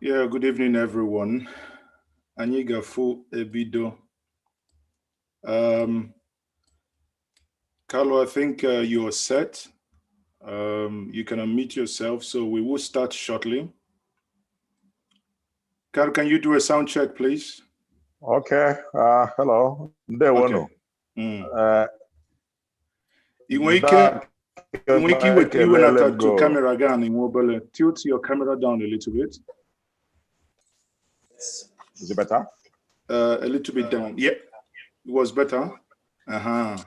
Yeah, good evening, everyone. Anyị ga-afụ ebido. Carlo, I think you're set. You can unmute yourself, so we will start shortly. Carlo, can you do a sound check, please? Okay, hello. Ndewonu. Okay. Ị nwere ike Dak ị nwere ike iweta ekelele iwenata m to go. Camera gị nwa obere. Tilt your camera down a little bit. Is it better? A little bit down. Yeah, it was better. Okay,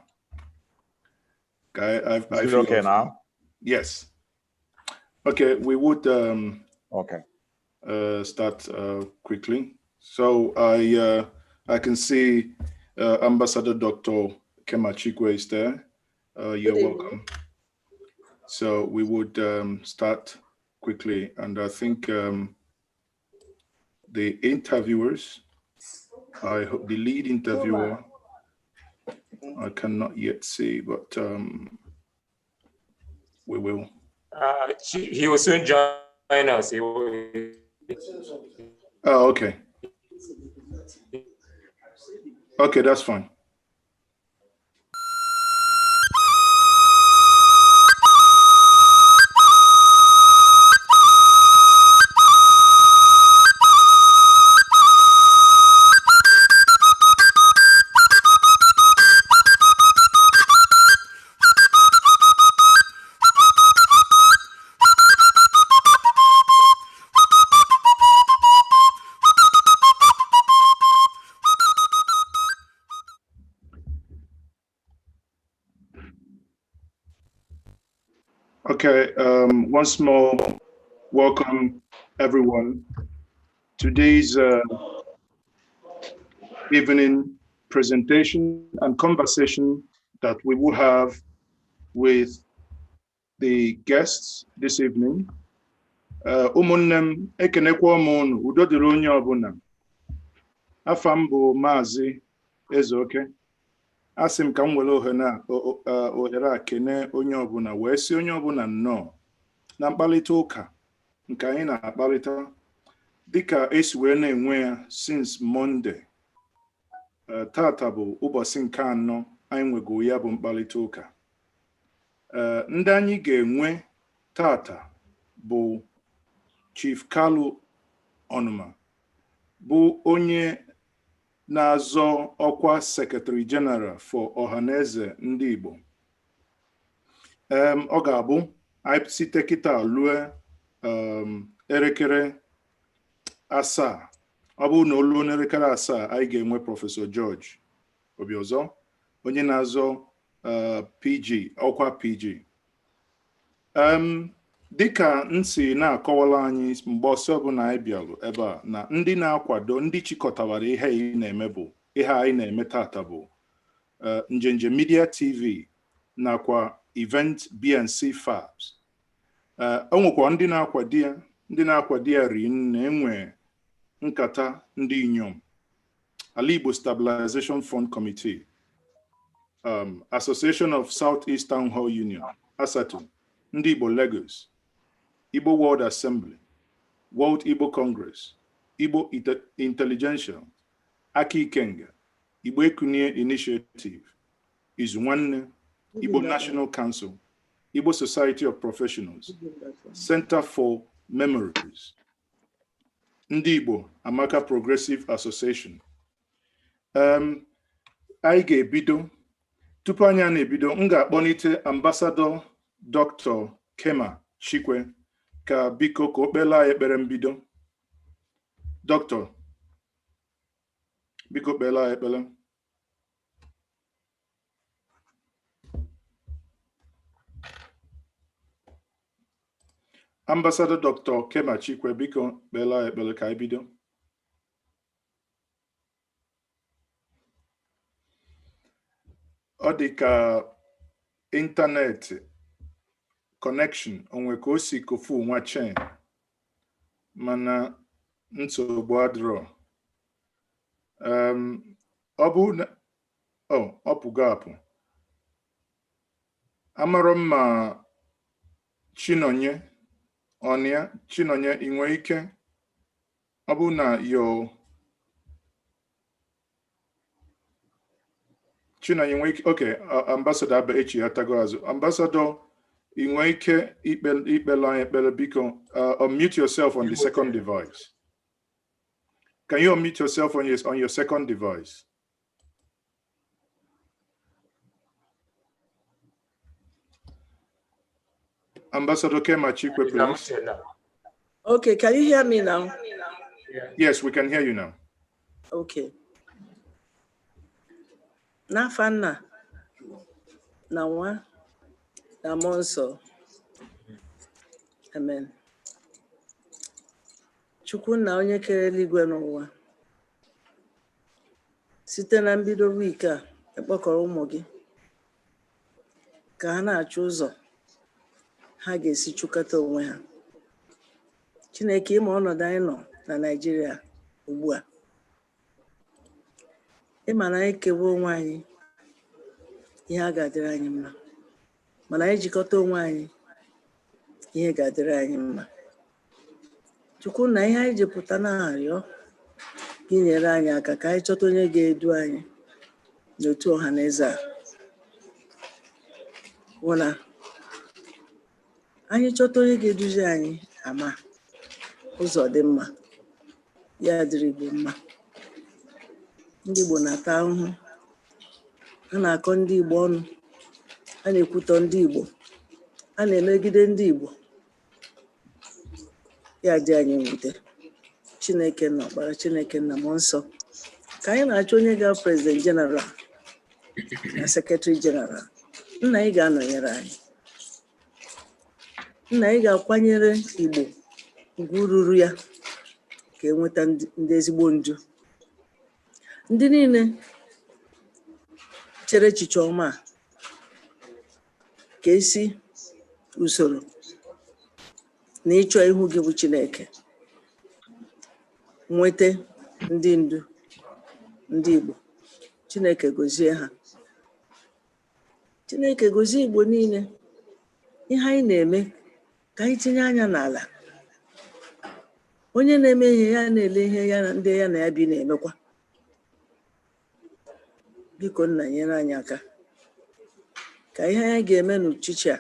I Is it feel okay now? Yes. Okay, we would Okay. start quickly. So I can see Ambassador Dr. Kema Chikwe is there. You're Good evening. welcome. So we would start quickly, and I think the interviewers, I hope the lead interviewer, I cannot yet see, but we will. He will soon join us. He will, Oh, okay. Okay, that's fine. Okay, once more, welcome everyone. Today's evening presentation and conversation that we will have with the guests this evening. Ụmụnne m, ekenekwa m unu, udo dịrị onye ọbụla. Afa m bụ Maazị Ezeoke. Asị m ka m were ohere a kene onye ọbụla wee sị onye ọbụla nnọọ na mkparịta ụka nke anyị na-akparịta dịka esi wee na-enwe ya since Monday. Tata bụ ụbọchị nke anọ anyị nwego ya bụ mkparịta ụka. Ndị anyị ga-enwe tata bụ Chief Kalu Onuma, bụ onye na-azọ ọkwa Secretary General for Ọhaneze Ndị Igbo. Ọ ga-abụ anyị site kịta lue elekere 7. Ọ bụrụ na o luo n'elekere 7, anyị ga-enwe Prọfesọ George Obiozor, onye na-azọ PG, ọkwa PG. Dịka m si na-akọwara anyị mgbe ọsọ ọbụla anyị bịarụ ebe a, na ndị na-akwado, ndị chịkọtawara ihe anyị na-eme bụ ihe anyị na-eme tata bụ Njenje Media TV nakwa Event BNC Fabs. O nwekwa ndị na-akwado ya, ndị na-akwado ya ri na-enwe nkata ndị inyom, Ala Igbo Stabilization Fund Committee, Association of Southeast Town Hall Union, ASATU, Ndị Igbo Lagos, Igbo World Assembly, World Igbo Congress, Igbo Intelligentsia, Aka Ikenga, Igbo Ekunie Initiative, Izu Nwanne, Igbo National Council, Igbo Society of Professionals, Center for Memories, Ndị Igbo Amaka Progressive Association. Anyị ga-ebido. Tupu anyị na-ebido, m ga-akpọlite Ambassador Dr. Kema Chikwe ka biko ka o kpela anyị ekpere mbido. Dr. biko kpela anyị ekpere. Ambassador Dr. Kema Chikwe, biko kpela anyị ekpere ka anyị bido. Ọ dị ka ịntanetị connection onwe ka o si kofu nwa chen, mana nsogbu adịrọ. Ọ bụ na ọ pụgo apụ. Amarọ m ma Chinonye ọ ya. Chinonye, ị nwere ike ọ bụ na yo Chinonye nwee ike. Okay, Ambassador Abba echi atago azụ. Ambassador, ị nwee ike ikpe ikpele anyị ekpere, biko? Unmute yourself on the second device. Can you unmute yourself on your second device? Ambassador Kema Chikwe, He's please. unmuted now. Okay, can you hear me now? Yeah. Yes, we can hear you now. Okay. N'afa Nna na Nwa na Mmụọ Nsọ. Amen. Chukwu nna, onye kere eluigwe n'ụwa, site na mbido week a ịkpọkọrọ ụmụ gị ka ha na-achọ ụzọ ha ga-esi chụkọta onwe ha. Chineke, ịma ọnọdụ anyị nọ na Naịjirịa ugbu a, ịma na anyị kewa onwe anyị, ihe a ga-adịrị anyị mma, mana anyị jikọta onwe anyị, ihe ga-adịrị anyị mma. Chukwu na ihe anyị ji pụta na-arịọ gị, nyere anyị aka ka anyị chọta onye ga-edu anyị n'otu ọha na eze a, hụ na anyị chọta onye ga-eduzi anyị ama ụzọ dị mma, ya dịrị Igbo mma. Ndị Igbo na-ata ahụhụ, a na-akọ ndị Igbo ọnụ, a na-ekwutọ ndị Igbo, a na-emegide ndị Igbo. Ya dị anyị mwute. Chineke na Ọkpara, Chineke na Mmụọ Nsọ, ka anyị na-achọ onye ga President General na Secretary General, nna, anyị ga-anọnyere anyị. Nna, anyị ga-akwanyere Igbo ugwu ruru ya, ka enweta ndị ezigbo ndu, ndị niile chere echiche ọma a, ka esi usoro na ịchọ ihu gị bụ Chineke nweta ndị ndu ndị Igbo. Chineke gozie ha. Chineke gozie Igbo niile. Ihe anyị na-eme, ka anyị tinye anya n'ala. Onye na-eme ihe ya na-ele ihe ya na ndị ya na ya bi na-emekwa. Biko nna, nyere anyị aka ka ihe anyị ga-eme n'uchichi a,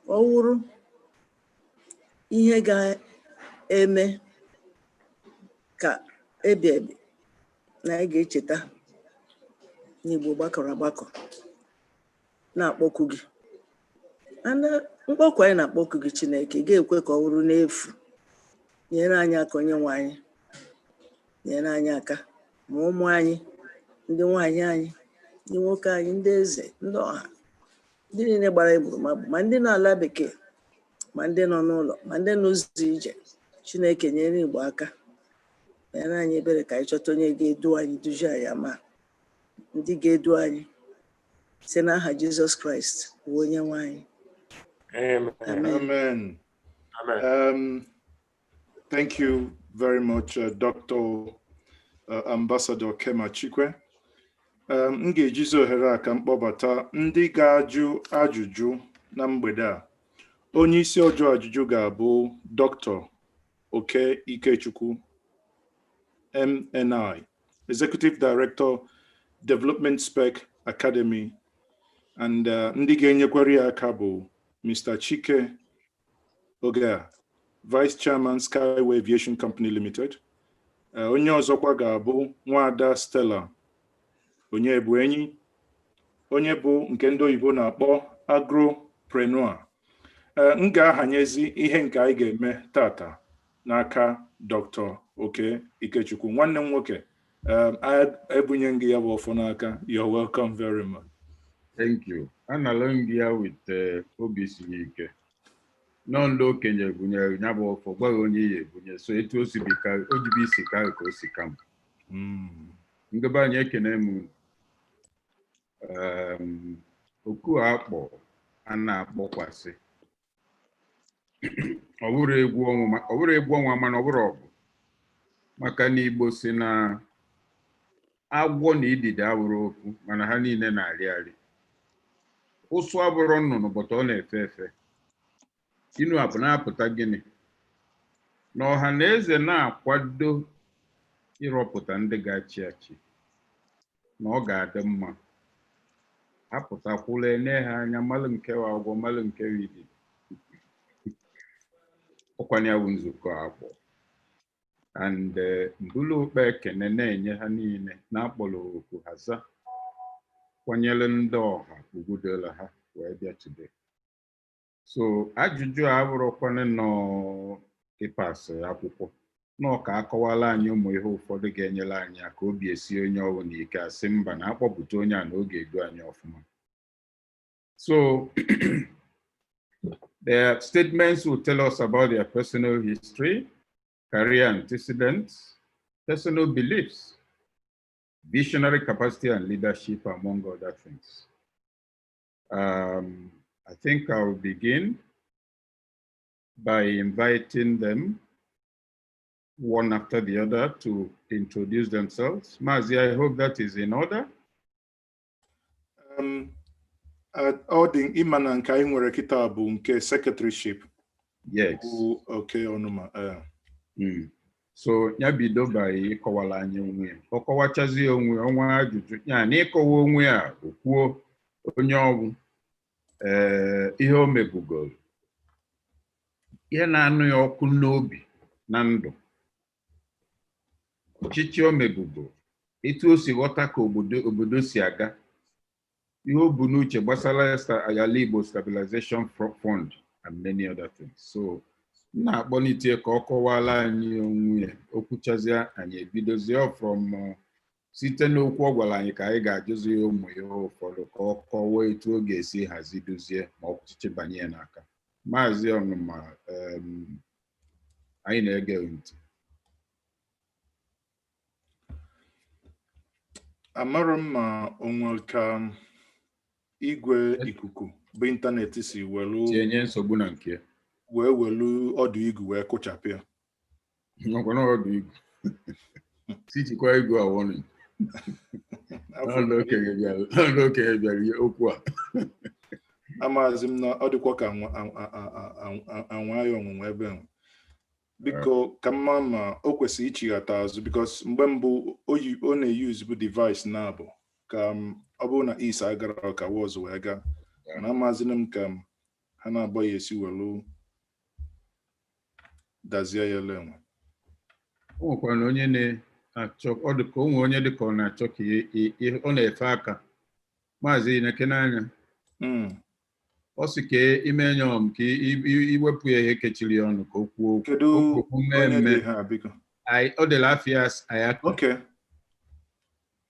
ọ wụrụ ihe ga-eme ka ebi ebi na anyị ga-echeta n'Igbo gbakọrọ agbakọ na-akpọku gị. Ana mkpọkụ anyị na-akpọku gị, Chineke, ga-ekwe ka ọ wụrụ n'efu. Nyere anyị aka, onye nwe anyị, nyere anyị aka, ma ụmụ anyị, ndị nwanyị anyị, ndị nwoke anyị, ndị eze, ndị ọha, ndị niile gbara egburu ma ndị nọ ala bekee, ma ndị nọ n'ụlọ, ma ndị nọ ụzọ ije. Chineke, nyere Igbo aka, nyere anyị ebere ka anyị chọta onye ga-edu anyị, duzie anyị ama ndị ga-edu anyị, site n'aha Jizọs Kraịst bụ onye nwe anyị. Amen. Amen. Amen. Amen. Thank you very much, Dr. Ambassador Kema Chikwe. M ga-ejizi ohere a ka m kpọbata ndị ga-ajụ ajụjụ na mgbede a. Onye isi ọjọọ ajụjụ ga-abụ Dr. Oke Ikechukwu, MNI, Executive Director, Development Spec Academy, and ndị ga-enyekwara ya aka bụ Mr. Chike Ogea, Vice Chairman, Skyway Aviation Company Limited. Onye ọzọkwa ga-abụ Nwaada Stella Onyebuenyi, onye bụ nke ndị oyibo na-akpọ agropreneur. M ga-ahanyezi ihe nke anyị ga-eme tata n'aka Dr. Oke Ikechukwu, nwanne m nwoke. Ebunye gị ya bụ ọfọ n'aka. You're welcome very much. Thank you. Anala m gị ya with obi siri ike. Nọ ndị okenye bunyere ya bụ ọfọ, gwaghị onye ya ebunye, so etu o si bi ka o jibi isi ka ka o si ka m. Ndị be anyị, ekene m unu. Oku a akpọ a na-akpọkwasị, ọ bụrụ egwu ọnwa, ọ bụrụ egwu ọnwa, mana ọ bụrụ ọgụ, maka na Igbo si na agwọ na idide awụrụ okwu, mana ha niile na-arị arị. Ụsụ abụrụ nnụnụ, bụta ọ na-efe efe. Inu a bụ na-apụta gịnị? Na ọha na eze na-akwado ịrọpụta ndị ga-achị achị, na ọ ga-adị mma apụtakwula ene ha anya, malụ nke wa agwọ, malụ nke wa idide. Ọkwana ya bụ nzukọ akpọ and mbulu okpe ekene na-enye ha niile na-akpọrọ oku ha za, kwanyere ndị ọha ugwudola ha wee bịa today. So ajụjụ a abụrụkwana nọ ịpasị akwụkwọ nọ, ka akọwala anyị ụmụ ihe ụfọdụ ga-enyere anyị aka obi esi onye ọbụla ike, asị mba na akpọpụta onye a na oge edu anyị ọfụma. So their statements will tell us about their personal history, career antecedents, personal beliefs, visionary capacity and leadership, among other things. I think I'll begin by inviting them one after the other to introduce themselves. Mazi, I hope that is in order. Ọ dị ịma na nke anyị nwere kịta bụ nke secretaryship. Yes. Bụ oke ọnụma. So ya bido by ịkọwara anyị onwe ya. Ọ kọwachazie onwe ya, ọnwa ajụjụ ya na ịkọwa onwe ya, o kwuo onye ọgwụ, ee, ihe o mebugoro, ihe na-anụ ya ọkụ n'obi na ndụ, ọchịchị o mebugo, etu o si ghọta ka obodo si aga, ihe o bu n'uche gbasara Ala Igbo Stabilization Fund and many other things. So m na-akpọlite ka ọ kọwara anyị onwe ya. O kwuchazie, anyị ebidozie from site n'okwu ọ gwara anyị ka anyị ga-ajụzi ya ụmụ ihe ụfọdụ ka ọ kọwaa etu ọ ga-esi hazi dozie ma ọchịchị banye ya n'aka. Maazị Ọnụma, anyị na-ege ntị. Amarọ m ma o nwere ka igwe ikuku bụ ịntanetị si welu tinye nsogbu na nke ya. Wee welu ọdụ igwe wee kụchapụ ya. Nakwa na ọdụ igwe si jikwa igwe awọnụ. Ndị okenye bịara ihe okwu a. Amaghịzi m na ọ dịkwa ka anwa ya ọnwụnwa ebe ahụ. Biko, ka mma ma o kwesịrị ichighata azụ, because mgbe mbụ ọ na-eyuzu bụ device na-abụ ka ọ bụrụ na is agara ka wọz wee gaa, na amazịna m ka ha na-agba ya esi welu dazie ya ele enwe. O nwekwara na onye na-achọ, ọ dị ka o nwere onye dị ka ọ na-achọ ka ọ na-efe aka. Maazị Ineke n'anya. Ọ sị ka ime nyọm ka iwepụ ya ihe kechiri ya ọnụ ka o kwuo okwu. Kedu Okwu onye mmemme. dị ha, biko? Ọ dịla afịa anyị.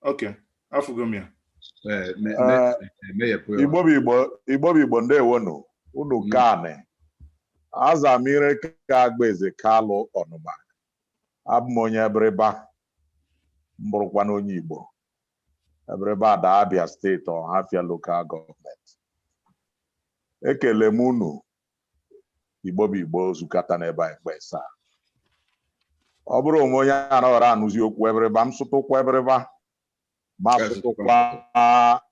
Okay, afụgo m ya. Meghepụ ya. Igbo bụ Igbo, Igbo bụ Igbo, ndewonu unu. Kaanị azamire ka Agbaeze Kalụ Ọnụma. Abụ m onye Ebiriba, m bụrụkwa na onye Igbo. Ebiriba da Abia Steeti, Ọhafịa Local Government. Ekele m unu, Igbo bụ Igbo zukata n'ebe a mgbe saa. Ọ bụrụ onwe onye anaghara anụzi okwu Ebiriba, m sụtụkwa Ebiriba, ma sụtụkwa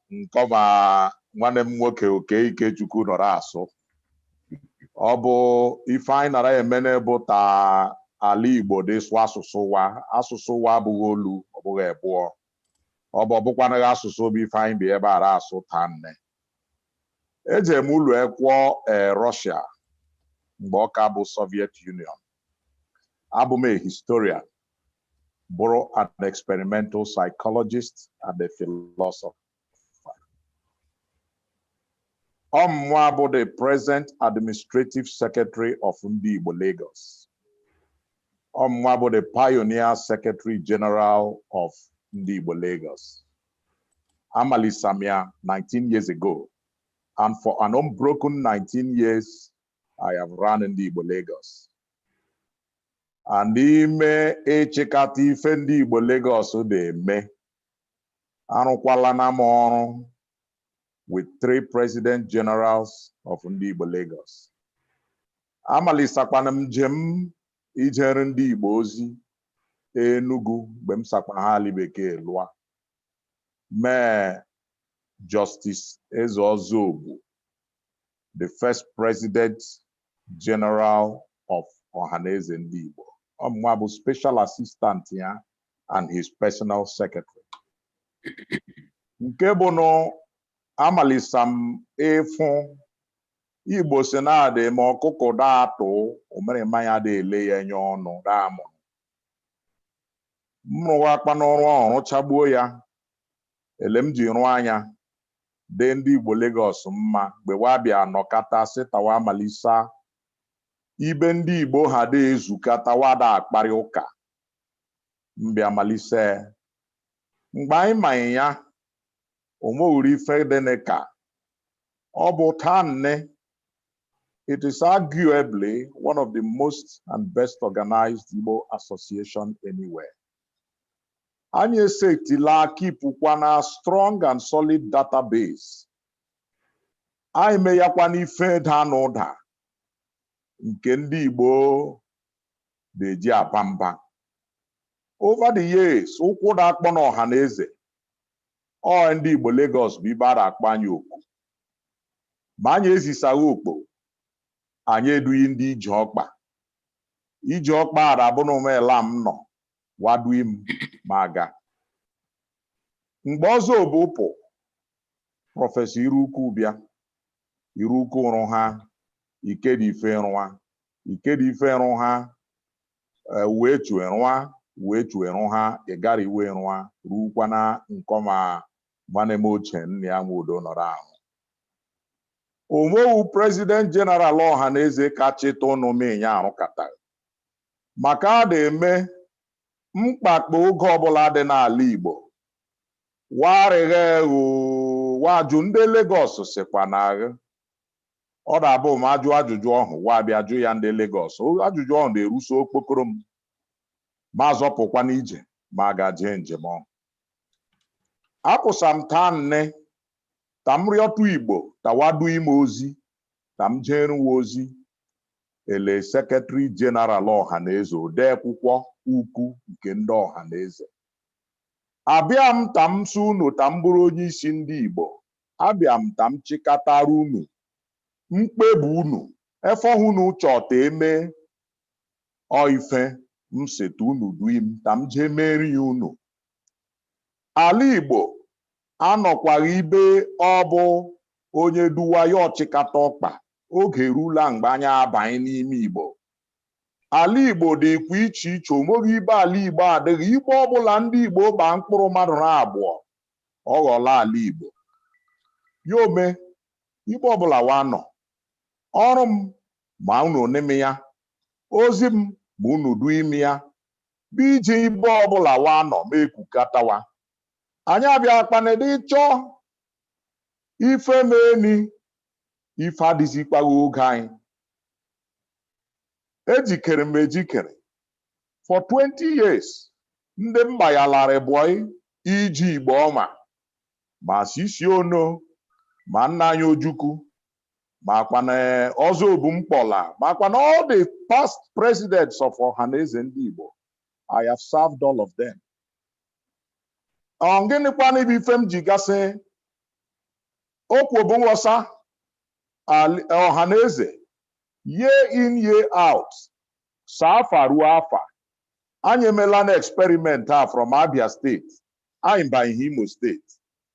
nkọma. Nwanne m nwoke Oke Ikechukwu nọrọ asụ. Ọ bụ ife anyị nara emene bụ ta ala Igbo dị sụ asụsụ wa. Asụsụ wa abụghị olu, ọ bụghị ebụọ, ọ bụ ọbụkwanaghị asụsụ bụ ife anyị bi ebe ara asụ taa. Nne eje m ụlọ ekwọ ee Russia mgbe ọ ka bụ Soviet Union. Abụ m a historian, bụrụ an experimental psychologist and a philosopher. Ọmụmụ bụ the present administrative secretary of Ndị Igbo Lagos. Ọmụmụ bụ the pioneer secretary general of Ndị Igbo Lagos. Amalisamia 19 years ago, and for an unbroken 19 years I have run Ndị Igbo Lagos. And ime ịchịkọta ife Ndị Igbo Lagos na-eme, arụkwala na m ọrụ with three president generals of Ndị Igbo Lagos. Amalisakwana m njem ijere ndị Igbo ozi Enugu mgbe m sakwa ha ali bekee lụa mee. Justice Eze Ozogbu, the first President General of Ohanaeze Ndị Igbo. Ọ mụnwa bụ special assistant ya and his personal secretary. Nke bụ nụ amalisa m ịfụ Igbo si na-adị ma ọkụkọ daa atụ omere mmanya dị ele ya enye ọnụ daa mụrụ. M rụwa akpa n'ọrụ ahụ rụchagbuo ya, ele m ji rụọ anya dị ndị Igbo Lagos mma mgbe wa bịa nọkata sị tawa malisa ibe ndị Igbo ha dị ezukata wada akparị ụka mbịa malise. Mgbe anyị manye ya, onwewuru ife dị ka ọ bụ taa nne. It is arguably one of the most and best organized Igbo association anywhere. Anyị esetila keepụkwa na strong and solid database. Anyị meyakwa n'ife da n'ụda nke ndị Igbo na-eji aba mba. Over the years, ụkwụ da-akpọ n'ọha na eze ọ ndị Igbo Lagos bụ ibe a na-akpọ anyị oku, ma anyị ezisaghị okpo, anyị edughị ndị ije ọkpa. Ije ọkpa a abụ na omela m nọ wadui m ma aga. Mgbe ọzọ bụ pụ Professor Irukwu bịa Irukwu rụ ha Ikedife rụa Ikedife rụ ha, wee chue rụa wee chue rụ ha ịgara iwe rụa rukwana nkọma nwanne m ochie nna ya nwe udo nọrọ ahụ omowu President General ọha na eze kachịta ụnụ minya arụkọtara maka a na-eme mkpakpa oge ọbụla dị n'ala Igbo warịghị wajụ ndị Lagos sikwa na agha ọ na-abụ ma ajụ ajụjụ ọhụ wa bịa jụ ya ndị Lagos ajụjụ ọhụ na-eruso okpokoro m ma azọpụkwa n'ije ma ga jee njem ọhụ. Apụsa m taa nne ta m rịọtụ Igbo tawadu ime ozi ta m jeeruwa ozi ele Secretary General ọha na eze, odee akwụkwọ ukwu nke ndị ọha na eze. Abịa m ta m sị unu ta m bụrụ onye isi ndị Igbo. Abịa m ta m chịkọtara unu mkpebi unu efọhụ unu chọta eme ọ ife m seta unu dui m ta m jee meri ya unu. Ala Igbo anọkwaghị ibe ọ bụ onye duwa ya ọchịkata ọkpa. Oge erula mgbe anyị abanye n'ime Igbo. Ala Igbo dịkwa iche iche, onweghị ibe ala Igbo adịghị. Igbo ọbụla ndị Igbo gbaa mkpụrụ mmadụ na abụọ ọ ghọọla ala Igbo. Ya ome igbe ọbụla wa nọ ọrụ m ma unu n'ime ya, ozi m ma unu du ime ya bụ iji ibe ọbụla wa nọ ma ekwukatawa. Anyị abịa kpanede chọọ ife meni ife adịzikwaghị oge anyị ejikere m ejikere for 20 years. Ndị mba ya lara bụọ iji Igbo ọma ma sisi ono ma nna anyị Ojukwu ma kwana ọzọ obu mkpọla ma kwana all the past presidents of Ohanaeze Ndị Igbo. I have served all of them. Ọ gịnịkwana bụ ife m ji gasị okwu bụ nghọsa Ohanaeze year in, year out, sa afa ruo afa? Anyị emela na experiment a from Abia State, anyị banye Imo State.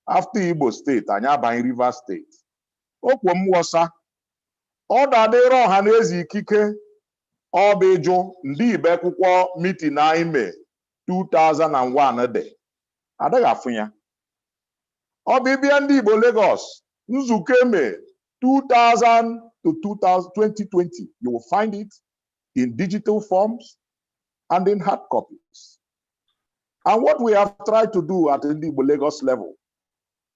After Igbo State, anyị abanye Rivers State. Okwu m ghọsa ọ dadịrị ọha na eze ikike ọ bụ ịjụ ndị ibe akwụkwọ meeting anyị mee 2001 dị adịghị afụ ya. Ọ bụ ịbịa ndị Igbo Lagos nzukọ eme 2000 to 2000, 2020, you will find it in digital forms and in hard copies. And what we have tried to do at the Igbo Lagos level,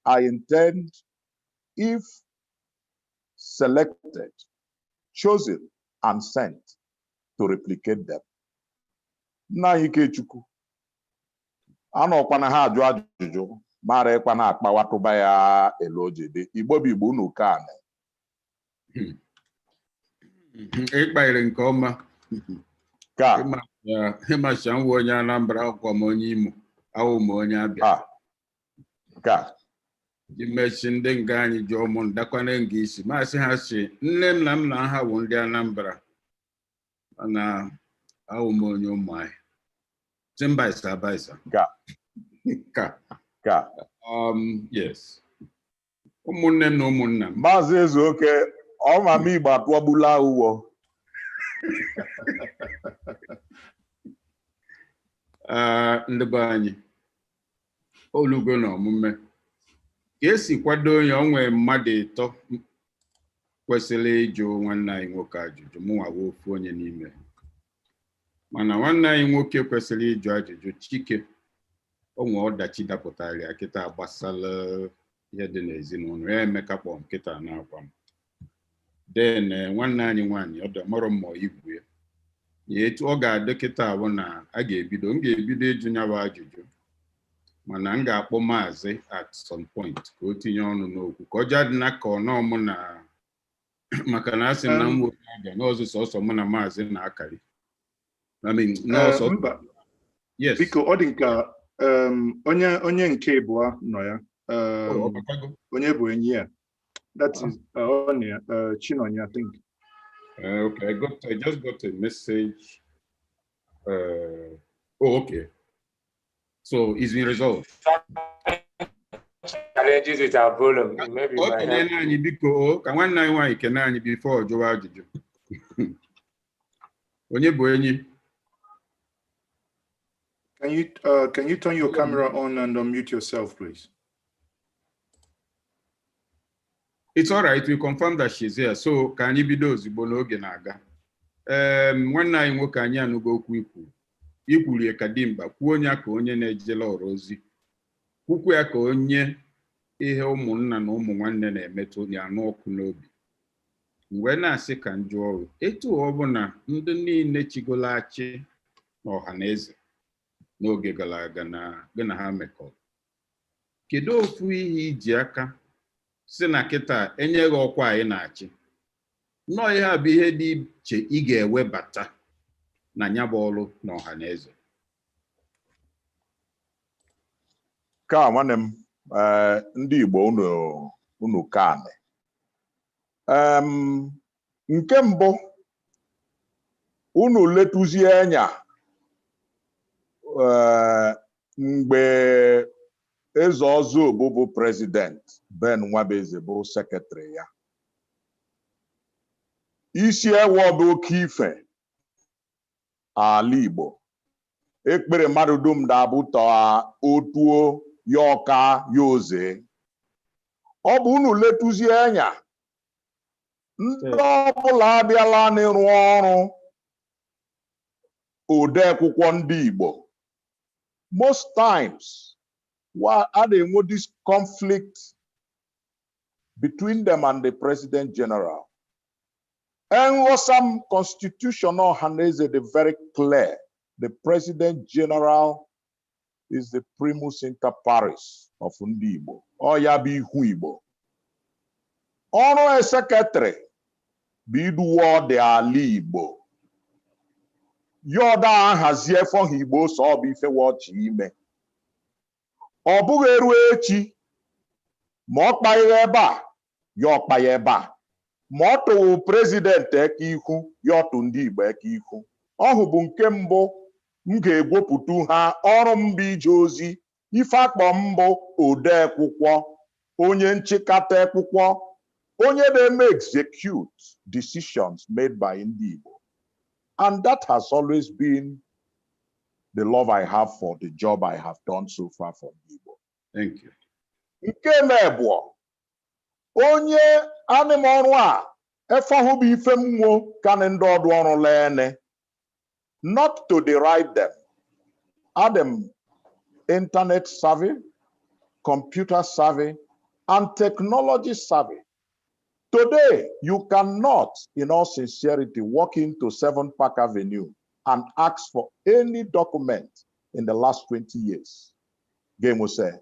I intend, if selected, chosen, and sent, to replicate them. Nna anyị Ikechukwu, anọkwana ha ajụ ajụjụ mara ịkwa na akpawatụba ya ele ojede Igbo bụ Igbo unu ka anị. Ịkpaghịrị nke ọma. Ka ịmacha nwa onye Anambra, akwụkwọ m onye Imo, awụ m onye Abịa. A ka Ji mechi ndị nga anyị jụọ mụ ndakwana nga isi masị ha si nne m na m na ha wụ ndị Anambra, mana awụ m onye Ụmụahịa. Si mbaisa abaisa. Ka. Ka. Ka. Yes, ụmụnne m na ụmụnna m. Maazị Ezeoke, ọmama Igbo atụọgbula ụwọ. Ndị be anyị, olugo na omume ka esi kwado ya, o nwee mmadụ ịtọ kwesịrị ịjụ nwanne anyị nwoke ajụjụ. Mụnwa wee ofu onye n'ime ha. Mana nwanne anyị nwoke kwesịrị ịjụ ajụjụ, Chike, o nwee ọdachi dapụtara ya kịta gbasara ihe dị n'ezinụlọ ya. Emeka kpọọ m kịta na-agwa m. Then nwanne anyị nwaanyị, ọ dị mọrọ mmụọ igwu ya na etu ọ ga-adị kịta bụ na a ga-ebido, m ga-ebido ịjụ ya bụ ajụjụ, mana m ga-akpọ maazị at some point ka o tinye ọnụ n'okwu, ka ọ jaa dị na ka ọ nọọ mụ na, maka na asị m na m wee abịa n'ọzọ sọsọ mụ na maazị na-akarị. I mean, n'ọsọ. Mba. Yes. Biko, ọ dị nka onye nke ịbụọ nọ ya. Oh, ọ batago? Onye bụ enyi ya. That is ọ nọ ya, Chinonye, I think. Okay, I just got a message. Oh, okay. So it's been resolved. Challenges with our volume. Maybe Ọ my kenene anyị biko o, ka nwanne anyị nwaanyị kene anyị before ọ jụwa ajụjụ. Onye bụ enyi? Can you turn your camera on and unmute yourself, please? It's all right, we confirm that she's here. So ka anyị bido ozugbo n'oge na-aga. Nwanne anyị nwoke, anyị anụgo okwu ikwu. Ikwurie ka dimkpa, kwuo onye ka onye na-ejela ọrụ ozi. Kwukwu ya ka onye ihe ụmụnna na ụmụ nwanne na-emetụ ya anụ ọkụ n'obi. Mgbe na-asị ka m jụọ ọrụ, etu ọ bụ na ndị niile chigolo achị n'ọha na eze n'oge gara aga na gị na ha mekọrọ, kedu ofu ihe iji aka si na kịta enyeghị ọkwa anyị na-achị nnọọ, ihe a bụ ihe dị iche ị ga-ewebata na ya bụ ọrụ na ọha na eze? Ka nwanne m, ndị Igbo, unu kaanị. Nke mbụ, unu letuzie anya mgbe Eze Ọzọobu bụ president, Ben Nwabeze bụrụ secretary ya. Isi ewe bụ oke ife ala Igbo. Ekpere mmadụ dum da-abụ ta otuo ya ọka ya oze. Ọ bụ unu letuzie anya, ndị ọbụla abịala n'ịrụ ọrụ odeakwụkwọ ndị Igbo, most times a na-enwe this conflict between them and the president general. Nghọsa m, constitution Ọhaneze dị very clear: the president general is the primus inter pares of ndị Igbo. Ọ ya bụ ihu Igbo. Ọrụ secretary bụ iduwe ọdị ala Igbo, ya ọda ahazie fọha Igbo so ọ bụ ife ọchị ime. Ọ bụghị eruo echi ma ọ kpaghị ebe a, ya ọkpaghị ebe a, ma ọ tụwụ president eke ihu, ya ọtụ ndị Igbo eke ihu. Ọhụ bụ nke mbụ m ga-egwopụtu ha. Ọrụ mbụ, ije ozi ife akpọ mbụ, odeakwụkwọ, onye nchịkọta akwụkwọ, onye na-eme execute decisions made by ndị Igbo. And that has always been the love I have for the job I have done so far for ndị Igbo. Thank you. Nke na-ebụọ, onye anịmọrụ a efọhụ bụ ife mmụọ ka ndị ọdụ ọrụ lene, not to deride them. Adam internet savvy, computer savvy, and technology savvy. Today, you cannot, in all sincerity, walk into 7 Park Avenue and ask for any document in the last 20 years. Game will say,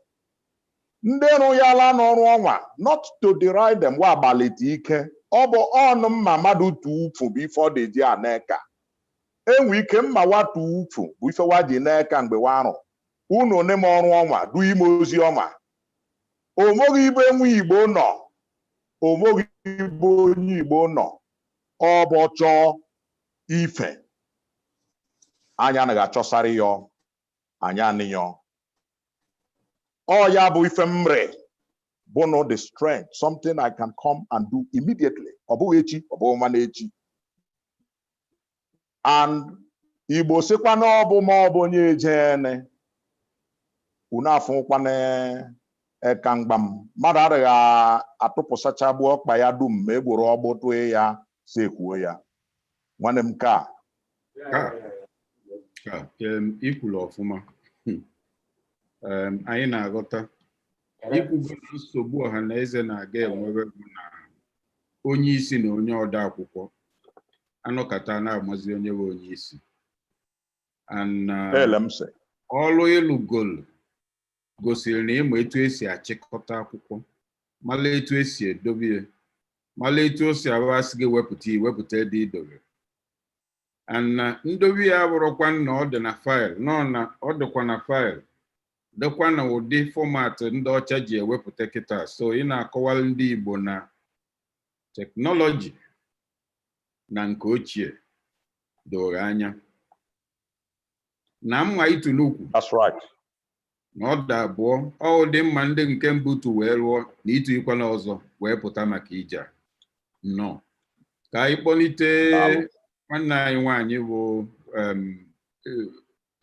ndị rụyala n'ọrụ ọnwa, not to deride them, wa agbalịte ike. Ọ bụ ọnụ mma mmadụ tufu bụ ife ọ dị ji a n'eka. Enwe ike mma wa tufu bụ ife wa ji n'eka mgbe wa arụ. Unu one m ọrụ ọnwa, du ime ozi ọnwa. Onweghị ibe nwa Igbo nọ, onweghị ibe onye Igbo nọ, ọ bụ chọọ ife anyị anaghị achọsara ya, anyị anịyọ. Ọ ya bụ ife mre bụ no the strength, something I can come and do immediately. Ọ bụghị echi, ọ bụghị nwa echi. And Igbo sịkwa na ọ bụ ma ọ bụ onye ejene unu afụkwana eka mgbam mmadụ adịghị atụpụsachagbu ọkpa ya dum ma egboro ọgbụ tụọ ya si ekwuo ya, nwanne m ka. Ka ikwulu ọfụma. Anyị na-aghọta ikwugo na nsogbu ọha na eze na-aga enwebe bụ na onye isi na onye ode akwụkwọ anọkata na-amazi onye bụ onye isi. And ele m sị ọrụ ịlụgolu gosiri na ịma etu esi achịkọta akwụkwọ, mala etu esi edobe ya, mala etu o si amasị gị wepụta iwepụta ede idobe. And na ndobe ya abụrụkwa na ọ dị na file, nọ na ọ dịkwa na file, dịkwa na ụdị format ndị ọcha ji ewepụta kịta. So ị na-akọwara ndị Igbo na technology na nke ochie doro anya na mma itu n'ukwu. That's right. Na ọ dị abụọ, ọ ụdị mma ndị nke mbụ tu wee lụọ na ịtụ ikwana ọzọ wee pụta maka ije a. Nnọọ, ka anyị kpọlite Daalụ. nwanne anyị nwaanyị bụ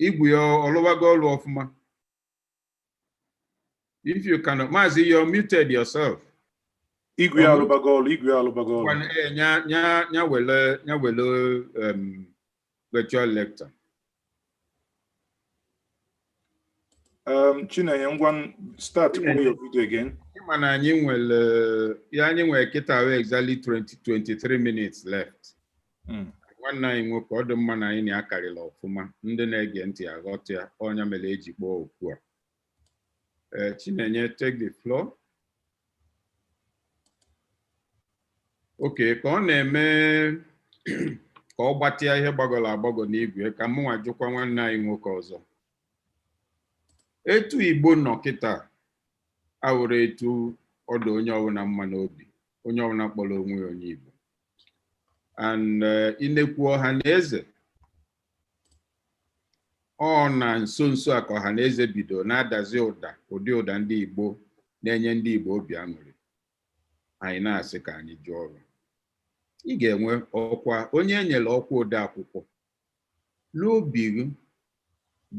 igwe ya ọlụwago ọlụ ọfụma. If you can, Maazị, you're muted yourself. Igwe alụbago ọlụ, igwe alụbago ọlụ. Ngwa, nya nya nya wele nya wele virtual lecture. Chinenye, ngwa, start your video again. Ịma na anyị nwere ya, anyị nwere kịta wee exactly 20 23 minutes left. Nwanne anyị nwoke, ọ dị mma na anyị na-akarịla ọfụma, ndị na-ege ntị aghọta ya. Ọnya mere eji kpọọ okwu a. Chinenye, take the floor. Okay, ka ọ na-eme ka ọ gbatịa ihe gbagọrọ agbagọ n'igwe, ka mụnwa jụkwa nwanne anyị nwoke ọzọ. Etu Igbo nọ kịta awụrụ etu ọdụ onye ọbụla mma n'obi, onye ọbụla kpọrọ onwe ya onye Igbo. And inekwu ọha na eze, ọ na nso nso a ka ọha na eze bido na-adazi ụda, ụdị ụda ndị Igbo na-enye ndị Igbo obi aṅụrị. Anyị na-asị ka anyị jụọ ọrụ ị ga-enwe ọkwa onye e nyere ọkwa ode akwụkwọ n'obi gị,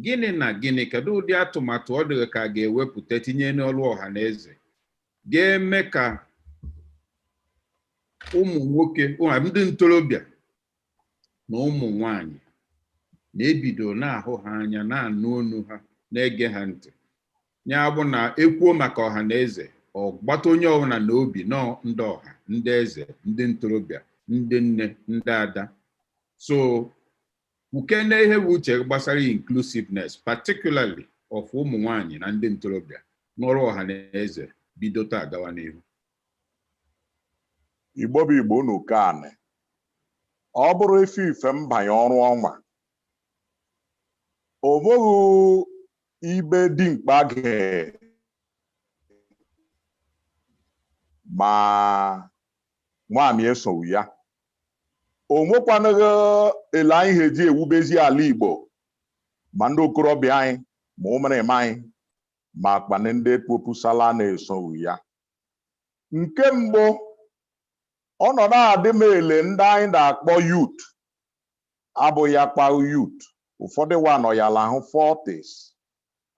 gịnị na gịnị, kedu ụdị atụmatụ ọ dịghị ka a ga-ewepụta tinye n'ọrụ ọha na eze ga-eme ka ụmụ nwoke, ndị ntorobịa na ụmụ nwanyị na-ebido na-ahụ ha anya, na-anụ onu ha, na-ege ha ntị, ya bụ na ekwuo maka ọha na eze, ọ gbata onye ọbụla na obi nọ, ndị ọha, ndị eze, ndị ntorobịa, ndị nne, ndị ada. So kwukene ihe bụ uche gbasara inclusiveness, particularly of ụmụ nwanyị na ndị ntorobịa n'ọrụ ọha na eze, bido taa gawa n'ihu. Igbo bụ Igbo, unu kaanị. Ọ bụrụ ife ife mbanye ọrụ ọnwa, o nweghị ibe dimkpa ge ma nwaanyị esoghi ya, o nwekwanụghị ele anyị ha eji ewubezi ala Igbo, ma ndị okorobịa anyị, ma ụmụrịma anyị, ma kpanị ndị kpopusala na-esoghi ya. Nke mbụ, ọ nọ na-adị m ele ndị anyị na-akpọ youth abụghị akpa youth. Ụfọdụ wa nọ ya lahụ 40s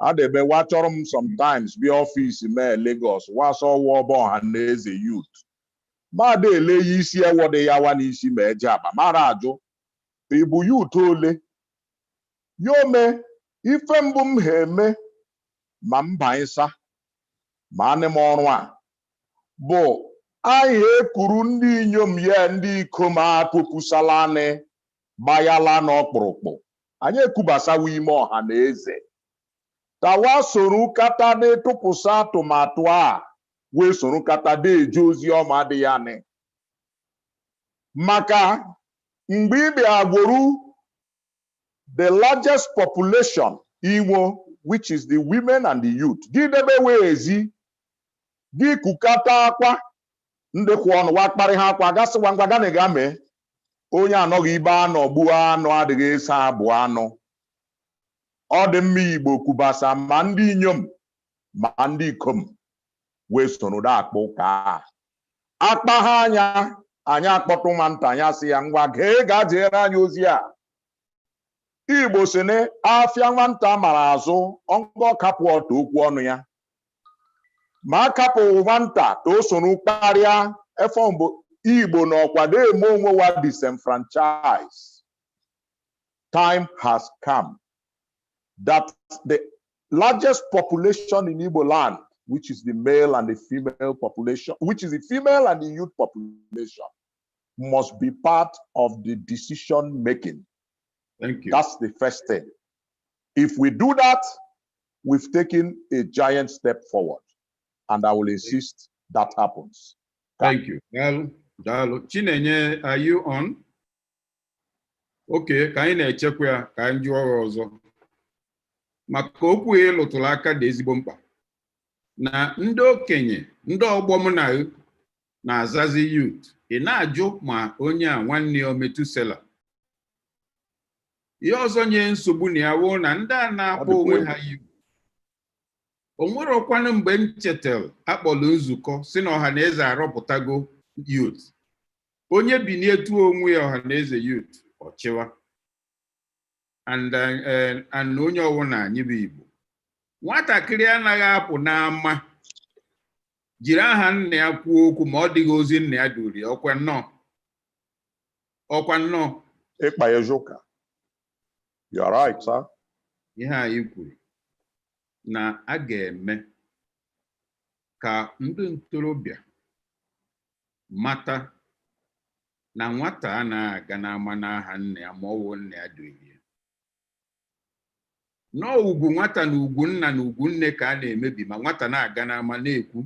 adebe wa chọrọ m sometimes bịa office mee Lagos wasọ ọwa ọba ọha na eze youth mmadụ ele ya isi ewo dị ya wa n'isi ma eje akpa mara ajụ ịbụ youth ole ya ome. Ife mbụ m ha eme ma m banyesa ma anị m ọrụ a bụ anyị ekuru ndị inyom ya ndị ikom atụpụsala anị gbayala n'ọkpụrụkpụ, anyị ekubasawa ime ọha na eze tawa soro kata dị tụpụsa atụmatụ a, wee soro kata dị eje ozi ọma adịghị anị. Maka mgbe ị bịa gworu the largest population inwo, which is the women and the youth, gị debe wee ezi. Gị kukata akwa ndị kwụ ọnụ wa kparị ha akwa gasịwa ngwa gana ga mee. Onye anọghị ibe anọ gbuo anụ adịghị ịsa abụ anụ. Ọ dị mma Igbo kwubasa ma ndị inyom ma ndị ikom wee soro akpa ụka a. Akpa ha anya, anyị akpọtụ nwata, anyị asị ya, "Ngwa, gee, gaa jeere anyị ozi a." Igbo si na afịa nwata mara azụ ọngọ kapụ ọtọ okwu ọnụ ya ma a kapụ nwata ka o soro kparịa efọ mbụ. Igbo na ọkwado eme onwe wa disenfranchise. Time has come that the largest population in Igbo land, which is the male and the female population, which is the female and the youth population, must be part of the decision making. Thank you. That's the first thing. If we do that, we've taken a giant step forward. And I will insist that happens. Thank you. Daalụ, daalụ. Chinenye, are you on? Okay, ka anyị na-echekwa ya ka anyị jụọ ya ọzọ. Maka okwu ya lụtụrụ aka dị ezigbo mkpa. Na ndị okenye, ndị ọgbọ m na na-azazi youth, ị na-ajụ ma onye a nwanne ya o Metusela. Ihe ọzọ nye nsogbu na ya wụ na ndị a na-akpọ Ọ dịkwa onwe egwu. ha youth. O nwerọkwanụ mgbe m chetara akpọrọ nzukọ si na Ọha na Eze arọpụtago youth. Onye binie tuo onwe ya Ọha na Eze youth, ọchịwa. And onye ọwụna anyị bụ Igbo. Nwatakịrị anaghị apụ n'ama jiri aha nna ya kwuo okwu ma ọ dịghị ozi nna ya duru ya. Ọkwa nnọọ, ọkwa nnọọ. Ịkpa ya eziụka. You are right, sir. Ihe anyị kwuru na a ga-eme ka ndị ntorobịa mata na nwata anaghị aga n'ama n'aha nna ya ma ọ wụ nna ya duhie ya. Nọọ ugwu nwata na ugwu nna na ugwu nne ka a na-emebi ma nwata na-aga n'ama na-ekwu,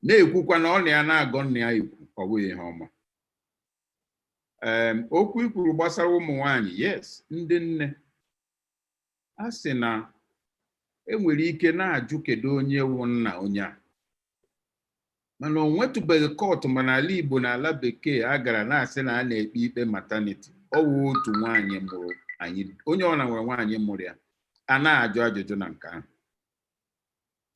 na-ekwukwa na ọ na ya na-agọ nna ya ekwu. Ọ bụghị ihe ọma. Okwu i kwuru gbasara ụmụ nwanyị, yes, ndị nne, a sị na enwere ike na-ajụ kedu onye wụ nna onye a, mana o nwetụbeghị court ma n'ala Igbo na ala Bekee a gara na-asị na a na-ekpe ikpe maternity. Ọ wụ otu nwaanyị mụrụ anyị, onye ọ na nwere nwaanyị mụrụ ya, a na-ajụ ajụjụ na nke ahụ.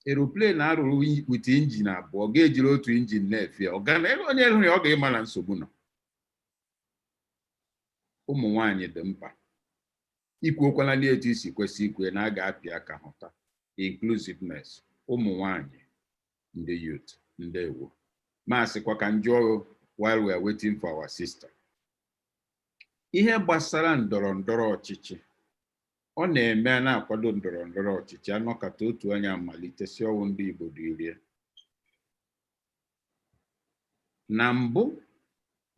Aeroplane arụrụ with engine abụọ ga-ejiri otu engine na-efe ya, ọ ga na onye hụrụ ya ọ ga-ịma na nsogbu nọ. Ụmụ nwanyị dị mkpa. Ikwuokwala n'etu isi kwesị ikwe na a ga-apị aka hụta inclusiveness ụmụ nwanyị, ndị youth. Ndewo. Masịkwa ka njụ ọrụ while we are waiting for our sister. Ihe gbasara ndọrọ ndọrọ ọchịchị, ọ na-eme a na-akwado ndọrọ ndọrọ ọchịchị, anọkata otu onye amalite si ọnwụ ndị Igbo dị rie. Na mbụ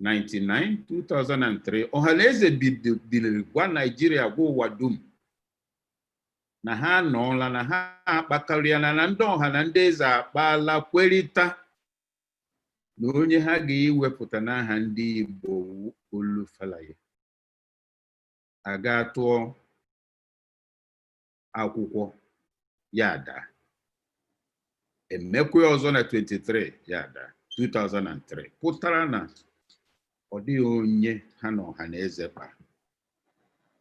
99 2003, Ọhanaeze biliri gwa Naijiria, gwa ụwa dum na ha anọọla na ha akpakarịala na ndị ọha na ndị eze akpaala kwerịta na onye ha ga-ewepụta n'aha ndị Igbo Olu Falae. Aga tụọ akwụkwọ ya daa, emekwa ọzọ na 23 ya daa. 2003 pụtara na ọ dịghị onye ha na ọha na eze kpara.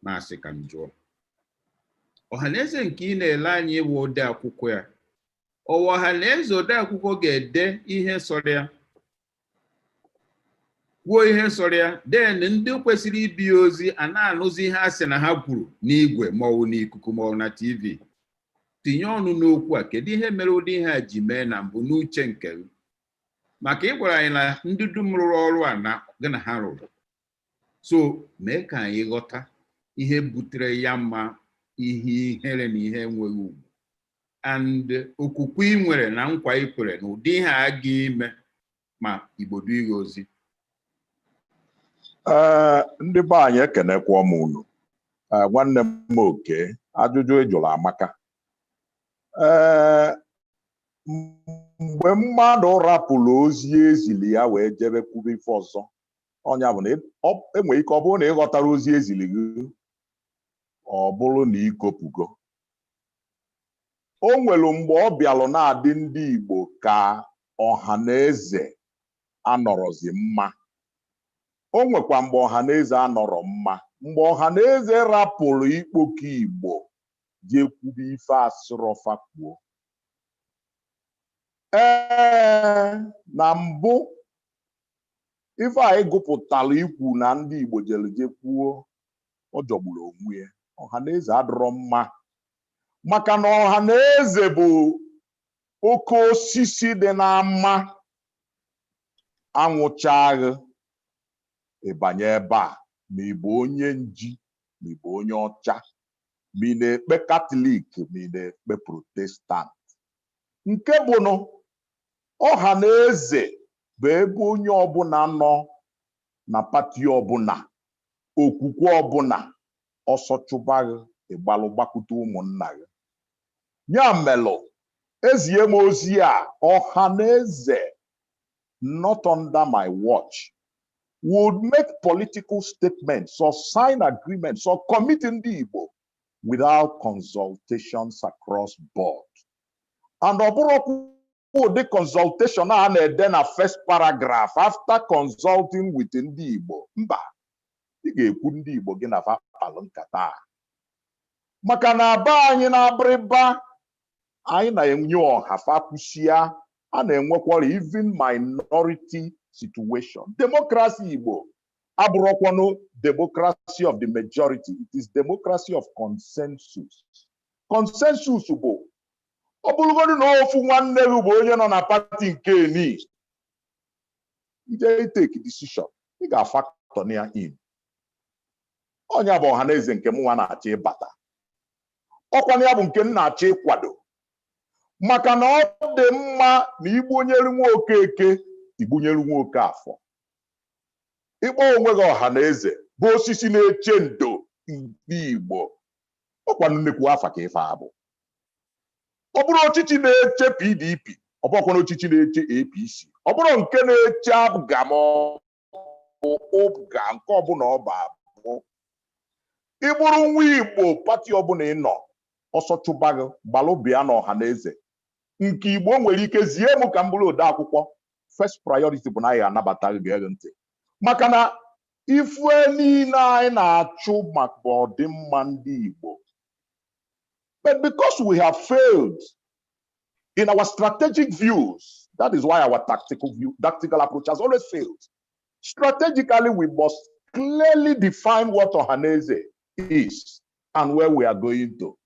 Masị ka m jụọ, ọha na eze nke ị na-ele anya ịwụ ode akwụkwọ ya, ọwa ọha na eze ode akwụkwọ ga-ede ihe sọrọ ya, kwuo ihe sọrọ ya, then ndị kwesịrị ibi ya ozi a na-anụzi ihe a sị na ha kwuru n'igwe maọbụ n'ikuku maọbụ na TV? Tinye ọnụ n'okwu a. Kedu ihe mere ụdị ihe a ji mee na mbụ n'uche nke gị? Maka ị gwara anyị na ndị dum rụrụ ọrụ a na gị na ha rụrụ, so mee ka anyị ghọta ihe butere ya, ma ihe ihere na ihe enweghị ugwu and okwukwe ị nwere na nkwa ị kwere na ụdị ihe a ga-ime ma Igbo du ighe ozi. Ee, ndị be anyị, ekenekwa m unu. Ee, nwanne m oke, ajụjụ ị jụrụ amaka. Ee, mgbe mmadụ rapụrụ ozi ezili ya wee jebe kwube ife ọzọ, ọnya bụ na enwere ike ọ bụrụ na ị ghọtara ozi ezili gị, ọ bụrụ na ikopụgo. O nwere mgbe ọ bịalụ na-adị ndị Igbo ka ọha na eze anọrọzi mma. O nwekwa mgbe ọha na eze anọrọ mma, mgbe ọha na eze rapụrụ ikpokọ Igbo jee kwube ife asịrọfa kwuo. Ee, na mbụ, ife a ịgụpụtara ikwu na ndị Igbo jere je kwuo, ọ jọgburu onwe ya. Ọha na eze adịrọ mma, maka na ọha na eze bụ oke osisi dị n'ama. Anwụchaghị ịbanye ebe a, ma ị bụ onye nji, ma ị bụ onye ọcha, ma ị na-ekpe Katọlik, ma ị na-ekpe Protestant. Nke bụnụ ọha na eze bụ ebe onye ọbụla nọ na party ọbụla, okwukwe ọbụla, ọsọ chụbaghị, ịgbalụ gbakwute ụmụnna gị. Ya melụ ezie m ozi a, ọha na eze, not under my watch, would make political statements or sign agreements or commit ndị Igbo without consultations across board. And ọ bụrụkwa ụdị consultation a na-ede na first paragraph, "after consulting with ndị Igbo." Mba, ị ga-ekwu ndị Igbo gị na fa kpalụ nkata a, maka na be anyị na-abịrịba anyị na-enye ọha fakwụsịa, a na-enwekwara even minority situation. Democracy Igbo abụrụkwanụ democracy of the majority, it is democracy of consensus. Consensus bụ ọ bụrụgodị na ofu nwanne gị bụ onye nọ na party nke eni ije take decision, ị ga-afactor ya in. Ọnya bụ ọha na eze nke mụnwa na-achọ ịbata. Ọkwana ya bụ nke m na-achọ ịkwado, maka na ọ dị mma na igbonyere nwa Okeke, igbonyere nwa Okafọ. Ịkpọ onwe gị ọha na eze bụ osisi na-eche ndo ndị Igbo, ọkwa nnekwu afa ka ife abụ. Ọ bụrụ ọchịchị na-eche PDP, ọ bụrụkwa ọchịchị na-eche APC, ọ bụrụ nke na-eche APGA ma ọ bụ UPGA, nke ọbụla ọ bụ abụ, ị bụrụ nwa Igbo, party ọbụla ị nọ, ọsọ chụba gị, gbalụ bịa na ọha na eze nke Igbo nwere ike zie m ka m bụrụ ode akwụkwọ. First priority bụ na anyị anabata gị, gee gị ntị, maka na ife niile anyị na-achụ maka ọdịmma ndị Igbo. But because we have failed in our strategic views, that is why our tactical approach has always failed. Strategically, we must clearly define what Ohaneze is and where we are going to.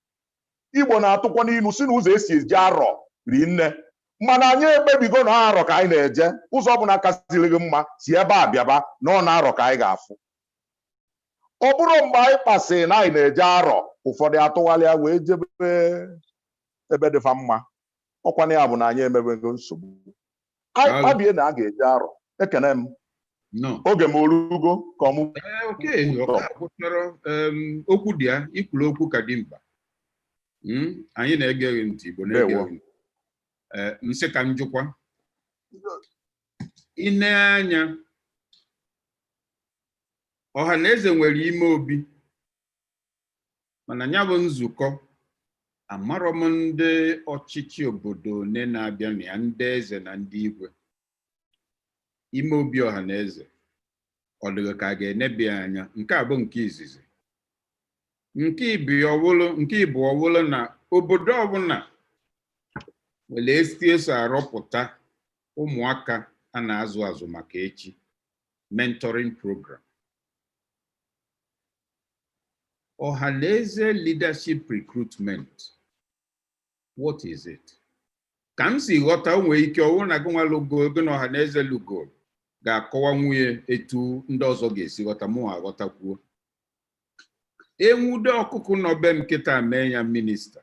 Igbo na-atụkwa n'ilu si na ụzọ esi eje arọ ri nne, mana anyị ekpebigo na arọ ka anyị na-eje. Ụzọ ọbụla kasịrị gị mma si ebe a bịaba na ọ na-arọ ka anyị ga-afụ. Ọ bụrụ mgbe anyị kpasịrị na anyị na-eje arọ, ụfọdụ atụgharịa wee jebe ebe dịfa mma. Ọkwana ya bụ na anyị emebego nsogbu anyị kpabie na a ga-eje arọ. Ekene m. No. Oge m orugo ka ọmụ. Ee, oke ọka kwụsịrị okwu dị ya ikwuru okwu ka dị mkpa. Anyị na-ege gị ntị, Igbo na-ege Ndewo. gị ntị. Ee, nsị ka m jụkwa ine anya, ọha na eze nwere ime obi, mana ya bụ nzukọ, amarọ m ndị ọchịchị obodo one na-abịa na ya, ndị eze na ndị igwe ime obi ọha na eze. Ọ dịghị ka a ga-enebi ya anya. Nke a bụ nke izizi. Nke ibi ọwụlụ, nke ịbụ ọwụlụ, na obodo ọbụla nwere esi eso arọpụta ụmụaka a na-azụ azụ maka echi, mentoring program. Ọhaneze leadership recruitment, what is it? Ka m si ghọta, o nwere ike ọwụ na gị nwa lugo gị na ọhaneze lugo ga-akọwa nwunye etu ndị ọzọ ga-esi ghọta. Mụ aghọtakwuo. Enwude ọkụkụ nọ be m kịta mee ya minister,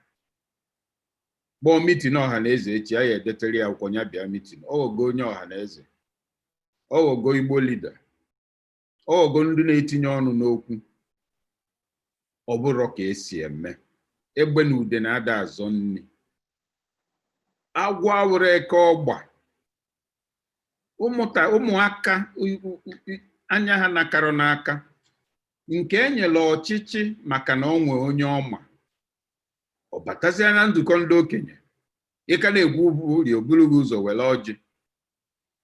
kpọọ meeting ọhaneze echi, a ya edetere ya akwụkwọ ya bịa meeting. Ọghọgo onye ọhaneze, ọghọgo Igbo leader, ọghọgo ndị na-etinye ọnụ n'okwu. Ọ bụrụ ka esi eme egbe na ude na-ada azọ nri, agwọ awụrụ eke ọgba. Ụmụta ụmụaka anya ha nakarọ n'aka nke enyere ọchịchị maka na ọ nwee onye ọma. Ọ batazịa na nzukọ ndị okenye, ịka na-ekwu uri oburu gị ụzọ were ọjị.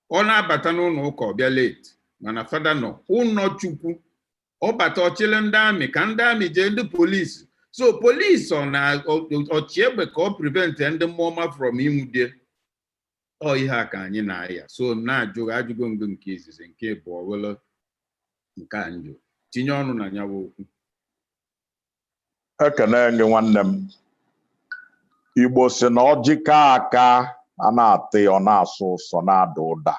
Ọ na-abata n'ụlọ ụka, ọbịa late, mana fada nọ ụlọ Chukwu. Ọ bata, ọchịrị ndị army ka ndị army jee, ndị polisi. So polisi ọ na ọchị egbe ka ọ prevent ndị mmụọ ọma from inwude. Ọ ihe a ka anyị na-aya. So na-ajụ ajụgo ngụ nke izizi, nke ịbụọ were nke a njụ tinye ọnụ na ya bụ okwu. Ekene gị, nwanne m. Igbo si na ọjị ka aka a na-ata ya, ọ na-asụ ụsọ, na-ada ụda.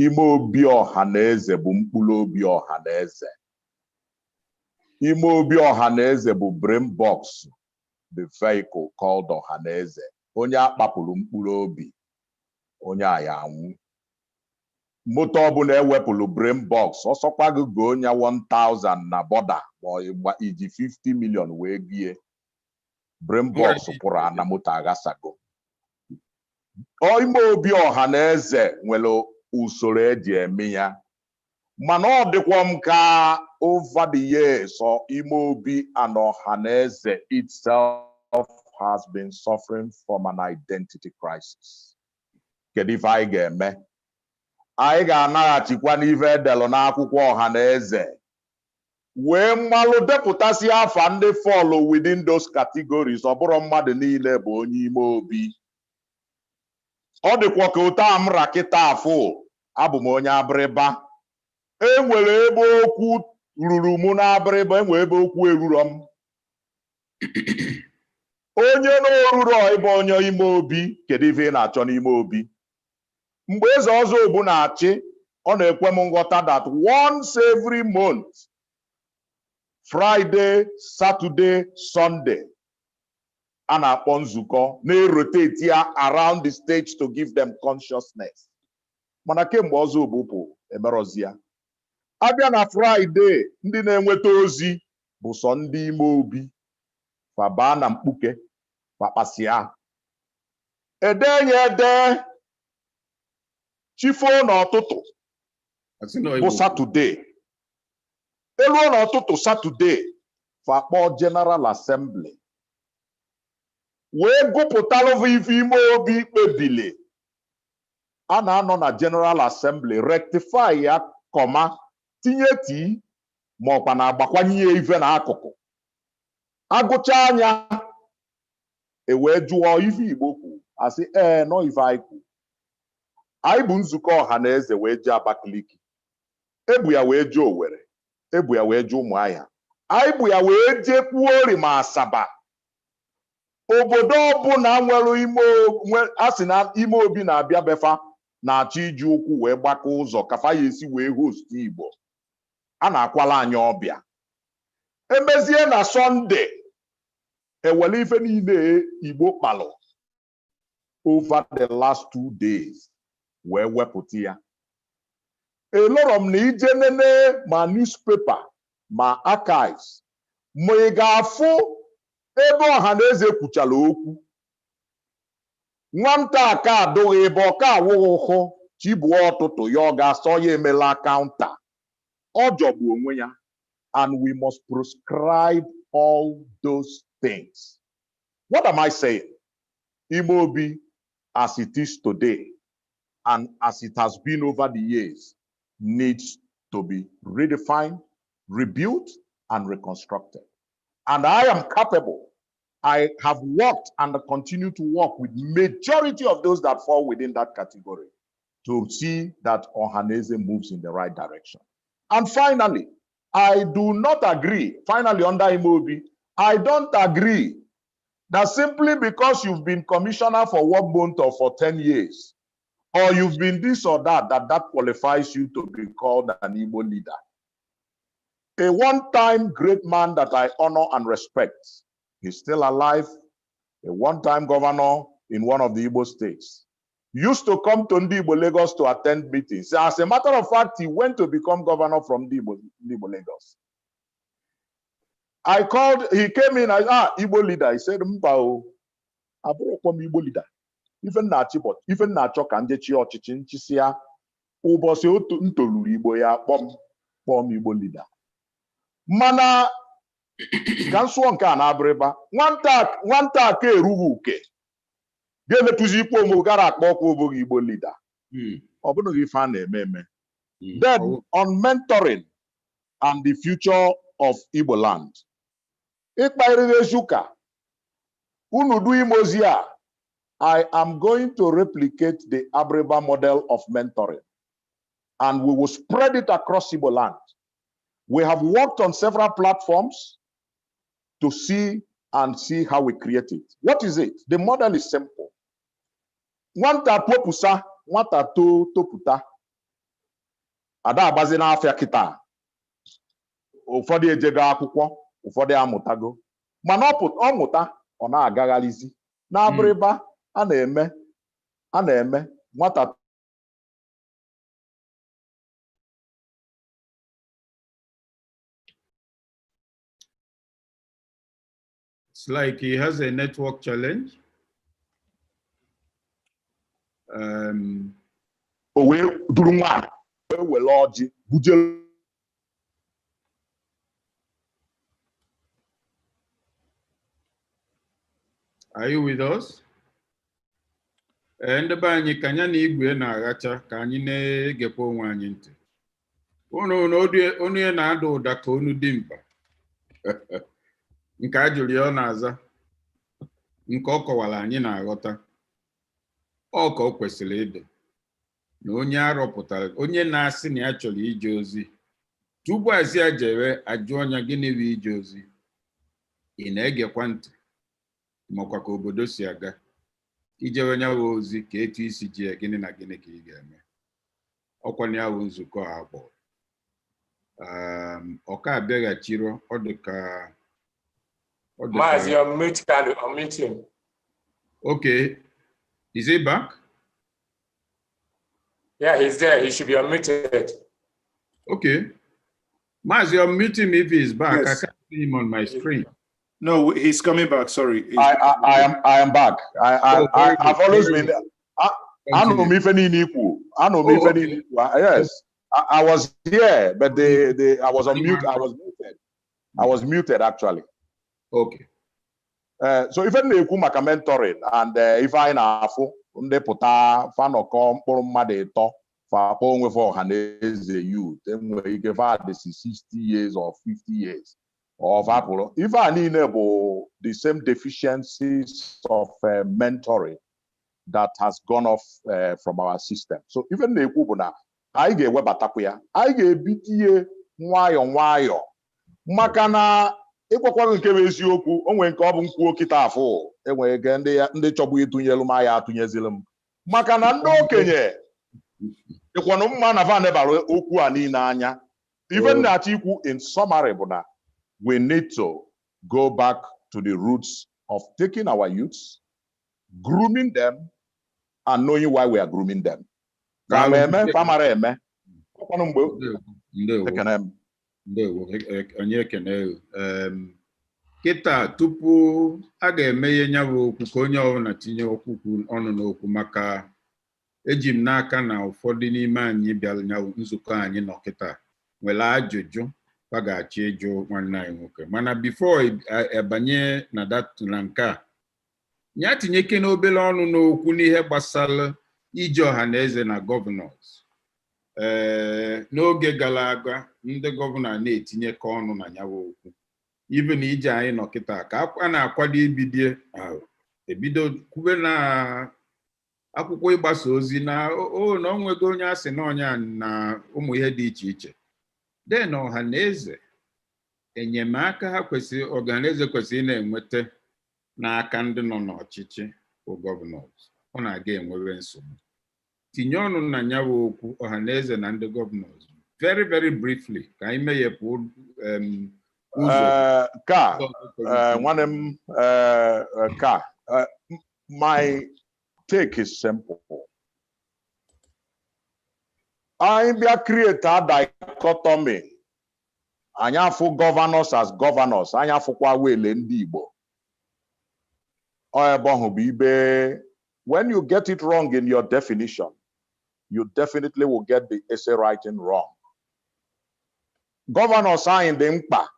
Ime obi ọha na eze bụ mkpụrụ obi ọha na eze. Ime obi ọha na eze bụ brain box, the vehicle called ọha na eze. Onye akpapụrụ mkpụrụ obi, onye a ya anwụ. Moto ọbụla ewepụrụ brain box, ọsọkwa gị goo nya 1000 na border ma ọ iji 50 million wee gie, brain box pụrụ ana, moto aghasago. Ime obi ọha na eze nwere usoro eji eme ya, mana ọ dịkwa m ka over the years, ime obi and ọha na eze itself has been suffering from an identity crisis. Kedu ife anyị ga-eme? Anyị ga-anaghachikwa n'ife edelụ n'akwụkwọ ọha na eze wee mmalụ depụtasị afa ndị fall within those categories. Ọ bụrụ mmadụ niile bụ onye ime obi. Ọ dịkwa ka ụta m rakịta afụ, abụ m onye Abịrịba. Enwere ebe okwu ruru mụ n'Abịrịba, enwere ebe okwu eruro m. Onye na-oruro ịbụ onye ime obi, kedu ife ị na-achọ n'ime obi? Mgbe eze ọzọ ogbu na-achị, ọ na-ekwe m nghọta that once every month, Friday, Saturday, Sunday, a na-akpọ nzukọ na-erotate ya around the stage to give them consciousness. Mana kemgbe ọzọ ogbupụ emerọzi ya, abịa na Friday, ndị na-enweta ozi bụ sọ ndị ime obi. Fabaa na mkpuke, fakpasịa edenye ede chifo n'ụtụtụ. Asị na bụ Igbo. Saturday, eluo n'ụtụtụ Saturday, fakpọ General Assembly wee gụpụtalụva ife ime obi kpebili. A na-anọ na General Assembly rectify ya, comma tinye tii, ma ọkwa na-agbakwanye ya ife n'akụkụ. Agụcha anya, e wee jụọ ife Igbo kwu, asị ee, nọ ife anyị kwu. Anyị bụ nzukọ ọha na eze wee jee Abakaliki, ebu ya wee jee Owerri, ebu ya wee jee Ụmụahịa, anyị bụ ya wee jee kwuori ma Asaba. Obodo ọbụla nwere ime a sị na ime obi na-abịa befa na-achọ iji ụkwụ wee gbakọ ụzọ kafa ya esi wee host Igbo. A na-akwala anyị ọbịa. Emezie na Sunday, ewere ife niile Igbo kpalụ over the last 2 days wee wepụta ya. Elọrọ m na ije nene ma newspaper ma archives, ma ị ga-afụ ebe ọha na eze kwuchara okwu. Nwata aka adụghị ebe ọka awụghị chibuo ọtụtụ ya, ọ ga-asọ ya emela counter. Ọ jọgbu onwe ya, and we must proscribe all those things. What am I saying? Ime obi as it is today and as it has been over the years needs to be redefined, rebuilt and reconstructed. And I am capable. I have worked and continue to work with majority of those that fall within that category to see that Ohaneze moves in the right direction. And finally, I do not agree, finally under Imobi, I don't agree that simply because you've been commissioner for 1 month or for 10 years, or you've been this or that, that that qualifies you to be called an Igbo leader. A one-time great man that I honor and respect, he's still alive, a one-time governor in one of the Igbo states, used to come to Ndigbo Lagos to attend meetings. As a matter of fact, he went to become governor from Ndigbo Lagos. I called, he came in, I ah, Igbo leader. He said, "Mba o, abụrụkwa m Igbo leader. Ife m na-achị bụ ife m na-achọ ka njechi ọchịchị nchịsịa ụbọchị otu m toluru Igbo ya kpọọ m Igbo leader." Mana Ka m sụọ nke a na-abịrịba, nwata aka erughị uke ga-emetụzi ikwu omume gara akpọ ọkwa oboghị Igbo leader. Ọ bụghị ife a na-eme eme. Then on mentoring and the future of Igbo land, ịkpa eriri ezi ụka unu du ime ozi a, I am going to replicate the Abriba model of mentoring and we will spread it across Igbo land. We have worked on several platforms to see and see how we create it. What is it? The model is simple. Nwata popusa, nwata too toputa. Ada agbazi n'afịa kịta. Ụfọdụ ejego akwụkwọ, ụfọdụ amụtago. Mana ọ mụta, ọ na-agagharịzi. N'Abịrịba, a na-eme nwata It's like he has a network challenge. O wee duru nwaanyị wee were ọjị buje. Are you with us? Ee, ndị be anyị, ka anya na igwe na-aghacha ka anyị na-egekwa onwe anyị ntị. Unu na onu ya na-ada ụda ka onu dị mkpa. Nke a jụrụ ya ọ na-aza. Nke ọ kọwara anyị na-aghọta. Ọ ka o kwesịrị ịdị. Na onye arọpụtara, onye na-asị na ya chọrọ ije ozi. Tupu asị ya jere, ajụọ ya gịnị bụ ije ozi. Ị na-egekwa ntị makwa ka obodo si aga ijewe nyawa ozi ka etu isi ji ya, gịnị na gịnị ka ị ga-eme. Ọkwa na ya bụ nzukọ a kpọrọ ọka abịaghachiro, ọ dị ka Maazị, unmute Kalu, unmute him. Okay, is he back? Yeah, he's there. He should be unmuted. Okay, Maazị, unmute him if he's back. Yes. I can't see him on my screen. No, he's coming back. Sorry. I am back. Oh, very I've good, always very been anụrụ m Continue. ife niile ikwu, anụrụ m Oh, ife okay. niile ikwu. Yes, I was here, but the I was on mute. I was muted. I was muted, actually. Okay. So ife m na-ekwu maka mentoring and ife anyị na-afụ, ndị pụta fanọkọ mkpụrụ mmadụ ịtọ, fa akpọ onwe fa Ọha na Eze youth, enwere ike fa dịsi 60 years or 50 years or fa pụrụ. Ife a niile bụ the same deficiencies of mentoring that has gone off from our system. So ife m na-ekwu bụ na anyị ga-ewebatakwu ya, anyị ga-ebido ihe nwayọọ nwayọọ, maka na ịgwakwaghị nke bụ eziokwu, o nwere nke ọ bụ nkwuo kịta afụ, enwere ike ndị chọbụ ịtụnyelu m aya atụnyezili m, maka na ndị okenye dịkwanụ mma na van nebara okwu a niile anya. Ife m na-achọ ikwu in summary bụ na we need to go back to the roots of taking our youths, grooming them and knowing why we are grooming them. Fa eme fa mara eme ọkwanụ mgbe. Ndewo. Ekene m. Ndewo, onye ekene. Kịta tupu a ga-eme ihe nya bụ okwu ka onye ọbụla tinye okwu ọnụ n'okwu, maka eji m n'aka na ụfọdụ n'ime anyị bịara nya nzukọ anyị nọ kịta nwere ajụjụ fa ga-achọ ịjụ nwanne anyị nwoke. Mana before abanye na that, na nke a ya tinyeke n'obere ọnụ n'okwu n'ihe gbasara ije Ọha na Eze na governors. Ee, n'oge gara aga, ndị governor na-etinyekọ ọnụ na ya bụ okwu. Ibe na ije anyị nọ kịta ka a na-akwado ibidie, ebido kwube na akwụkwọ ịgbasa ozi na o na onwego onye asị na ọnya na ụmụ ihe dị iche iche den. Ọha na Eze, enyemaka ha kwesịrị, Ọhaneze kwesịrị ị na-enweta n'aka ndị nọ n'ọchịchị bụ governors, ọ na-aga enwewe nsogbu. Tinye ọnụ na ya bụ okwu Ọha na Eze na ndị governors, very very briefly, ka anyị meghepụ ụzọ. Ka nwanne m, ka my take is simple. Anyị bịa create a dichotomy, anyị afụ governors as governors, anyị afụkwa wele ndị Igbo. Ọ ebe ọhụ bụ ibe, when you get it wrong in your definition, you definitely will get the essay writing wrong. Governors anyị dị mkpa.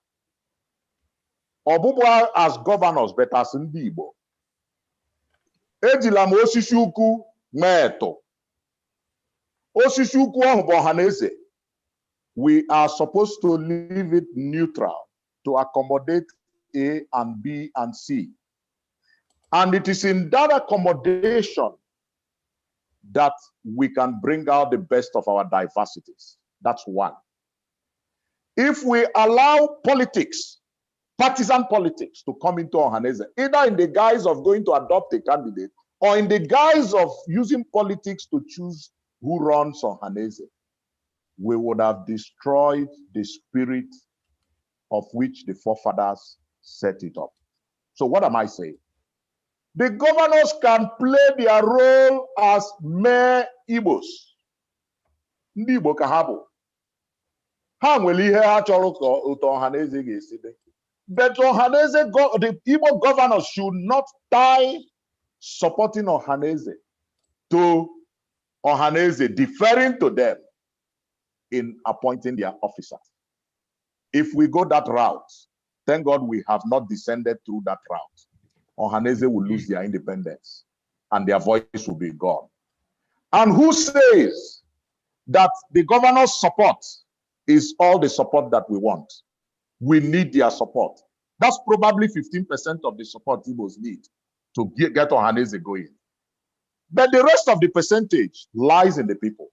Ọ bụbụ as governors, but as ndị Igbo. Ejila m osisi ukwu mee etu. Osisi ukwu ahụ bụ Ọhaneze. We are supposed to leave it neutral to accommodate A and B and C. And it is in that accommodation that we can bring out the best of our diversities. That's one. If we allow politics, partisan politics, to come into Ohaneze, either in the guise of going to adopt a candidate or in the guise of using politics to choose who runs Ohaneze, we would have destroyed the spirit of which the forefathers set it up. So what am I saying? The governors can play their role as mere Igbos. Ndị Igbo ka ha bụ. Ha nwere ihe ha chọrọ ka otu Ọhaneze ga-esi dị. But Ọhaneze, the Igbo governors should not tie supporting Ọhaneze to Ọhaneze deferring to them in appointing their officers. If we go that route, thank God we have not descended through that route. Ohaneze will lose their independence and their voice will be gone. And who says that the governor's support is all the support that we want? We need their support. That's probably 15% of the support Igbos need to get Ohaneze going. But the rest of the percentage lies in the people,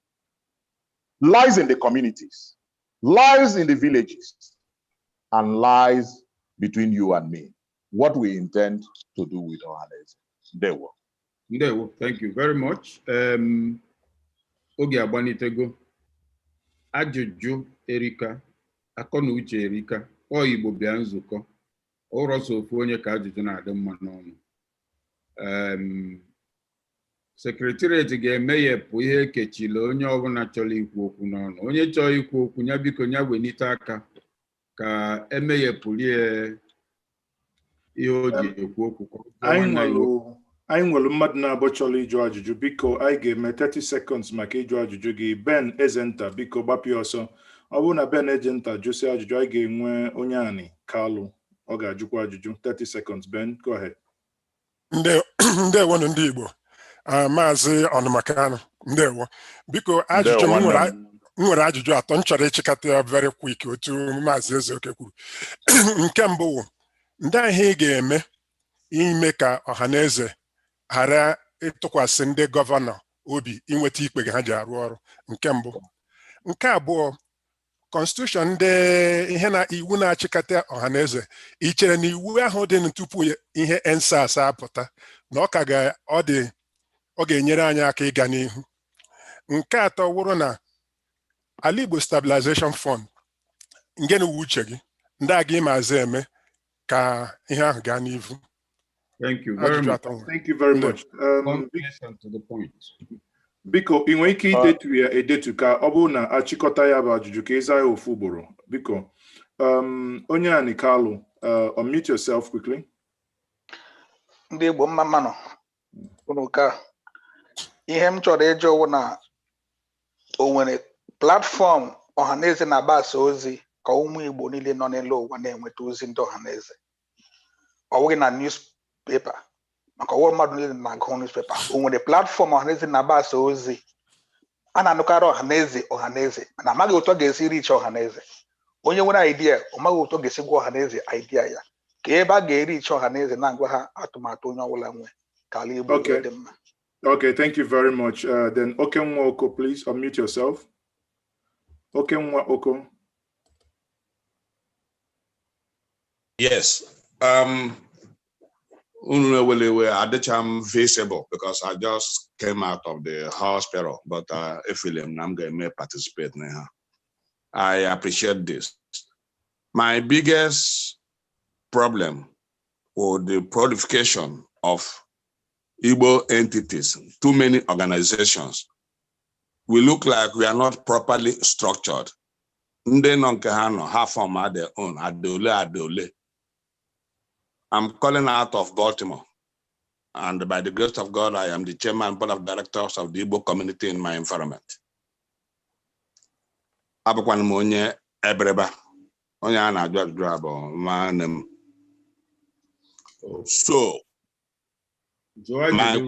lies in the communities, lies in the villages, and lies between you and me. What we intend to do with Ohaneze. Ndewo. Ndewo, thank you very much. Oge agbanitego. Ajụjụ erika, akọ na uche erika, ọ Igbo bịa nzukọ. Ụrọ so ofu onye ka ajụjụ na-adị mma n'ọnụ. Secretariat ga-emeghepụ ihe ekechila onye ọbụla chọrọ ikwu okwu n'ọnụ. Onye chọrọ ikwu okwu ya, biko ya welite aka ka emeghepụrie ihe o ji ekwu okwu ka ọ jụọ Anyị nwanne ya nwere okwu. Anyị nwere mmadụ na-abụ chọrọ ịjụ ajụjụ. Biko, anyị ga-eme 30 seconds maka ịjụ ajụjụ gị. Ben Ezenta, biko gbapụ ya ọsọ. Ọ bụrụ na Ben Ezenta jụsị ajụjụ, anyị ga-enwe onye anị Kalụ, ọ ga-ajụkwa ajụjụ. 30 seconds. Ben, go ahead. Ndewonu ndị Igbo. Ah, Maazị Ọnụmakanụ, ndewo. Biko, ajụjụ m Ndewo, nwere nwanne m. M nwere ajụjụ atọ m chọrọ ịchịkọta ya very quick otu Maazị Ezeoke kwuru. Nke mbụ wụ ndị ihe ị ga-eme ime ka ọha na eze ghara ịtụkwasị ndị governor obi inweta ikpe ha ji arụ ọrụ, nke mbụ. Nke abụọ, constitution, ndị ihe na iwu na-achịkọta ọha na eze, ị chere na iwu ahụ dị tupu ihe EndSARS apụta na ọ ka ga ọ dị, ọ ga-enyere anyị aka ịga n'ihu? Nke atọ wụrụ na Ala Igbo Stabilization Fund, ngene wu uche gị ndị aga ịmazi eme ka ihe ahụ gaa n'ihu? Thank you very Ajụjụ much. atọ nwere. Thank you very much. Concise and to the point. Biko, ị nwere ike idetu ya edetu ka ọ bụrụ na achịkọta ya bụ ajụjụ ka ịza ya ofu ugboro, biko. Onye Ani Kalụ, unmute yourself quickly. Ndị Igbo, mma mmanụ unu. Ka ihe m chọrọ ịjụ wụ na o nwere platform Ọhaneze na-agbasa ozi ka ụmụ Igbo niile nọ n'elu ụwa na-enweta ozi ndị Ọhaneze, ọ bụghị na newspaper, maka ọwụ mmadụ niile na-agụ newspaper. O nwere platform Ọhaneze na-agbasa ozi? A na-anụkarị Ọhaneze, Ọhaneze, mana amaghị otu ọ ga-esi reach Ọhaneze. Onye nwere idea, ọ maghị otu ọ ga-esi gwa Ọhaneze idea ya, ka ebe a ga-erichi Ọhaneze na-agwa ha atụmatụ onye ọbụla nwe ka ala Igbo Okay. wee dị mma. Okay, thank you very much. Then Okenwa Oko, please unmute yourself. Okenwa Oko. Yes. Unu ewele, adịcha m visible because I just came out of the hospital, but efili m na m ga-eme participate na ha. I appreciate this. My biggest problem with the proliferation of Igbo entities, too many organizations. We look like we are not properly structured. Ndị nọ nke ha nọ, ha form their own, adole adole. I'm calling out of Baltimore. And by the grace of God, I am the chairman board of directors of the Igbo community in my environment. Abụkwana m onye Ebereba, onye a na-ajụ ajụjụ abụ nwanne m. So Jụọ my ajụjụ.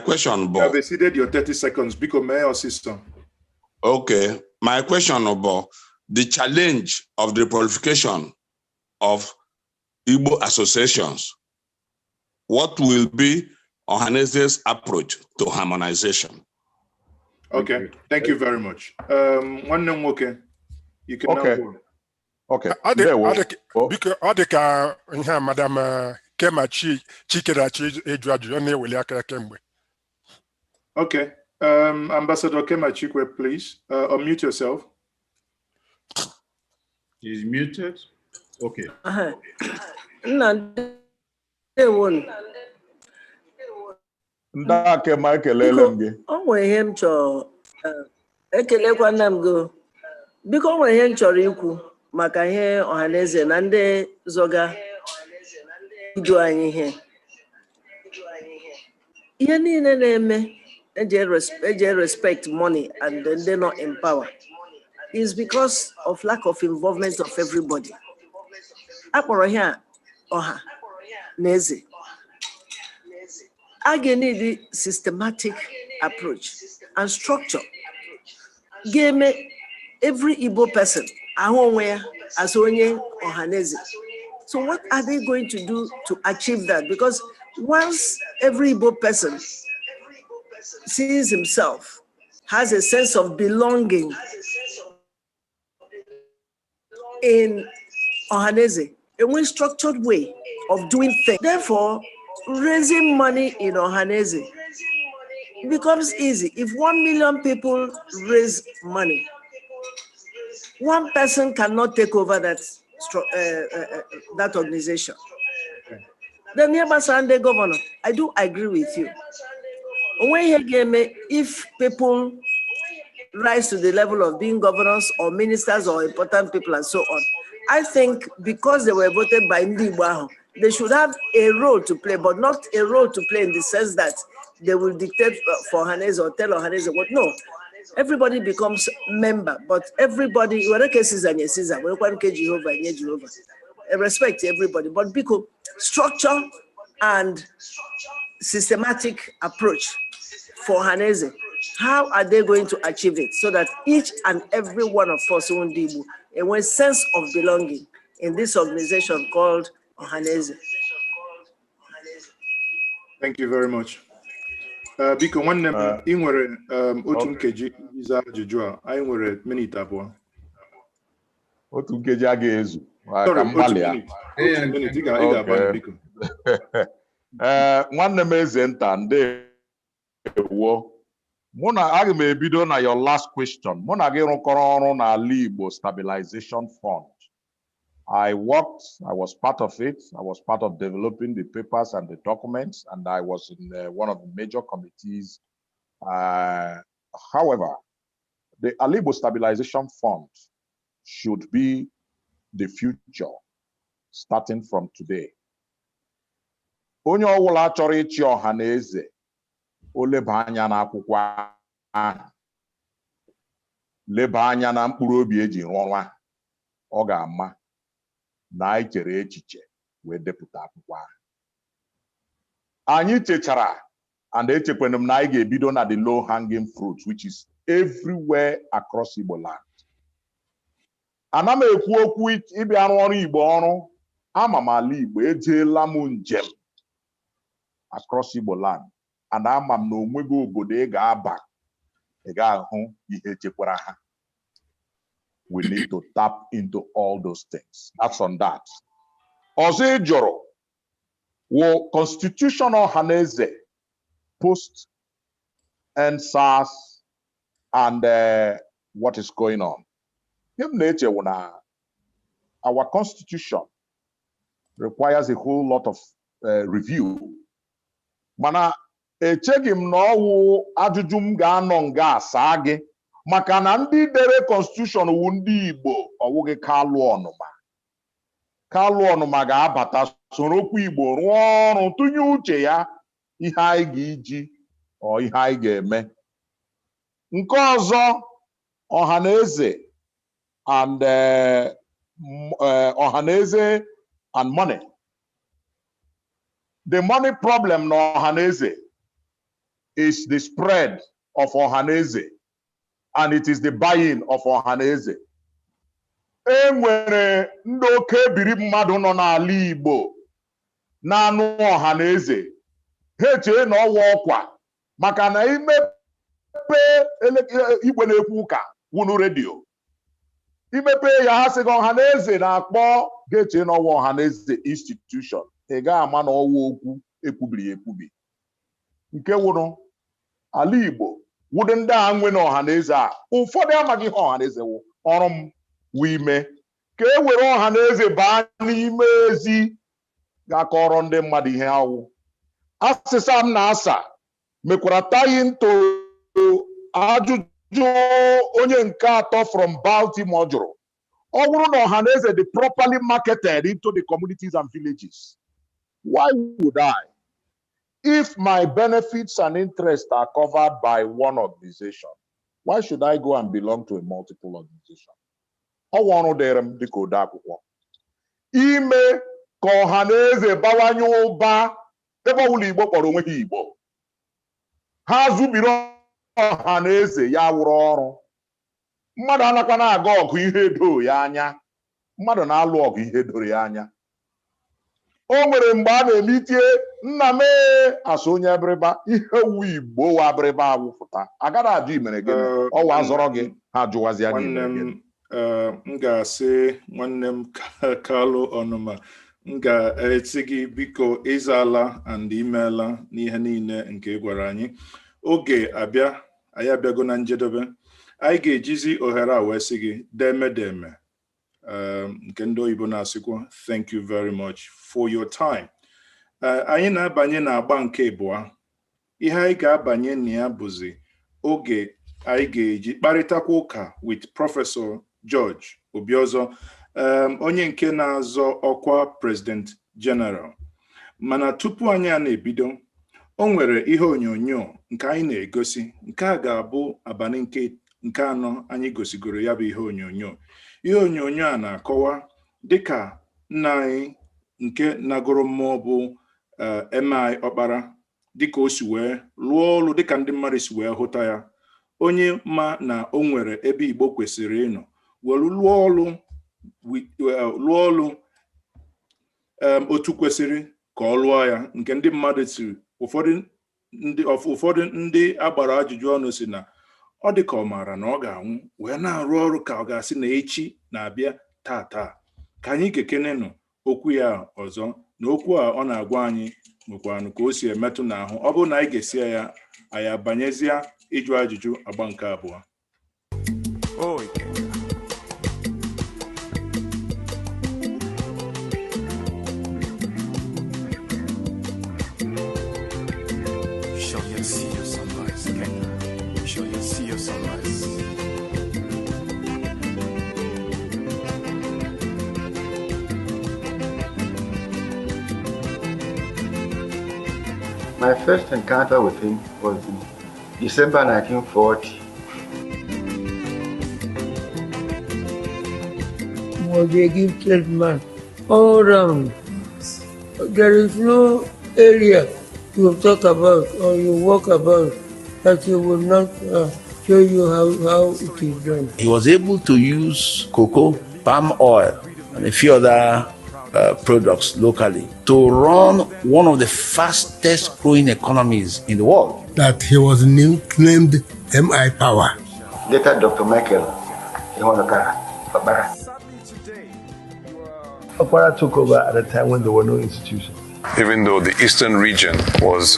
question You bụ have exceeded your 30 seconds. Biko mee ọsịsọ. Okay, my question about the challenge of the proliferation of Igbo associations. What will be Ohaneze's approach to harmonization? Okay, thank you very much. Nwanne m nwoke, you can now Okay. go. Okay. Ọ dị Ndewo. ọ dị biko, ọ dị ka ihe a Madam Kema Chikerachi ịjụ ajụjụ, ọ na-eweli aka ya kemgbe. Okay. Ambassador Kema Chikwe, please unmute yourself. He's muted. Okay. Aha. Nna, ndewonu. Ndị Akema, ekelele m gị. O nwere ihe m chọrọ ekelekwa nna m gị o. Biko, o nwere ihe m chọrọ ikwu maka ihe Ọhaneze na ndị zọga idu anyị. Ihe niile na-eme eji respect money and ndị nọ in power is because of lack of involvement of everybody. A kpọrọ ihe a ọha na eze. A ga-need systematic approach and structure ga-eme every Igbo person ahụ onwe ya as onye Ọhaneze. So what are they going to do to achieve that? Because once every Igbo person sees himself, has a sense of belonging in Ohaneze, a well structured way of doing things. Therefore, raising money in Ohaneze becomes easy. If 1 million people raise money, one person cannot take over that organization. Then ihe gbasara ndị governor, I do agree with you. Onwe ihe ga-eme if people rise to the level of being governors or ministers or important people and so on. I think because they were voted by ndị Igbo ahụ, they should have a role to play, but not a role to play in the sense that they will dictate for Ohaneze or tell Ohaneze what. No, everybody becomes member, but everybody, were ke Caesar nye Caesar, werekwa nke Jehovah nye Jehovah. Respect everybody, but biko, structure and systematic approach for Ohaneze. How are they going to achieve it so that each and every one of us ndị Igbo enwe sense of belonging in this organization called Ohaneze? Thank you very much. Biko nwanne m, ị nwere otu nkeji iji zaa ajụjụ a. Anyị nwere minit 2. Otu nkeji agaghị ezu. Ah, Sorry, ka m otu gbalịa. minute. Otu minute. Ị ga-agbalị, biko. Ee, nwanne m eze nta, ndewo. Mụ na aga m ebido na your last question. Mụ na gị rụkọrọ ọrụ n'ala Igbo Stabilization Fund. I worked, I was part of it. I was part of developing the papers and the documents, and I was in one of the major committees. However, the Alaigbo Stabilization Fund should be the future, starting from today. Onye ọbụla chọrọ ịchị ọha na eze, o leba anya n'akwụkwọ ahụ, leba anya na mkpụrụ obi eji rụọ ọrụ ahụ, ọ ga-ama na anyị chere echiche wee depụta akwụkwọ ahụ. Anyị chechara and echekwana m na anyị ga-ebido na the low hanging fruit, which is everywhere across Igbo land. Ana m ekwu okwu ịbịa arụ ọrụ Igbo ọrụ. Ama m ala Igbo, ejeela m njem across Igbo land and ama m na onweghị obodo ị ga-aba ị ga-ahụ ihe chekwara ha. We need to tap into all those things. That's on that. Ọzọ ị jụrụ wụ constitution Ọhaneze post EndSARS and what is going on. Ihe m na-eche wụ na our constitution requires a whole lot of review. Mana echeghị m na ọwụ ajụjụ m ga-anọ nga asaa gị, maka na ndị dere constitution wu ndị Igbo, ọwụghị Kalụ Ọnụma. Kalụ Ọnụma ga-abata sorokwu Igbo rụọ ọrụ, tụnye uche ya ihe anyị ga-eji ọ ihe anyị ga-eme. Nke ọzọ, Ọhaneze and Ọhaneze and money. The money problem na Ọhaneze is the spread of Ọhaneze, and it is the buying of Ọhaneze. E nwere ndị oke ebiri mmadụ nọ n'ala Igbo na-anụ Ọhaneze, ha echee na ọwa ọkwa maka na imepe igwe na-ekwu ụka wunu redio, imepe ya, ha sị gị Ọhaneze na-akpọ, ga-eche na ọwa Ọhaneze institution. Ị gaghị ama na ọwa okwu ekwubiri ekwubi nke wụrụ ala Igbo wụdị ndị a nwe na Ọhaneze a. Ụfọdụ amaghị ihe Ọhaneze wụ. Ọrụ m wụ ime ka e were Ọhaneze baa n'ime ezi, ga-akọrọ ndị mmadụ ihe awụ. Asịsa m na-asa mekwara tayi ntụ ajụjụ onye nke atọ from Baltimore jụrụ. Ọ bụrụ na Ọhaneze dị properly marketed into the communities and villages, why would I, if my benefits and interests are covered by one organization, why should I go and belong to a multiple organization? Ọwa ọrụ dịrị m dịka ode akwụkwọ ime ka Ọhaneze bawanye ụba ebe ọbụla Igbo kpọrọ onwe ha Igbo. Ha zubiri Ọhaneze ya wụrụ ọrụ. Mmadụ anakwa na-aga ọgụ ihe doo ya anya, mmadụ na-alụ ọgụ ihe doro ya anya. O nwere mgbe a na-eme itie nna m ee asụ onye abịrịba ihe wu Igbo wa abịrịba awụfụta, agaghị ajụ imere gịnị, ọwa azọrọ gị, ha jụwazịa gị Nwanne imere gịnị. m, m ga-asị nwanne m Kalụ Ọnụma, m ga-esi gị biko, ịzala and imeela n'ihe niile nke ị gwara anyị. Oge abịa, anyị abịago na njedebe. Anyị ga-ejizi ohere a wee sị gị deme deme, nke ndị oyibo na-asịkwa thank you very much for your time. Anyị na-abanye n'agba nke abụọ. Ihe anyị ga-abanye na ya bụzi oge anyị ga-eji kparịtakwa ụka with Prọfesọ George Obiozor, onye nke na-azọ ọkwa President General. Mana tupu anyị a na-ebido, o nwere ihe onyonyo nke anyị na-egosi. Nke a ga-abụ abalị nke anọ anyị gosigoro ya bụ ihe onyonyo. Ihe onyonyo a na-akọwa dịka nna anyị nke nagoro mmụọ bụ M.I. Ọkpara, dịka o si wee lụọ ọrụ, dịka ndị mmadụ si wee hụta ya, onye ma na o nwere ebe Igbo kwesịrị ịnọ were lụọ ọrụ, lụọ ọrụ otu kwesịrị ka ọ lụọ ya. Nke ndị mmadụ si, ụfọdụ ndị agbara ajụjụ ọnụ si na ọ dị ka ọ maara na ọ ga-anwụ wee na-arụ ọrụ ka ọ ga-asị na echi na-abịa taa taa. Ka anyị gekenenụ okwu ya ọzọ, na okwu a ọ na-agwa anyị nwekwanụ ka o si emetụ n'ahụ. Ọ bụrụ na anyị ga-esie ya, anyị abanyezie ịjụ ajụjụ agba nke abụọ. Oh, Ikenga. Shall yet see your sunrise, Ikenga. Shall yet see your sunrise. My first encounter with him was in December 1940. Was a gifted man all round. There is no area you talk about or you walk about that he will not show you how it is done. He was able to use cocoa, palm oil, and a few other products locally to run one of the fastest growing economies in the world. That he was named MI Power. Later, Dr. Michael Iheonukara Okpara. Okpara took over at a time when there were no institutions. Even though the eastern region was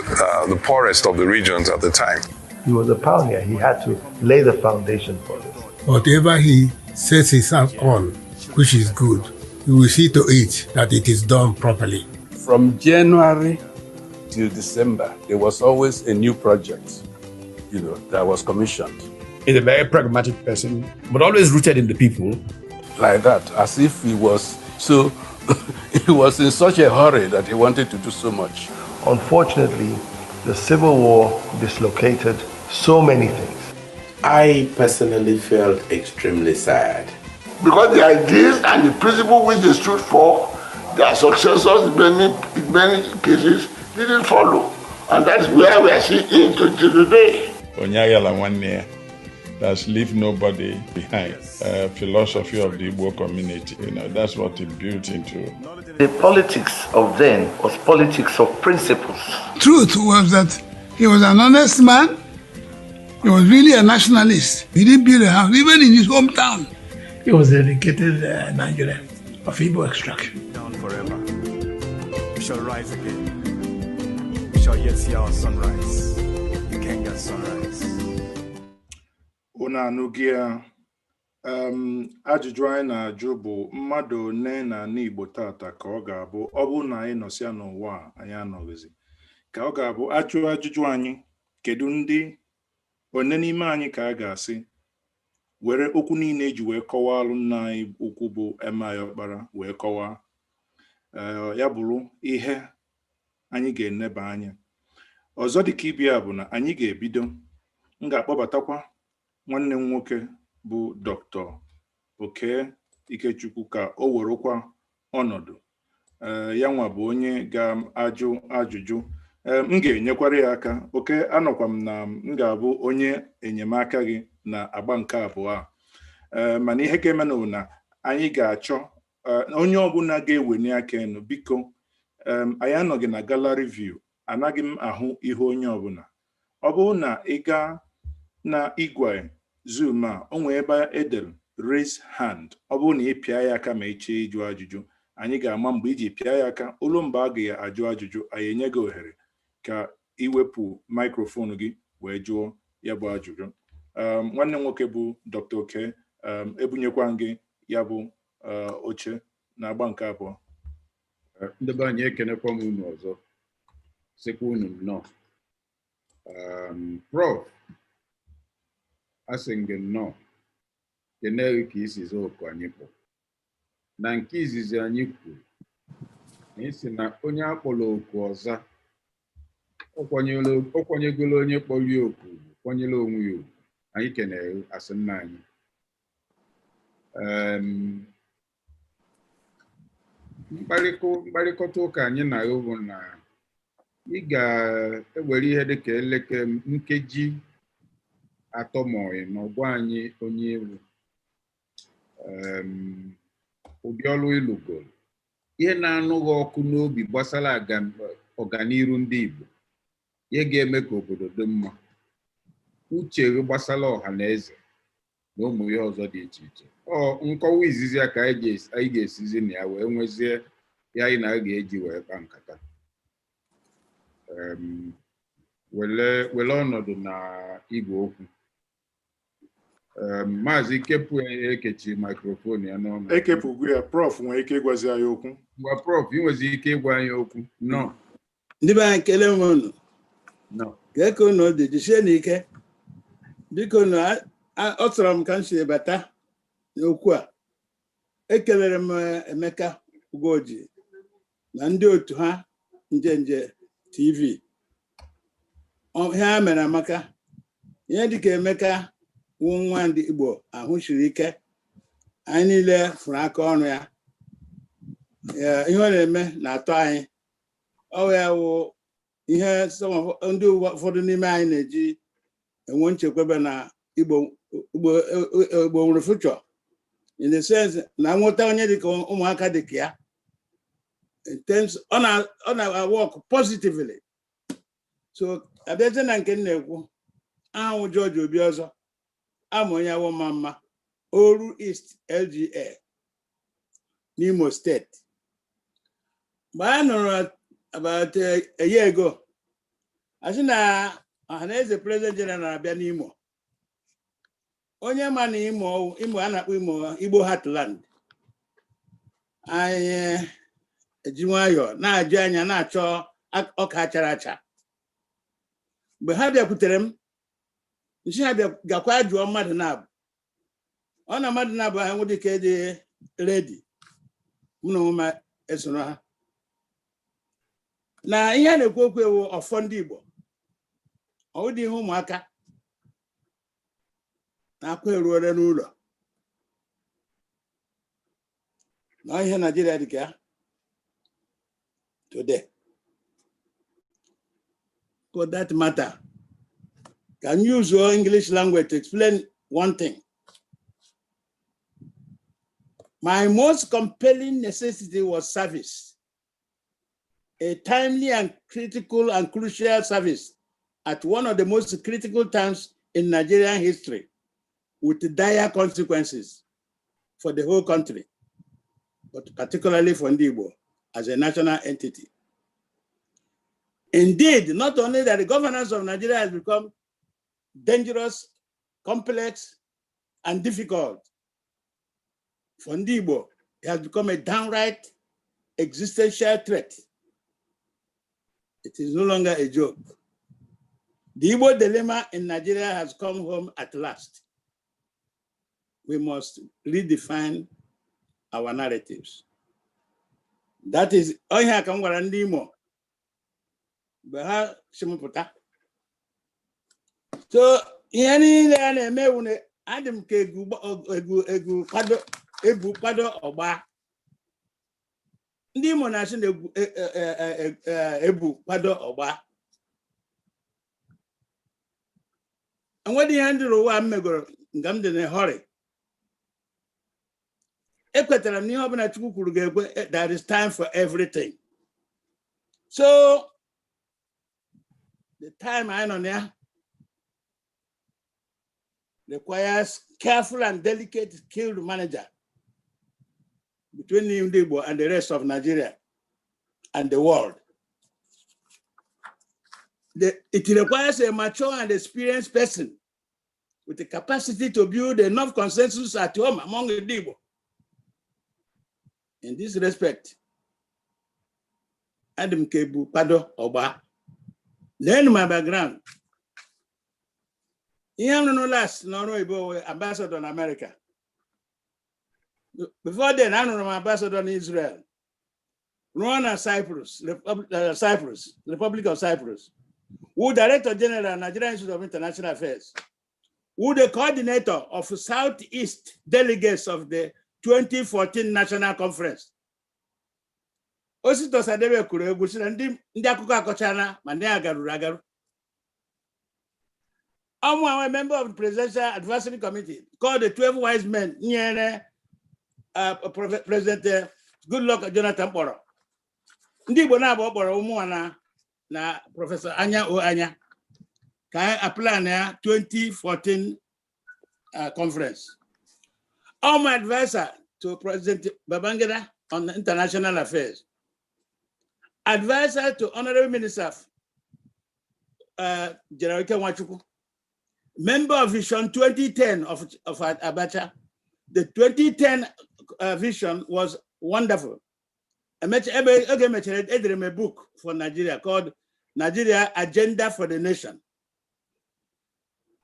the poorest of the regions at the time. He was a pioneer. He had to lay the foundation for this. Whatever he sets his hands on, which is good, he will see to it that it is done properly. From January till December, there was always a new project that was commissioned. He's a very pragmatic person, but always rooted in the people. Like that, as if he was so, he was in such a hurry that he wanted to do so much. Unfortunately, the Civil War dislocated so many things. I personally felt extremely sad. Because the ideas and the principle which they stood for, their successors in many, in many cases didn't follow. And that's where we are seeing to today. Onye aghala nwanne ya. That's leave nobody behind. Philosophy of the Igbo community. That's what it built into. The politics of then was politics of principles. Truth was that he was an honest man. He was really a nationalist. He didn't build a house, even in his hometown. He was a dedicated Nigerian of Igbo extraction. Down forever. We shall rise again. We shall yet see our sunrise. Ikenga sunrise. Unu anụghị ya. Ajụjụ anyị na-ajụ bụ mmadụ one n'ala Igbo tata ka ọ ga-abụ ọ bụrụ na anyị nọsịa n'ụwa a anyị anọghịzi, ka ọ ga-abụ ajụ ajụjụ anyị, kedu ndị one n'ime anyị ka a ga-asị were okwu niile eji wee kọwaa alụ nna anyị ukwu bụ M.I. Ọkpara wee kọwaa. Ya bụrụ ihe anyị ga-eneba anya ọzọ dịka ibia bụ na anyị ga-ebido. M ga-akpọbatakwa nwanne m nwoke bụ Dr. Oke Ikechukwu ka o werekwa ọnọdụ. Ee, ya nwa bụ onye ga-ajụ ajụjụ. Ee, m ga-enyekwara ya aka. Oke, anọkwa m na m ga-abụ onye enyemaka gị na agba nke abụọ a. Ee, mana ihe ga-eme na bụ na anyị ga-achọ onye ọbụla ga-eweni aka enu. Biko, anyị anọghị na gallery view, anaghị m ahụ ihu onye ọbụla. Ọ bụrụ na ị gaa na igwe Zoom a, o nwee ebe edere "raise hand". Ọ bụrụ na ị pịa ya aka ma ị chọọ ịjụ ajụjụ, anyị ga-ama mgbe iji pịa ya aka. Olu mgbe a ga-ajụ ajụjụ, anyị enye gị ohere ka iwepụ microphone gị wee jụọ ya bụ ajụjụ. Nwanne m nwoke bụ Dr. Oke, ebunyekwa m gị ya bụ oche na agba nke abụọ. Ndị be anyị, ekenekwa m unu ọzọ, sịkwa unu nnọọ. Prof, asị m gị nnọọ, kelee gị ka isi zaa oku anyị kpọ. Na nke izizi anyị kwuru, anyị sị na onye akpọrọ oku ọza, ọ kwanyegolo onye kpọrọ ya oku ugwu, kwanyere onwe ya ugwu. Anyị kenere, asị nna anyị. Mkparịkọta ụka anyị na ya bụ na ị ga-ewere ihe dịka elekere nkeji 3 ma ọ ịnọ gwa anyị onye iwu, ụdị ọrụ ịlụgoro, ihe na-anụghị ọkụ n'obi gbasara ọganiru ndị Igbo, ihe ga-eme ka obodo dị mma, uche gị gbasara ọha na eze na ụmụ ihe ọzọ dị iche iche. Ọ nkọwa izizi ya ka anyị ga-esizi na ya wee nwezie ya anyị na a ga-eji wee kpa nkata. Were ọnọdụ na igwe okwu. Maazị Kepụ ekechi microphone ya n'ọnụ. Ekepụgo ya. Prof nwere ike ịgwazi anyị okwu. Ngwa, Prof, ị nwezi ike ịgwa anyị okwu. Nnọọ. Ndị be anyị, kelee m unu. Nnọọ. Kee ka unu dị? Jisie n'ike, biko. Unu ọ tọrọ m ka m si bata n'okwu a. Ekelere m Emeka Ugoji na ndị otu ha, Njenje TV. Ihe ha mere amaka. Ihe dịka Emeka wụ nwa ndị Igbo ahụ siri ike. Anyị niile fụrụ aka ọrụ ya. Ihe ọ na-eme na-atọ anyị. Ọ ya wụ ihe ndị ụfọdụ n'ime anyị na-eji enwe nchekwebe na Igbo Igbo nwere future, in the sense na nweta onye dịka ụmụaka dịka ya in terms ọ na-work positively. So abịazie na nke m na-ekwu ahụ, George Obi ọzọ ama onye awọ mma mma, Oru East LGA n'Imo Steeti. Mgbe a nụrụ about a year ago, asị na Ọhaneze President General na-abịa n'Imo, onye ma na Imo, Imo a na-akpọ Imo, Igbo heartland, anyị eji nwayọọ na-ajụ anya na-achọ ọka chara acha. Mgbe ha bịakwutere m, nsi ha bịa gakwa jụọ mmadụ na-abụ ọ na mmadụ na-abụ ha nwere ike dị ready. Mụ na onwe m esoro ha na ihe a na-ekwu okwu ewu ọfọ ndị Igbo. Ọ dị ihe ụmụaka na-akwa eruore n'ụlọ na ihe Naijiria dị ka ya today. For that matter, can use your English language to explain one thing. My most compelling necessity was service, a timely and critical and crucial service at one of the most critical times in Nigerian history, with dire consequences for the whole country, but particularly for Ndigbo as a national entity. Indeed, not only that the governance of Nigeria has become dangerous, complex, and difficult, for Ndigbo, it has become a downright existential threat. It is no longer a joke. The Igbo dilemma in Nigeria has come home at last. We must redefine our narratives. That is, onye a ka m gwara ndị Imo mgbe ha si m pụta. So ihe niile a na-eme wụ na adị m ka egwu egwu egwu kwado ebu kwado ọgba. Ndị Imo na-asị na egwu ebu kwado ọgba. Enweghị ihe ndị ụwa m megoro nga m dị na hurry. Ekwetara m n'ihe ọbụla Chukwu kwuru ga-ekwe. There is time for everything. So the time anyị nọ na ya requires careful and delicate, skilled manager between ndị Igbo and the rest of Nigeria and the world. It requires a mature and experienced person with the capacity to build enough consensus at home among the Igbo. In this respect, adị m ka ebu kwado ọgba. Lee my background. Ihe m rụrụ last n'ọrụ oyibo wụ ambassador na America. Before then, anụrụ m ambassador na Israel. Rụọ na Cyprus, Cyprus, Republic of Cyprus. Wụ Director General, Nigerian Institute of International Affairs. Wụ the coordinator of Southeast delegates of the 2014 National Conference. Osita Osadebe kwuru egwu sị na ndị akụkọ akọchana ma ndị agaruru agaru. Ọmụ a member of the Presidential Advisory Committee called the 12 Wise Men nyere President Goodluck Jonathan kpọrọ. Ndị Igbo na-abụọ kpọrọ ụmụ na Professor Anya O Anya ka anyị apply na ya 2014 conference. All my advisor to President Babangida on international affairs. Advisor to Honorable Minister General Ike Nwachukwu. Member of Vision 2010 of Abacha. The 2010 vision was wonderful. Oge mechara, edere m a book for Nigeria called Nigeria Agenda for the Nation.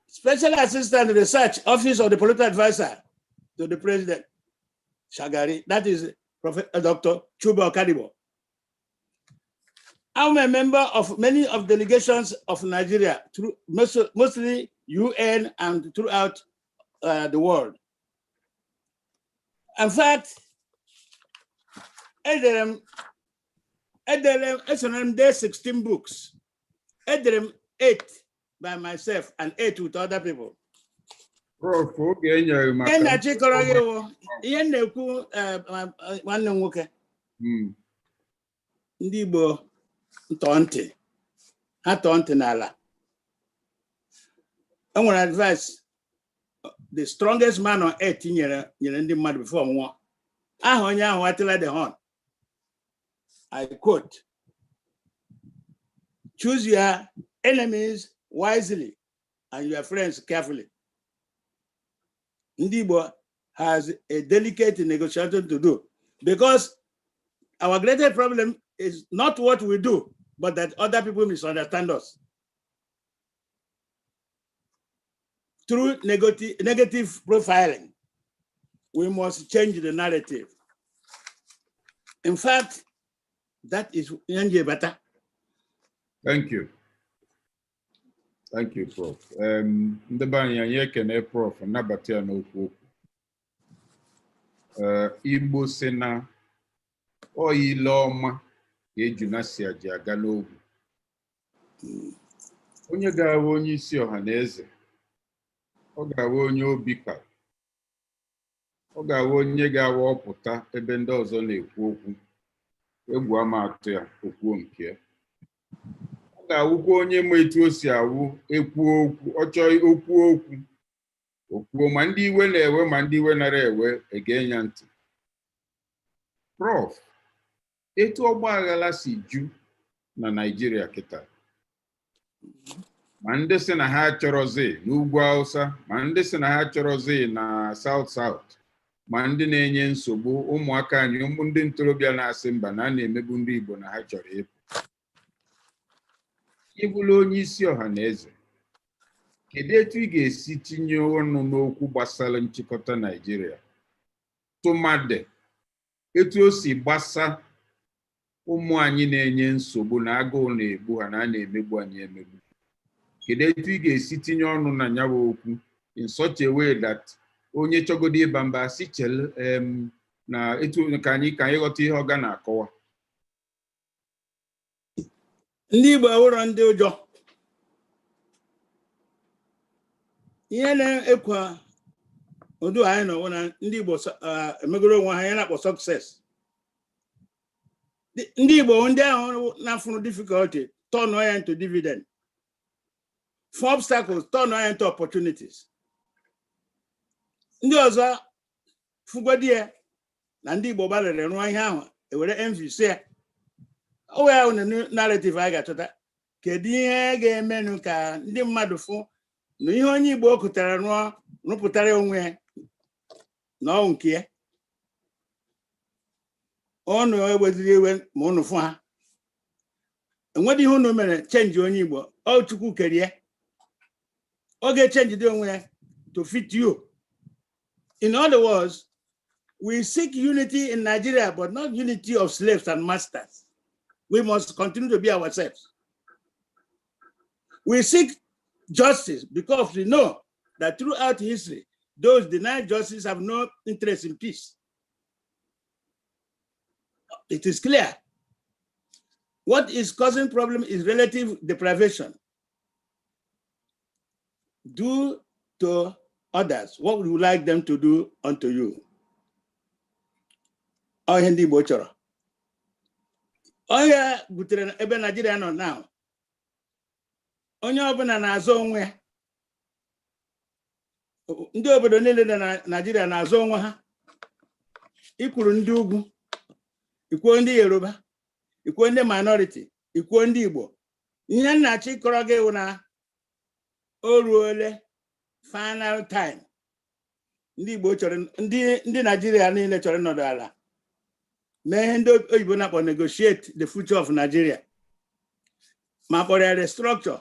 Special Assistant Research Office of the Political Advisor to the President, Shagari, that is Dr. Chuba Okadigbo. I'm a member of many of delegations of Nigeria, through mostly UN and throughout the world. In fact, edere m, esoro m dee 16 books. Edere m 8 by myself and 8 with other people. Prof, oge e nyere maka Ihe na-achịkọrọ gị wụ ihe m na-ekwu, nwanne m nwoke, ndị Igbo ntọọ ntị, ha tọọ ntị n'ala. E nwere advice the strongest man on earth nyere ndị mmadụ before nwụọ. Aha onye ahụ Attila the Hun. I quote, "Choose your enemies wisely and your friends carefully." Ndị Igbo has a delicate negotiation to do because our greatest problem is not what we do, but that other people misunderstand us. Through negative profiling, we must change the narrative. In fact, that is Nje Bata. Thank you. Thank you, Prof. Ndị be anyị, anyị ekene Prof nnabata ya n'okwu okwu. Igbo si na ọ ile ọma ka ejuna si aji aga n'ogwu. Onye ga-awụ onye isi ọha na eze, ọ ga-awụ onye obi kara, ọ ga-awụ onye ga-awa ọpụta ebe ndị ọzọ na-ekwu okwu, egwu ama atụ ya okwuo nke ya. Ọ ga-awụkwa onye ma etu o si awụ ekwuo okwu, ọ chọọ okwu okwu okwuo, ma ndị iwe na-ewe ma ndị iwe nara ewe ege ya ntị. Prof, etu ọgba aghara si ju na Naịjirịa kịta, ma ndị sị na ha achọrọzi n'ugwu Hausa, ma ndị sị na ha achọrọzi na South South, ma ndị na-enye nsogbu ụmụaka anyị, ụmụ ndị ntorobịa na-asị mba na a na-emegbu ndị Igbo, na ha chọrọ ịpụ. Ịbụla onye isi ọha na eze, kedu etu ị ga-esi tinye ọnụ n'okwu gbasara nchịkọta Naịjirịa, tụmadị etu o si gbasa ụmụ anyị na-enye nsogbu na agụụ na-egbu ha, na a na-emegbu anyị emegbu? Kedu etu ị ga-esi tinye ọnụ na ya bụ okwu in such a way that onye chọgodo ịba mba si chele na etu ka anyị ghọta ihe ọ ga na-akọwa? Ndị Igbo awụrọ ndị ụjọ. Ihe na-ekwa ụdị anyị nọ na ndị Igbo emegoro onwe ha ihe na-akpọ success. Ndị Igbo ndị ahụ na-afụrụ difficulty turn ya into dividend, for obstacles turn ya into opportunities. Ndị ọzọ fụgodi ya na ndị Igbo gbalịrị rụọ ihe ahụ, ewere envy si ya o wee ahụ na narrative anyị ga-achọta. Kedu ihe ga-emenụ ka ndị mmadụ fụ na ihe onye Igbo kụtara rụọ rụpụtara onwe ya na ọ nke ya? Ọnụ eweziri iwe ma ụnụ fụ ha enwedị ihe unu mere change onye Igbo. Ọ Chukwu kere ya, ọ ga-echange dị onwe ya to fit you. In other words, we seek unity in Nigeria, but not unity of slaves and masters. We must continue to be ourselves. We seek justice because we know that throughout history, those denied justice have no interest in peace. It is clear. What is causing problem is relative deprivation. Do to others what would you like them to do unto you. Ọ ihe ndị Igbo chọrọ. Onye butere ebe Nigeria nọ now, onye ọbụla na-azọ onwe ya. Ndị obodo niile dị na Nigeria na-azọ onwe ha. Ikwuru ndị ugwu, ikwuo ndị Yoruba, ikwuo ndị minority, ikwuo ndị Igbo. Ihe nna-achọ ịkọrọ gị wụ na o ruole final time ndị Igbo chọrọ, ndị Nigeria niile chọrọ ịnọdụ ala mee ihe ndị oyibo na-akpọ negotiate the future of Nigeria, ma kpọrọ ya restructure,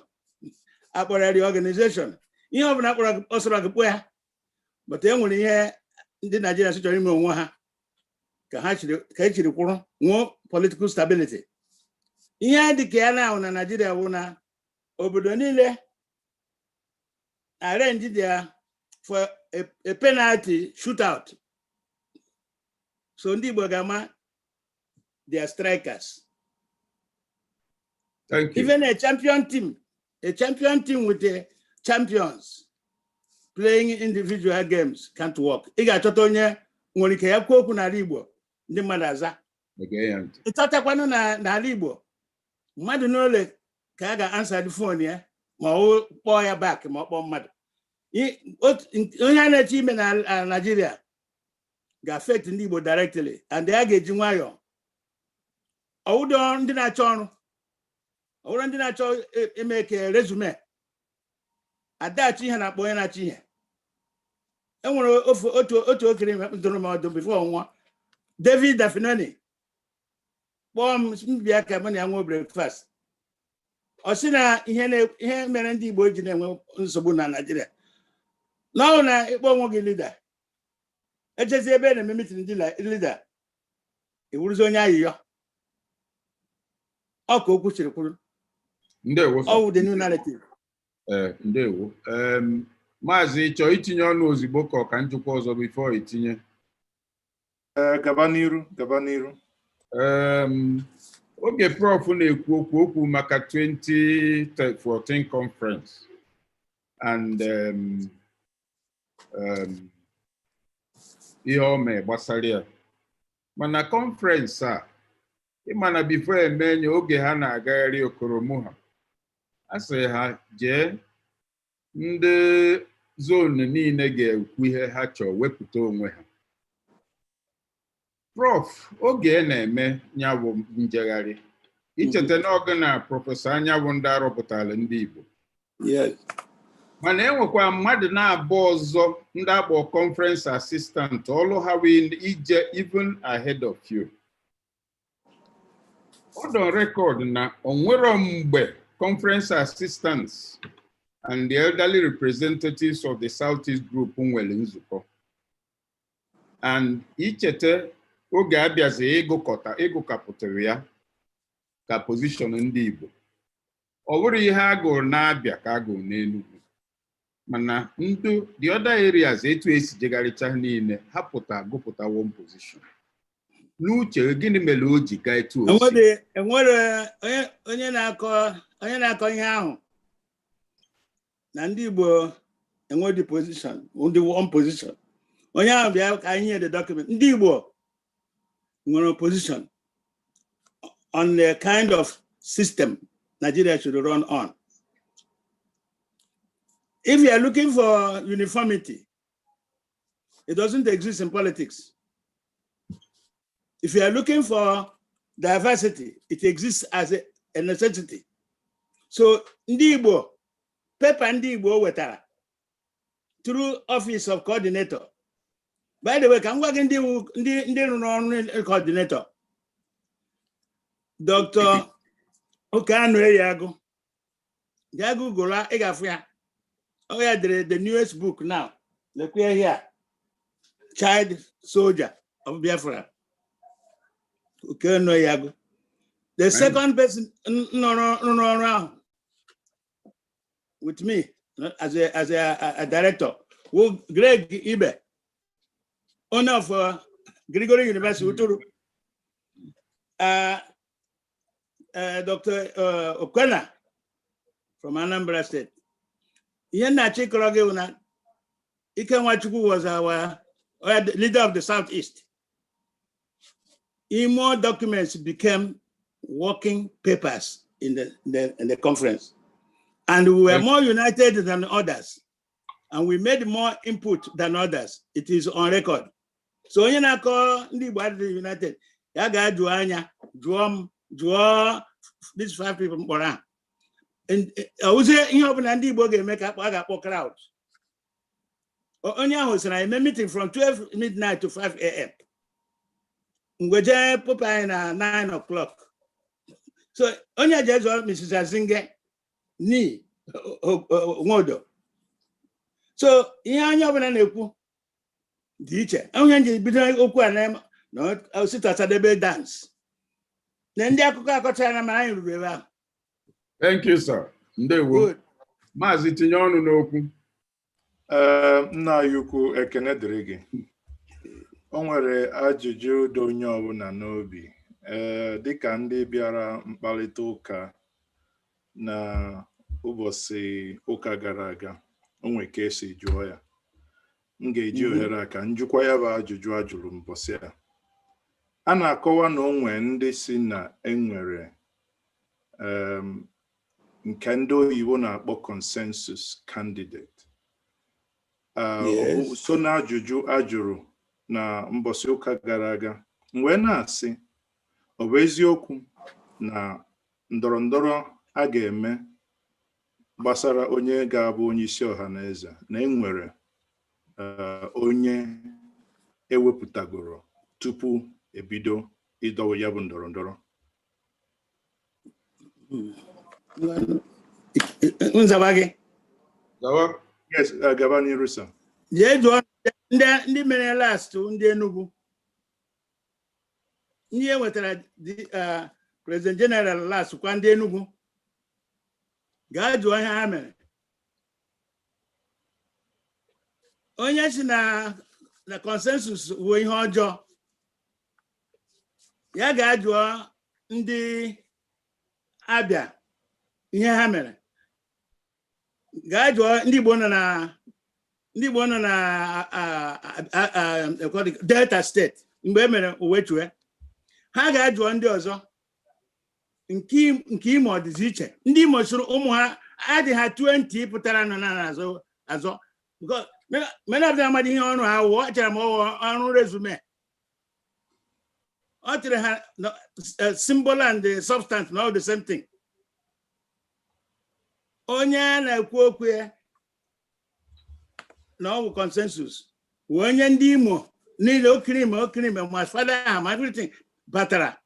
akpọrọ ya reorganization, ihe ọbụla akpọrọ ọsọrọ gị kpọ ya, but e nwere ihe ndị Nigeria sị chọrọ ime onwe ha ka ha ka echiri kwụrụ nwụọ political stability. Ihe dị ka ya na ahụ na Nigeria wụ na obodo niile arrange there for a penalty shootout, so ndị Igbo ga-ama their strikers. Thank you. Even a champion team with the champions playing individual games can't work. Ị ga-achọta onye nwere ike ya kwuo okwu n'ala Igbo, ndị mmadụ aza. Ege ya ntị. Ịchọtakwanụ na n'ala Igbo, mmadụ n'ole ka a ga-answer the phone ya, ma ọ kpọọ ya back, ma ọ kpọọ mmadụ. Onye a na-eche ime na Nigeria ga-affect ndị Igbo directly, and a ga-eji nwayọọ ọwụdọ ndị na-achọ ọrụ, ọwụrụ ndị na-achọ ime ka resume adachi ihe na-akpọ onye na-achọ ihe. Enwere ofu otu okere dụrụ m ọdụ before nwa David Dafinoni kpọọ m mbịa ka mụ na ya nwee breakfast. Ọ sị na ihe mere ndị Igbo ji na-enwe nsogbu na Naịjirịa n'ọrụ na ịkpọ onwe gị leader, ejezi ebe na-eme meeting ndị leader, iwuruzi onye ayịyọ. Ọ ka okwu siri kwuru. Ndewo. Ọ wụ the new narrative. Ee, ndewo. Maazị, ị chọọ itinye ọnụ ozugbo ka ọ ka njikwa ọzọ before itinye? Ee, gaba n'iru, gaba n'iru. Oge Prof na-ekwu okwu maka 2014 conference and ihe o mee gbasara ya, mana conference a, ịma na before emenye, oge ha na-agagharị okoromu, ha a sị ha jee, ndị zone niile ga-ekwu ihe ha chọrọ, wepụta onwe ha. Prof, oge na-eme ya bụ njegharị, icheta n'oge na Professor Anyanwụ, ndị arọpụtara ndị Igbo, mana enwekwa mmadụ na-abụọ ọzọ ndị akpọ conference assistant, ọlụ ha wee ije even ahead of you. Ọ dị record na onwero mgbe conference assistants and the elderly representatives of the Southeast Group nwere nzukọ. And icheta oge abịazi ịgụkọta, ịgụkapụtara ya ka position ndị Igbo, ọ bụrụ ihe a gụrụ na-abịa ka a gụrụ n'Enugu, mana ndị the other areas, etu esi jegharịcha niile, ha pụta gụpụta one position. N'uche, gịnị mere o ji gaa etu o si? Enwere onye na-akọ ihe ahụ na ndị Igbo enweghị position, ndị one position. Onye ahụ bịa ka anyị nye the document. Ndị Igbo nwere position on the kind of system Nigeria should run on. If you are looking for uniformity, it doesn't exist in politics. If you are looking for diversity, it exists as a necessity. So ndị Igbo, paper ndị Igbo wetara through office of coordinator. By the way, ka m gwa gị ndị rụrụ ọrụ coordinator. Dr. Okeanu Eyiagụ. Gaa Google ị ga-afụ ya. Ọ ya dere the newest book now. Lekwa here. Child Soldier of Biafra. Okeanu Eyiagụ. The second person nọrọ rụrụ ọrụ ahụ with me as a director wụ Greg Ibe, owner of Gregory University, Uturu. Dr. Okwena from Anambra State. Ihe nna chịkọrọ gị bụ na Ike Nwachukwu was our leader of the Southeast. Imo documents became working papers in the conference. And we were more united than others. And we made more input than others. It is on record. So onye na-akọ ndị Igbo adịghị united, ya ga-ajụ anya, jụọ m, jụọ these five people mkpọrọ ahụ. Ọwụzie ihe ọbụla ndị Igbo ga-eme ka a ga-akpọ crowd. Onye ahụ sị na eme meeting from 12 midnight to 5 a.m. Mgbe jee pụpụ anyị na 9 o'clock. So onye je zụọ Mrs. Azinge ni Nwodo. So ihe onye ọbụla na-ekwu dị iche. Onye ji bido okwu a na Osita Osadebe dance. Na ndị akụkọ akọchara, mana anyị ruru ebe ahụ. Thank you, sir. Ndewo. Maazị, tinye ọnụ n'okwu. Ee, nna anyị ukwu, ekene dịrị gị. O nwere ajụjụ dị onye ọbụla n'obi, ee, dịka ndị bịara mkparịta ụka na ụbọchị ụka gara aga, o nwere ka esi jụọ ya. M ga-eji ohere a ka njụkwa ya bụ ajụjụ a jụrụ mbọsị a. A na-akọwa na o nwee ndị si na enwere nke ndị oyibo na-akpọ consensus candidate. So na ajụjụ a jụrụ na mbọsị ụka gara aga, m wee na-asị, ọ bụ eziokwu na ndọrọ ndọrọ a ga-eme gbasara onye ga-abụ onye isi ọha na eze, na enwere onye ewepụtagoro tupu ebido ịdọwa ya bụ ndọrọ ndọrọ? Nzaba gị. Yes, gaba n'iru, sir. Jee jụọ ndị mere last, ndị Enugu, ndị e nwetara president general last kwa, ndị Enugu, gaa jụọ ihe ha mere. Onye si na consensus wuo ihe ọjọọ, ya ga-ajụọ. Ndị Abịa, ihe ha mere, gaa jụọ ndị Igbo nọ na ndị Igbo nọ na Delta State mgbe e mere Uwechue. Ha ga-ajụọ ndị ọzọ nke Imo ọ dịzi iche. Ndị Imo soro ụmụ ha adị ha 20 pụtara nọ na azọ azọ, because many of them amadị ihe ọrụ ha wụ. Ọ chere m ọwụ ọrụ resume ọ chere ha symbol and the substance na all the same thing. Onye a na-ekwu okwu ya na ọ bụ consensus wụ onye ndị Imo niile, okirime okirime, ma fada ha ma everything batara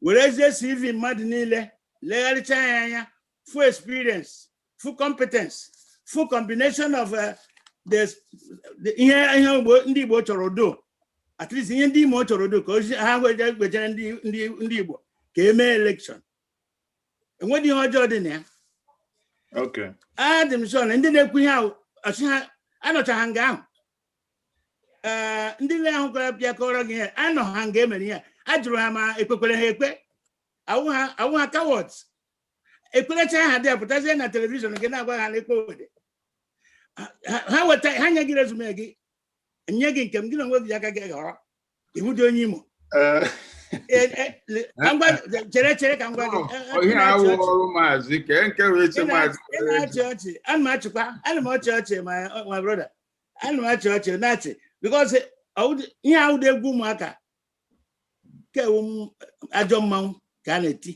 werezie CV mmadụ niile legharịcha ya anya, full experience, full competence, full combination of the ihe ndị Igbo chọrọ do, at least ihe ndị Imo chọrọ do, ka ozi ha wejere ndị Igbo ka emee election. Enweghị ihe ọjọọ dị na ya. Adị m sure na ndị na-ekwu ihe ahụ ọchị ha anọcha ha nga ahụ. Ee, ndị niile ahụ kwara bịa kọrọ gị ihe anọ ha nga emere ihe a jụrụ ha ma ekpekwere ha ekpe awụ ha cowards ekperecha ha dị apụtazie na television gị na-agwa ha na ekpe wede ha weta ha nye gị resume gị, nye gị nke m, gị na onwe gị ji aka gị họrọ iwu dị onye Imo. Ka m chere, chere ka m gwa gị. Ihe na-achị awụ ọchị. Ọrụ maazị ke nke wee sị Ị maazị ị na-achị ọchị, ana m achịkwa, ana m ọchị ọchị, my brother, ana m achị ọchị na-achị because ihe awụdị egwu ụmụaka kewu ajọ mmanwụ ka a na-eti.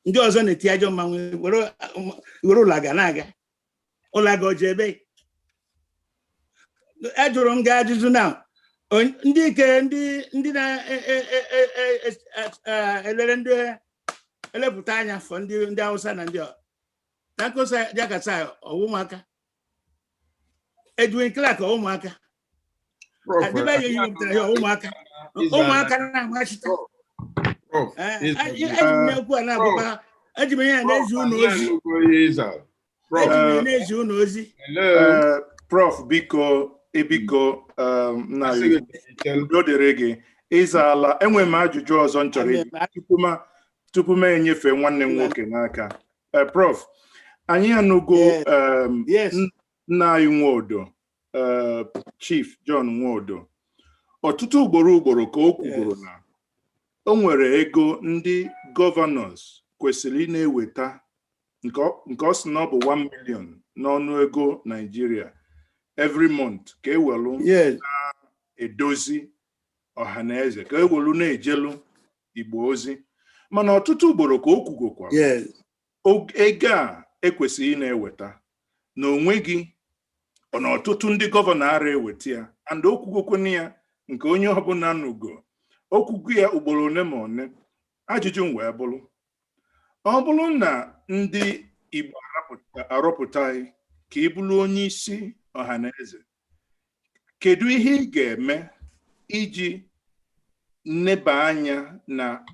Ndị ọzọ na-eti ajọ mmanwụ were ụlaga na-aga ụlaga oji ebe. Ajụrụ m gị ajụjụ na ndị ike ndị na-elere ndị elepụta anya fọ ndị Hausa na ndị Tanko Yakasai ọwụ ụmụaka, Edwin Clark ọwụ ụmụaka, Adebayo yi wepụtara ya ọwụ ụmụaka, ụmụaka na-amachite. Eji m okwu a na-agwakwa, eji m ihe a na-ezi unu ozi, eji m ya na-ezi unu ozi. Prof, biko, biko, nna anyị, udo dịrị gị. Ịzaala. Enwere m ajụjụ ọzọ m chọrọ ịjụ tupu m enyefe nwanne m nwoke n'aka. Prof, anyị anụgo nna anyị Nwodo, Chief John Nwodo, ọtụtụ ugboro ugboro ka o kwugoro na o nwere ego ndị governors kwesịrị ị na-eweta, nke ọ sị na ọ bụ 1 million n'ọnụ ego Nigeria every month, ka ewelu na-edozi ọha na eze, ka ewelu na-ejelu Igbo ozi. Mana ọtụtụ ugboro ka o kwugokwara ego a ekwesịghị ị na-eweta na onwe gị ọ na ọtụtụ ndị governor ara eweta ya, and o kwugokwana ya nke onye ọbụla nugo okwugo ya ugboro one ma one. Ajụjụ m wee bụrụ, ọ bụrụ na ndị Igbo arọpụtaghị ka ị bụrụ onye isi ọha na eze, kedu ihe ị ga-eme iji neba anya na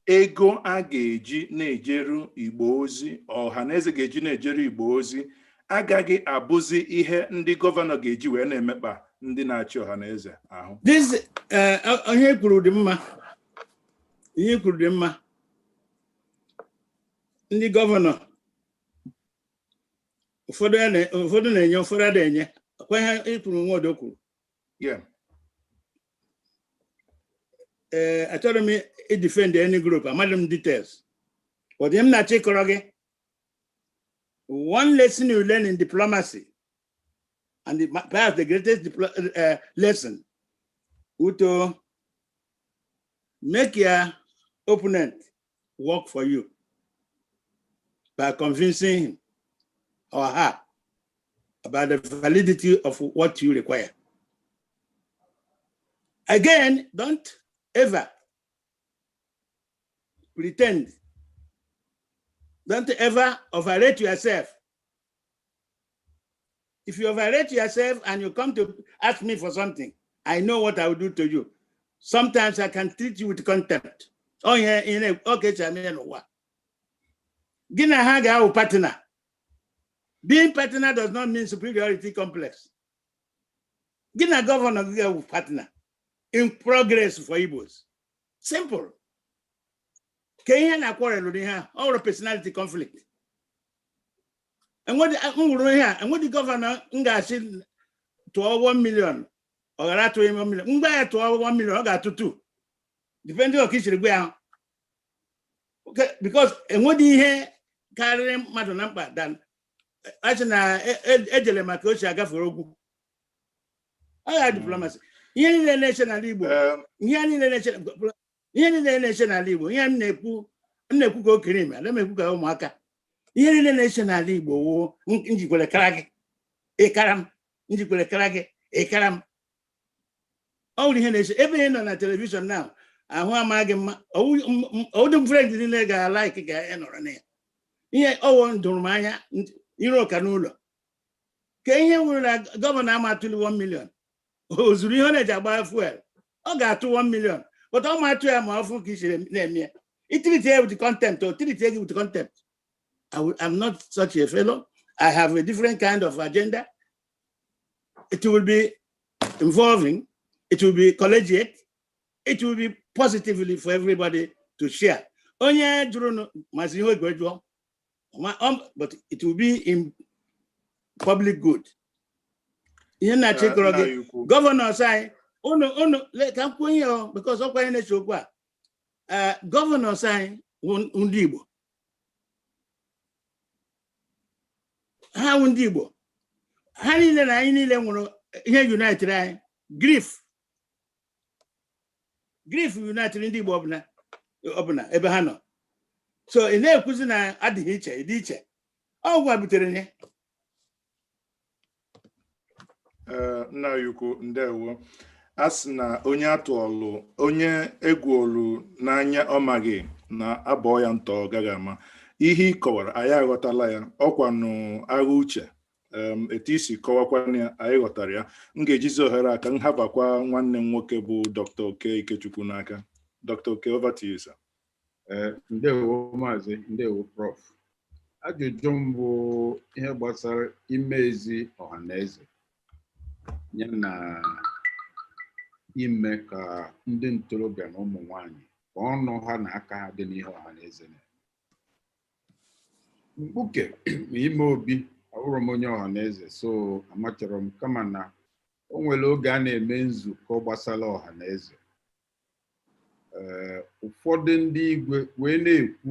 ego a ga-eji na-ejeru Igbo ozi, ọha na eze ga-eji na-ejeru Igbo ozi, agaghị abụzi ihe ndị governor ga-eji wee na-emekpa ndị na-achị ọha na eze ahụ? This ihe kwuru dị mma, ihe kwuru dị mma. Ndị governor ụfọdụ na-enye, ụfọdụ adịghị enye. Ọkwa ihe i kwuru, Nwodo kwuru. Ee, achọrọ m idefend any group, amaghị m details, but ihe m na-achọ ịkọrọ gị, one lesson you learn in diplomacy and perhaps the greatest lesson to make your opponent work for you by convincing him or her about the validity of what you require. Again, don't ever pretend. Don't ever overrate yourself. If you overrate yourself and you come to ask me for something, I know what I will do to you. Sometimes I can treat you with contempt. Oh, yeah, okay, n'ụwa. Gị na ha ga-awụ partner. Being partner does not mean superiority complex. Gị na governor gị ga-awụ partner in progress for Igbos. Simple. Ka ihe na-akwarelụ ihe a, ọ nwere personality conflict. Enwedị m hụrụ ihe a, enwedị governor m ga-asị tụọ 1 million, ọ ghara atụghị 1 million. Mgbe ya tụọ 1 million, ọ ga-atụ 2, depending on ka i siri gwa ya ahụ. Okay, because enwedị ihe karịrị mmadụ na mkpa than achị na ejele maka o si agafere okwu ọ ya diplomacy. Ihe niile na-eche n'ala Igbo, ihe niile na-eche n'ala Igbo, ihe m na-ekwu ka okenye ime, ana m ekwu ka ụmụaka. Ihe niile na-eche n'ala Igbo wụ njikwere kara gị ịkara m, njikwere kara gị ịkara m. Ọ nwere ihe na-eche ebe ị nọ na television na ahụ amaghị mma. Ọwụdị friend niile ga-alike ka ị nọrọ na ya. Ihe ọwụ dụrụ m anya, ire ụka n'ụlọ ka ihe nwere na governor ama atụli 1 million, o zuru ihe ọ na-eji agba fuel. Ọ ga-atụ 1 million, but ọ ma atụ ya ma ọ fụ ka i siri na-eme ya. Itreat ya with contempt, or treat ya with contempt. I'm not such a fellow. I have a different kind of agenda. It will be involving, it will be collegiate, it will be positively for everybody to share. Onye jụrụ mazi ihe ogwe jụọ, but it will be in public good. Ihe na-achọ ịkọrọ gị, governors anyị, unu ka m kwuo ihe o, because ọkwa ihe na-eche okwu a, governors anyị wụ ndị Igbo. Ha wụ ndị Igbo. Ha niile na anyị niile nwere ihe united anyị, grief. Grief united ndị Igbo ọbụla ọbụla ebe ha nọ. So ị na-ekwuzi na adịghị iche, dị iche, ọ gwa butere ya. Nna anyị ukwu, ndewo. A sị na onye atụọlụ, onye egwuolu n'anya, ọ maghị na abọọ ya ntọ, ọ gaghị ama. Ihe ị kọwara, anyị aghọtala ya. Ọkwanụ agha uche, etu isi kọwakwana ya, anyị ghọtara ya. M ga-ejizi ohere a ka m habakwa nwanne m nwoke bụ Dr. Oke Ikechukwu n'aka. Dr. Oke, over to you, sir. Ndewo maazị, ndewo prof. Ajụjụ m bụ ihe gbasara imezi ọha na eze ya na ime ka ndị ntorobịa na ụmụ nwanyị ka ọnụ ha na aka ha dị n'ihe ọha na eze na mkpuke ma ime obi. Abụrụ m onye ọha na eze, so amachọrọ m, kama na o nwere oge a na-eme nzukọ gbasara ọha na eze, ee, ụfọdụ ndị igwe wee na-ekwu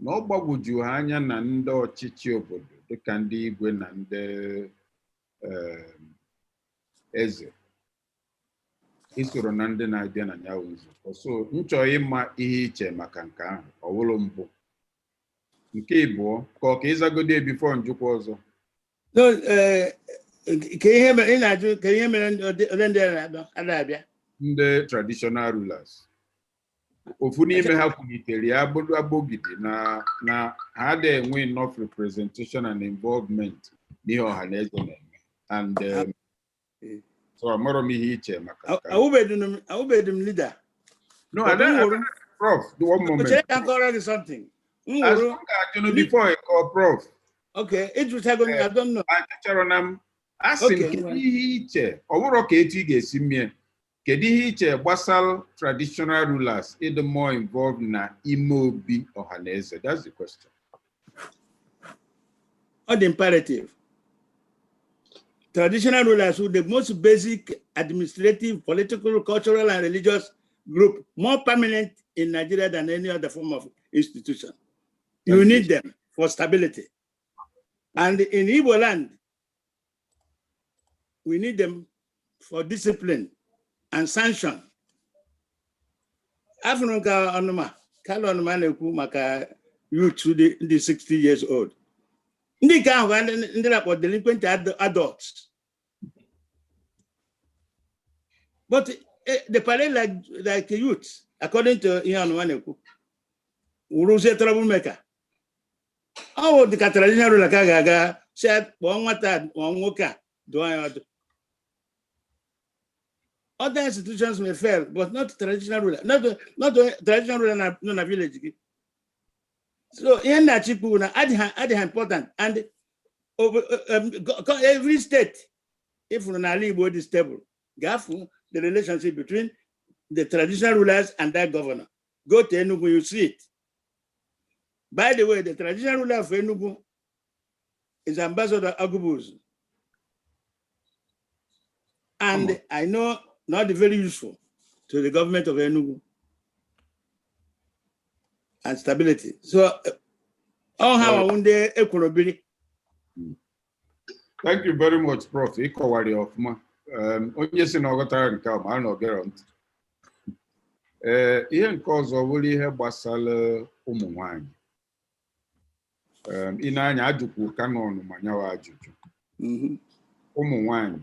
na ọ gbagwoju ha anya na ndị ọchịchị obodo, dịka ndị igwe na ndị eze, isoro na ndị na-abịa na ya nzukọ. So m chọrọ ịma ihe iche maka nke ahụ. Ọ wụrụ mbụ. Nke ịbụọ, ka ọ ka ịzagodi before njụkwa ọzọ. No, ka ihe mere ị na-ajụ, ka ihe mere ole ndị na-abịa? Ndị traditional rulers, ofu n'ime ha kwulitere ya bụrụ agbogide na ha adịghị enwe enough representation and involvement n'ihe ọha na eze na-eme, and so amarọ m ihe iche maka nke ahụ. Awụbedu m leader. No, But I m don't, hụrụ Prof, one moment. Chere ka m kọrọ gị something. M As hụrụ m ga-ajụnụ before ị kọọ, Prof. Okay, ịjụchago m, I don't know. Achọrọ na m asị m, Okay, kedu ngwa. ihe iche, ọ bụrụ ka etu ị ga-esi mie, kedu ihe iche gbasara traditional rulers ịdị more involved na ime obi ọha na eze? That's the question. Ọ dị imperative. Traditional rulers were the most basic administrative, political, cultural, and religious group, more permanent in Nigeria than any other form of institution. You need them for stability. And in Igbo land, we need them for discipline and sanction. Afụrụ ka ọnụma, Kalụ Ọnụma na-ekwu maka youth dị 60 years old. Ndị nke ahụ bụ ndị na-akpọ delinquent adults. But they parade like youth, according to ihe ọnụma na-ekwu. Wụrụzie troublemaker. Ọ bụ dịka traditional ruler ka a ga-aga sị kpọọ nwata a, kpọọ nwoke a, dụọ ya ọdụ. Other institutions may fail, but not traditional ruler. Not traditional ruler na nọ na village gị. So ihe nna chikwu na adịghị important, and every state ifuru n'ala Igbo dị stable ga-afụ the relationship between the traditional rulers and that governor. Go to Enugu, you see it. By the way, the traditional ruler of Enugu is Ambassador Agubuzu. And I know not very useful to the government of Enugu and stability. So, all how ndị ekworo. Thank you very much, Prof. Ị kọwara ya ọfụma. Onye si na ọ ghọtara nke a, ma a na ọ gero ntị. Ee, ihe nke ọzọ bụrụ ihe gbasara ụmụ nwanyị. Ị na-anya ajụkwu kanọn ma nyawa ajụjụ. Ụmụ nwanyị,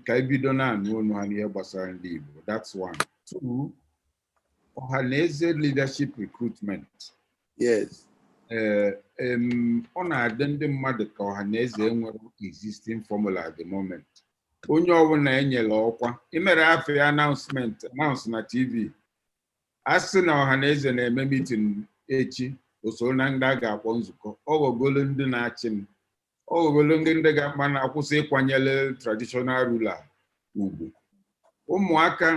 ka ebido na-anụ onu ha n'ihe gbasara ndị Igbo. That's one. Two, Ọhaneze leadership recruitment. Ee, ọ na-adị ndị mmadụ ka Ọhaneze enwere existing formula at the moment. Onye ọbụla enyere ọkwa imere afọ ya announcement, announce na TV, a sị na Ọhaneze na-eme meeting echi, usoro na ndị a ga-akpọ nzukọ, ọ ghọgolo ndị na-achị m, ọ ghọgolo ndị ga-akpa na-akwụsị ịkwanyere traditional ruler ugwu. Ụmụaka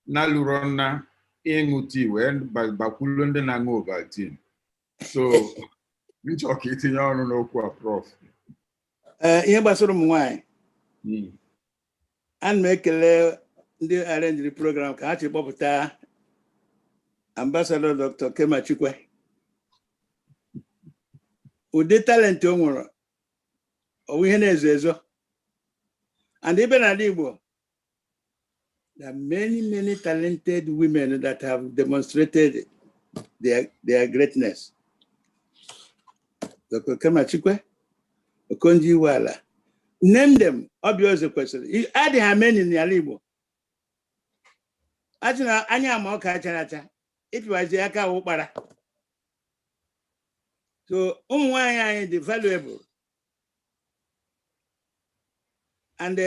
na-alụrọ nna ịṅụ tii wee bakwulu ndị na-aṅụ Ovaltine. So nchọ ka itinye ọnụ n'okwu a, Prof. Ee, ihe gbasara ụmụ nwanyị, ana m ekele ndị arrangeri program ka ha chi kpọpụta Ambassador Dr. Kema Chikwe. Ụdị talent o nwere, ọwụ ihe na-ezo ezo. And ibe n'ala Igbo, there are many, many talented women that have demonstrated their greatness. Dr. Kema Chikwe, Okonjo Iweala, name them. Obioze kwesịrị adị ha many n'ala Igbo. Achị na anya ama ọka achara acha, ịpịwazi aka ụkpara. So ụmụ nwanyị anyị dị valuable. And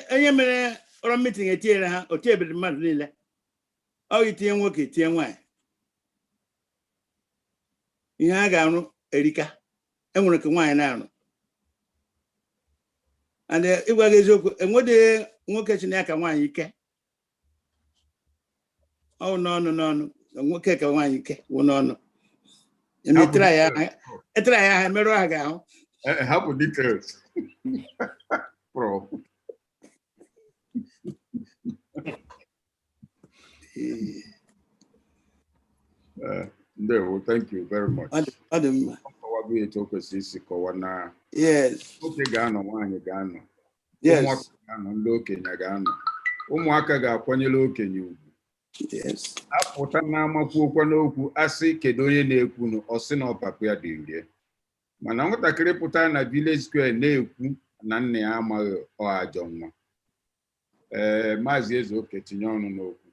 onye mere ọrụ meeting etinyere ha, o tinyebere mmadụ niile. Ọ itinye nwoke, etinye nwaanyị, ihe a ga-arụ erika. Enwere ka nwaanyị na-arụ. And ịgwa gị eziokwu, enwedịghị nwoke chi ya ka nwaanyị ike. Ọ wụ n'ọnụ n'ọnụ, nwoke ka nwaanyị ike wụ n'ọnụ. Etara ya ha emerụ ha ga-ahụ. Hapụ details, Prof. Ndewo, thank you very much. Ọ dị mma. Kọwago etu o kwesịrị isi kọwa na nwoke ga-anọ, nwaanyị ga-anọ, ụmụaka ga-anọ, ndị okenye ga-anọ, ụmụaka ga-akwanyere okenye ugwu. Apụta na-amakwuokwa n'okwu, asị kedu onye na-ekwunu, ọ sị na ọpapụ ya dị rie. Mana nwatakịrị pụtara na village square na-ekwu na nna ya amaghị, ọ ajọ nwa. Ee, Maazị Ezeoke, tinye ọnụ n'okwu.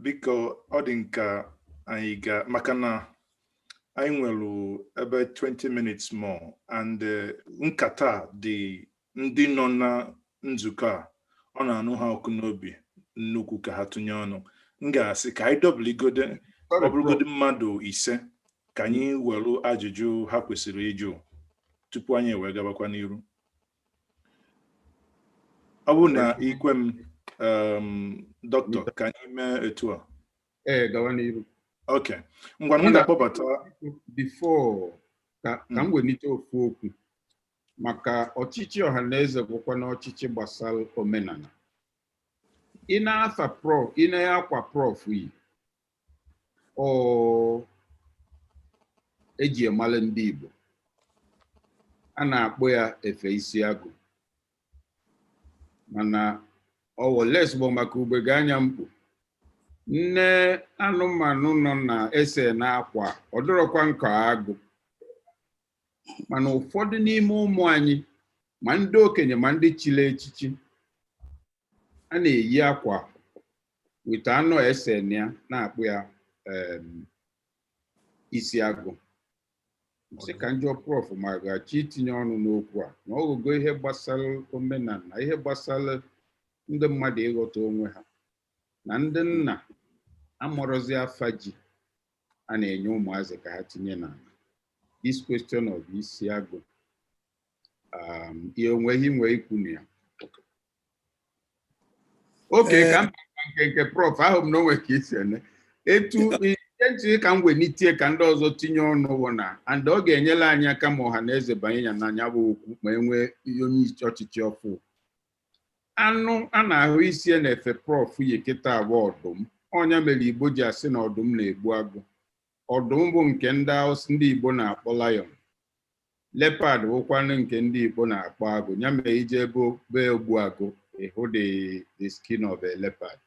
Biko, ọ dị nka anyị ga maka na anyị nwere ebe 20 minutes more and nkata dị ndị nọ na nzukọ a, ọ na-anụ ha ọkụ n'obi nnukwu ka ha tụnye ọnụ. M ga-asị ka anyị dọbiligode, ọ bụrụgodi mmadụ 5, ka anyị were ajụjụ ha kwesịrị ịjụ tupu anyị ewee gabakwa n'iru. Ọ bụrụ na ikwe m, dọkịta, ka anyị mee etu a. Ee, gawa n'iru. Ok, ngwa, m ga-akpọbata. Before ka m welite ofu okwu maka ọchịchị Ọhaneze, bụkwa na ọchịchị gbasara omenala. Ị na-afa Prof, ị na-akwa Prof yi ọ eji emala ndị Igbo, a na-akpọ ya efe isi agụ, mana ọwọles bụ maka ugbege anya mkpu nne anụmanụ nọ na ese na-akwa, ọ dịrọkwa nkọ agụ. Mana ụfọdụ n'ime ụmụ anyị, ma ndị okenye ma ndị chiri echichi, a na-eyi akwa wita anụ ese na ya, na-akpụ ya isi agụ. Sị ka njọ Prof ma ga-achọ itinye ọnụ n'okwu a, na ọgụgụ ihe gbasara omenala, ihe gbasara ndị mmadụ ịghọta onwe ha, na ndị nna amụrụzi afa ji a na-enye ụmụazị ka ha tinye n'ala. This question of isi agụ, ihe onweghị inwe ikwu na ya. Oke ka m Nke Prof, ahụ m na onwe ka isi eme etu ihe ntị ka m welitie ka ndị ọzọ tinye ọnụ wụ na and ọ ga-enyere anyị aka ma ọha na eze banye ya n'anya bụ okwu ma e nwee onye isi ọchịchị ọfụ. Anụ a na-ahụ isi ya na-efe Prof yi kịta abụ ọdụm. Ọnya mere Igbo ji asị na ọdụm na-egbu agụ. Ọdụm bụ nke ndị Hausa, ndị Igbo na-akpọ lion. Leopard bụkwanụ nke ndị Igbo na-akpọ agụ. Ya mere ije ebe be ogbu agụ, ịhụ the skin of a leopard.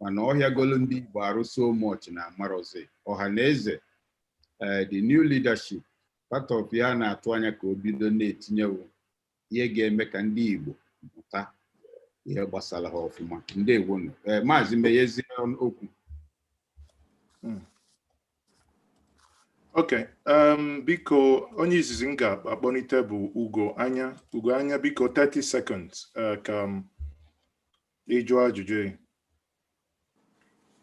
Mana ọhịa golu ndị Igbo arụ so much na amarọzi ọha na eze. The new leadership, part of ya na-atụ anya ka o bido na-etinyewo ihe ga-eme ka ndị Igbo mụta ihe gbasara ha ọfụma. Ndewonu. Maazị, meghezie okwu. Okay, biko, onye izizi m ga-akpọlite bụ Ugo Anya. Ugo Anya, biko, 30 seconds ka m ị jụọ ajụjụ ya.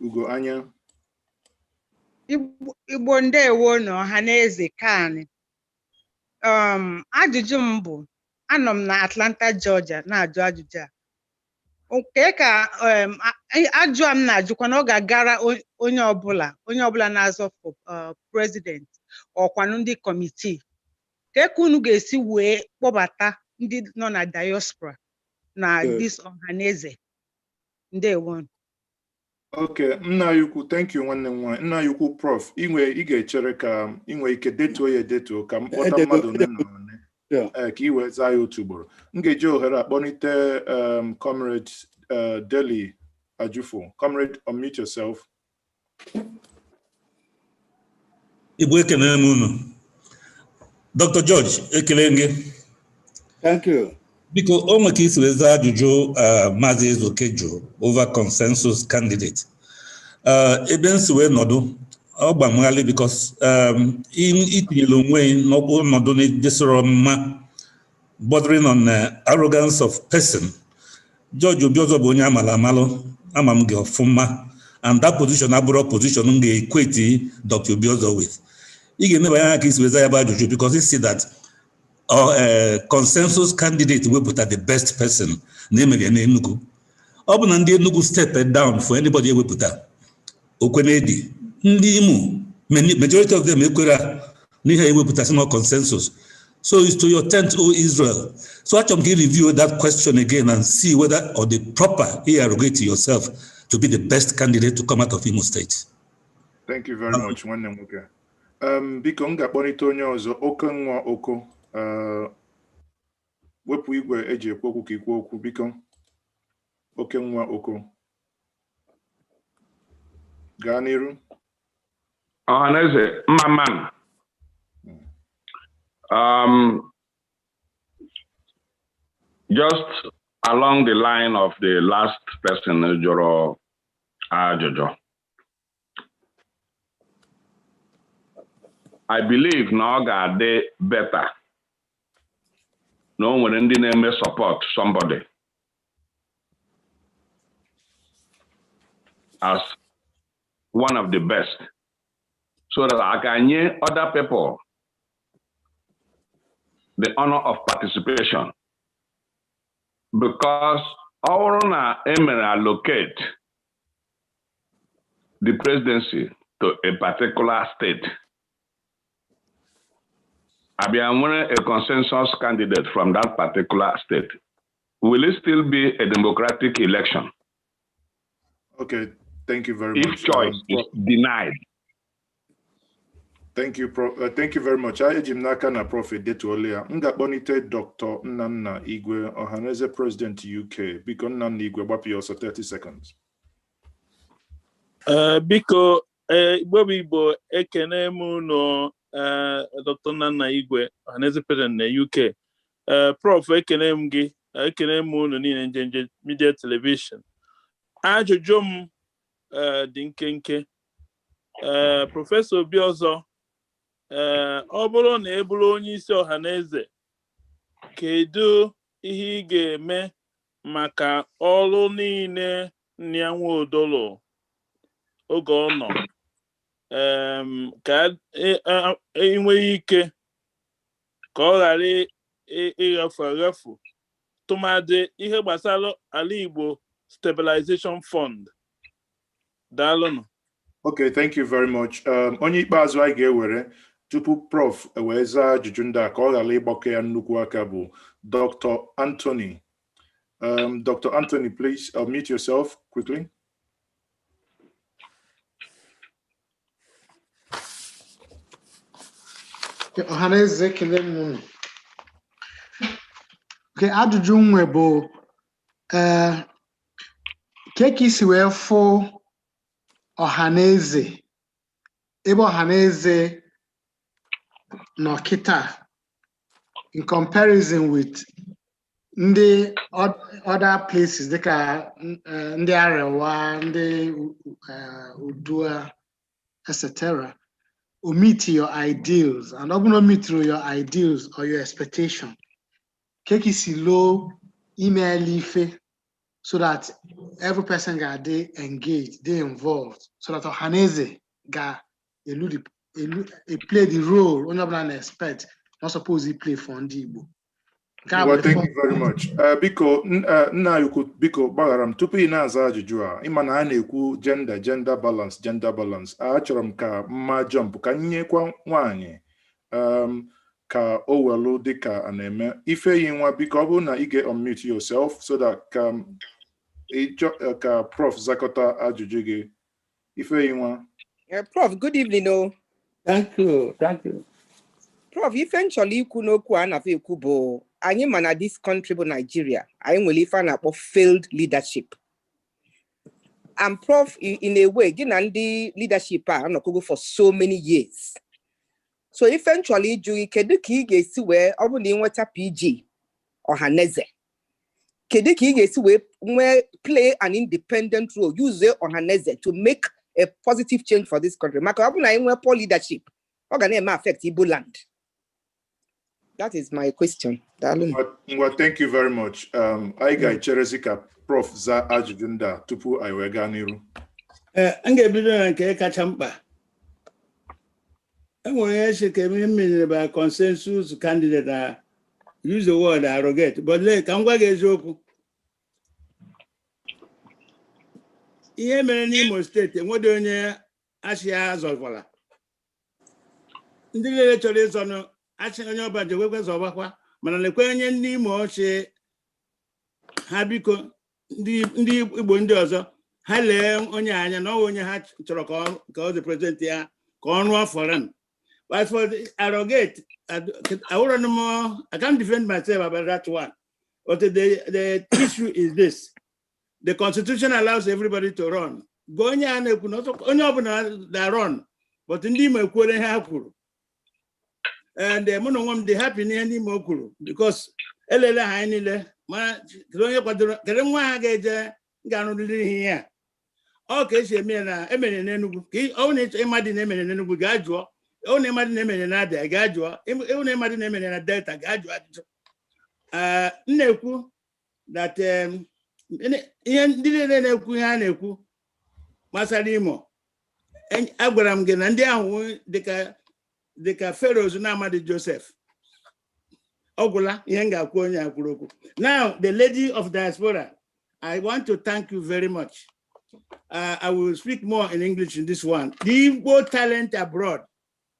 Ugo Anya. Igbo, ndewo na ọha na eze kaanị. Ajụjụ m bụ, anọ m na Atlanta, Georgia na-ajụ ajụjụ a. Nke ka ajụ a m na-ajụkwa na ọ ga-agara onye ọbụla na-azọ for president ọkwanụ ndị committee, ka ka unu ga-esi wee kpọbata ndị nọ na diaspora na this ọhaneze? Ndewo. Okay, nna ya ukwu, thank you, nwanne m nwaanyị. Nna ya ukwu, Prof, inwe ị ga-echere ka ị nwee ike detuo ya edetuo ka m kpọta mmadụ ole na ole ka ị wee zaa ya otu ugboro. M ga-eji ohere akpọlite Comrade Deli Ajufo. Comrade, unmute yourself. Igbo, ekele m unu. Dr. George, ekele gị. Thank you. Biko, o nwere ka isi wee zaa ajụjụ Maazị Ezeoke jụrụ over consensus candidate. Ebe m si wee nọdụ ọ gbamghalị because itinyere onwe n'ọnọdụ na-edesoro mma, bordering on arrogance of person. George Obiozor bụ onye amala amalụ, ama m gị ọfụma, and that position abụrụ position m ga-equate Dr. Obiozor with. Ị ga-enebanye anya ka isi wee zaa ya bụ ajụjụ because isi that consensus candidate wepụta the best person na emere n'Enugu. Ọ bụ na ndị Enugu step down for anybody ewepụta okwenedi. Ndị Imo, majority of them ekwere n'ihe ewepụta si na consensus. So it's to your tent, O Israel. So achọrọ m ka ị review that question again and see whether or the proper ị arrogate yourself to be the best candidate to come out of Imo State. Thank you very much, nwanne m nwoke. Biko, m ga-akpọlite onye ọzọ, Oke Nwa Oko. Wepụ igwe eji ekwu okwu ka ikwu okwu, biko. Oke Nwa Oko. Gaa n'iru. Ọhaneze, mma mmanụ. Just along the line of the last person jụrụ ajụjụ, I believe na ọ ga-adị better na o nwere ndị na-eme support somebody as one of the best so that I can nye other people the honor of participation. Because ọ bụrụ na e mere allocate the presidency to a particular state, abịa nwere a consensus candidate from that particular state, will it still be a democratic election? Okay, thank you very If much. choice is denied. Thank you, Prof. Thank you very much. Eji m n'aka na Prof edetuola ya. M ga-akpọlite Dr. Nnanna Igwe, Ọhaneze President UK. Biko, Nnanna Igwe, gbapụ ya ọsọ, 30 seconds. Biko, Igbo bụ Igbo, ekene m unu. Dr. Nnanna Igwe, Ọhaneze President na UK. Prof, ekene m gị, ekene m unu niile, Njenje Media Television. Ajụjụ m dị nkenke. Professor Obiozor, ọ bụrụ na ị bụrụ onye isi Ọhaneze, kedu ihe ị ga-eme maka ọrụ niile Nnia Nwodo lụ oge ọ nọ, ka ị nwee ike ka ọ ghara ịghafu aghafu, tụmadị ihe gbasara ala Igbo Stabilization Fund? Daalụnụ. Okay, thank you very much. Onye ikpeazụ anyị ga-ewere tupu Prof wee zaa ajụjụ ndị a ka ọ ghara ịgbakọ ya nnukwu aka bụ Dr. Anthony. Dr. Anthony, please unmute yourself quickly. Ọhaneze, ekele m unu. Nke ajụjụ m nwe bụ ke ka isi wee fụ Ọhaneze, ebe Ọhaneze nọ kịta in comparison with ndị other places dịka ndị Arewa, ndị Udua, etc. O meet your ideals, and ọ bụrụ na o meet your ideals or your expectation, ke ka isi loo email ife so that every person ga-adị engaged, dị involved, so that Ọhaneze ga-elu the elu play the role onye ọbụla na-expect not suppose he play for ndị Igbo? Nke a bụ Well, the thank first. you very much. Biko, nna anyị ukwu, biko gbaghara m tupu ị na-aza ajụjụ a. Ịma na a na-ekwu gender, gender balance, gender balance. Achọrọ m ka mma jump ka m nyekwa nwaanyị ka o welu dịka a na-eme. Ifeyinwa, biko, ọ bụrụ na ị ga-unmute yourself so that ka ka Prof zakọta ajụjụ gị. Ifeyinwa. Prof, good evening. Oh. Thank you, thank you. Prof, ife m chọrọ ikwu n'okwu a na-afọ ekwu bụ anyị ma na this country bụ Nigeria, anyị nwere ife a na-akpọ failed leadership. And Prof, in a way, gị na ndị leadership a anọkogo for so many years. So ife m chọrọ ịjụ gị, kedu ka ị ga-esi wee, ọ bụrụ na ị nweta PG Ọhaneze, kedu ka ị ga-esi wee nwee play an independent role, use Ọhaneze to make a positive change for this country? Maka ọ bụrụ na anyị nwee poor leadership, ọ ga na-eme affect Igbo land. That is my question. Daalụ. Ngwa, thank you very much. Anyị ga-echerezi ka Prof zaa ajụjụ ndị a tupu anyị wee gaa n'iru. Ee, m ga-ebido na nke kacha mkpa. Enwere ihe si ka eme mmiri by consensus candidate na use the word arrogate, but lee ka m gwa gị eziokwu. Ihe mere n'Imo Steeti, enweghị onye achị ya azọkwala. Ndị niile chọrọ ịzọnụ achị onye ọba ji ekwekwe zọbakwa, mana lekwe onye ndị Imo ọchị ha, biko, ndị Igbo ndị ọzọ ha lee onye anya na ọ onye ha chọrọ ka ọ represent ya, ka ọ rụọ for them. But for the arrogate, I wouldn't know, I can't defend myself about that one. But the issue is this. The constitution allows everybody to run. Go onye a na-ekwu na onye ọbụla na run, but ndị Imo ekwuola ihe ha kwuru. And mụ na onwe m dị happy n'ihe ndị Imo kwuru, because elele ha anyị niile ma kedu onye kwadoro, kedu nwa ha ga-eje ga-arụrịrị ihe a. Ọ ka esi eme ya na emere n'Enugu, ka ọ bụrụ na ịma dị na emere n'Enugu, gaa jụọ. Ọ na ịma dị na emere na Abịa, gaa jụọ. Ọ na ịma dị na emere na Delta, gaa jụọ ajụjụ. M na-ekwu that ihe ndị niile na-ekwu ihe a na-ekwu gbasara Imo, agwara m gị na ndị ahụ dịka Pharaohs na-amadị Joseph. Ọ gwụla ihe m ga-akwu onye a kwuru okwu. Now, the lady of diaspora, I want to thank you very much. I will speak more in English in this one. The Igbo talent abroad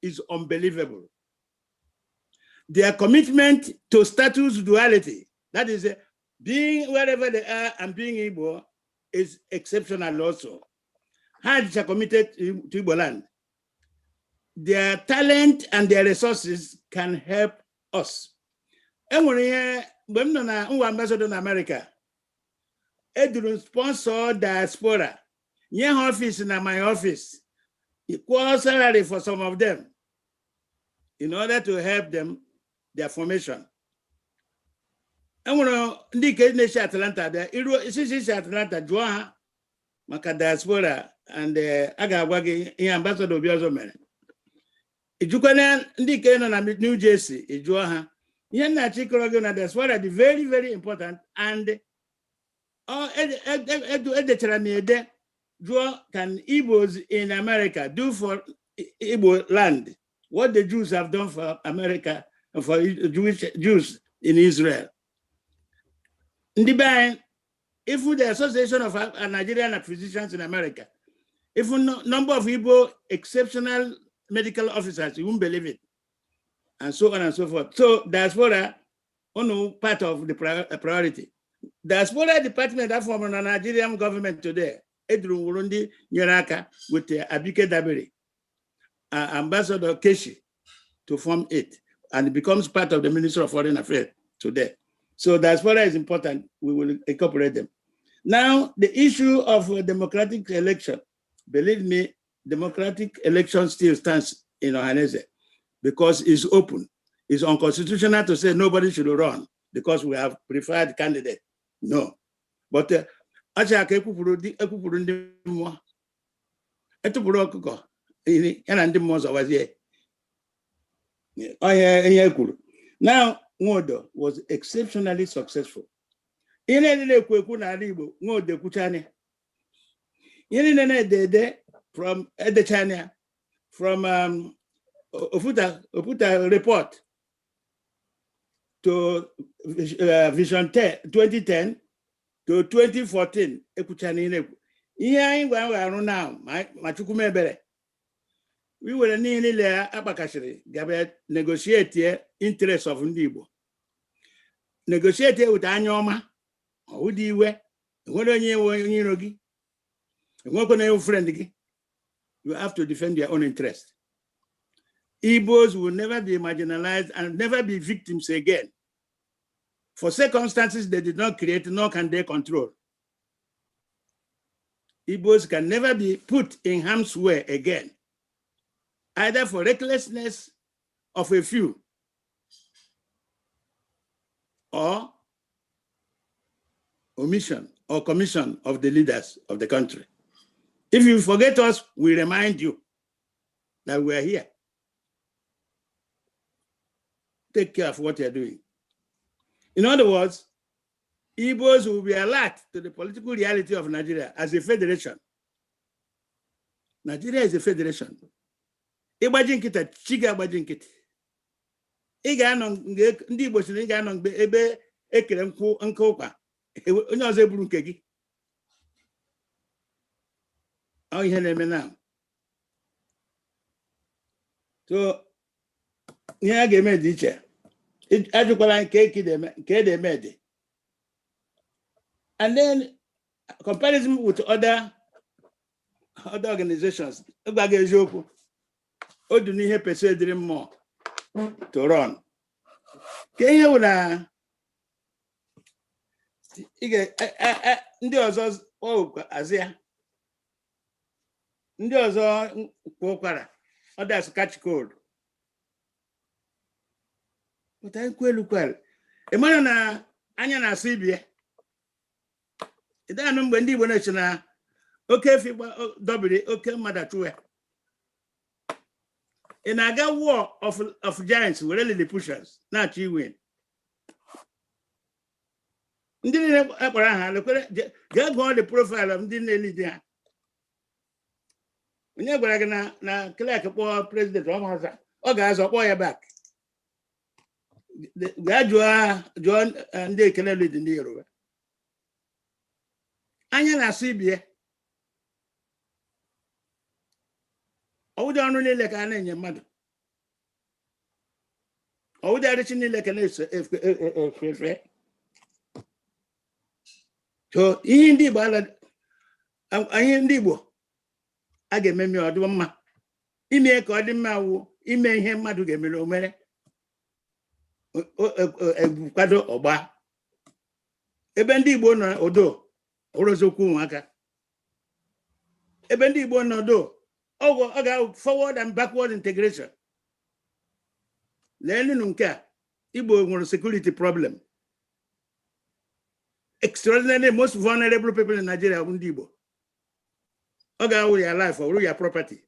is unbelievable. Their commitment to status duality, that is, being wherever they are and being Igbo, is exceptional also. Ha are committed to Igbo land. Their talent and their resources can help us. Enwere ihe mgbe m nọ na ngwa ambassador na America, eduru sponsor diaspora, nye ha office na my office, equal salary for some of them in order to help them their formation. Enwere ndị nke na-esi Atlanta bịa iruo isisi si Atlanta, jụọ ha maka diaspora and a ga-agwa gị ihe ambassador Obi ọzọ mere. Ijukwana ndị nke nọ na New Jersey, ịjụọ ha ihe nna-achọ ịkọrọ gị na diaspora dị very very important. And edechara m ede jụọ, can Igbos in America do for Igbo land what the Jews have done for America, for Jewish Jews in Israel? Ndị be anyị, ifu the Association of Nigerian Physicians in America. Even number of Igbo exceptional medical officers, you won't believe it, and so on and so forth. So diaspora, ono part of the priority. Diaspora department that formed na Nigerian government today, Edru wuru ndị nyere aka with Abike Dabiri, Ambassador Keshi, to form it, and it becomes part of the Ministry of Foreign Affairs today. So diaspora is important. We will incorporate them. Now, the issue of a democratic election, believe me, democratic election still stands in Ohaneze because it's open. It's unconstitutional to say nobody should run because we have preferred candidate. No. But acha ka ekwupụrụ ndị mmụọ, etụpụrụ ọkụkọ iri ya na ndị mmụọ zọwazie ọhịa ihe kwuru. Now, Nwodo was exceptionally successful. Ihe niile na-ekwu ekwu n'ala Igbo, Nwodo ekwuchana. Ihe niile na-ede ede from edechana from Oputa report to Vision 10, 2010 to 2014, ekwuchana ihe na-ekwu. Ihe anyị gwa arụ now, ma Chukwu mebere we were n'ihe niile akpakashịrị gaba negotiate interest of ndị Igbo, negotiate with anya ọma, ọwụdị iwe enwere onye nwe onye iro gị, enwekwana onye friend gị. You have to defend your own interest. Igbos will never be marginalized and never be victims again for circumstances they did not create, nor can they control. Igbos can never be put in harm's way again, either for recklessness of a few or omission or commission of the leaders of the country. If you forget us, we remind you that we are here. Take care of what you're doing. In other words, Igbos will be alert to the political reality of Nigeria as a federation. Nigeria is a federation. Ịgbaji nkịta, chi ga-agbaji nkịtị. Ị ga-anọ ndị Igbo sị na ị ga-anọ mgbe ebe ekere nkwụ nke ụkwa, onye ọzọ eburu nke gị. Ọ ihe na-eme na so ihe a ga-eme dị iche. Ajụkwala nke nke ede dị. And then comparison with other organizations, ịgwa gị eziokwu, o dị n'ihe persuaded mmụọ to run. Ka ihe wụ na ị ga ndị ọzọ kpọọ azụ ya, ndị ọzọ kwụ ụkwara, others catch cold. But anyị kwelu kwelu. Ị mara na anya na-asụ ibie. Ị anụ mgbe ndị Igbo na-eche na oke efi dọbiri oke mmadụ achụ ya. Ị na-aga war of giants were Lilliputians na-achọ iwin. Ndị niile akpọrọ aha lekwere, gaa gụọ the profile of ndị na-elidi ha. Onye gwara gị na clerk kpọọ president ọ maza ọ ga-azọ kpọọ ya back? Gaa jụọ ndị ekele lead ndị Yoruba. Anya na-asụ ibie. Ọwụdị ọrụ niile ka a na-enye mmadụ, ọwụdị arịchị niile ka na-eso efe efe. So ihe ndị Igbo ihe ndị Igbo a ga-ememe ọ dị mma, ime ka ọ dị mma wụ ime ihe mmadụ ga-emere omere kwado ọgba ebe ndị Igbo nọ odo ụrụzokwu ụmụaka ebe ndị Igbo nọ odo ọ ga forward and backward integration. Leenụ nke a, Igbo nwere security problem extraordinary. Most vulnerable people in Nigeria bụ ndị Igbo. Ọ ga-awụ ya life or ya property.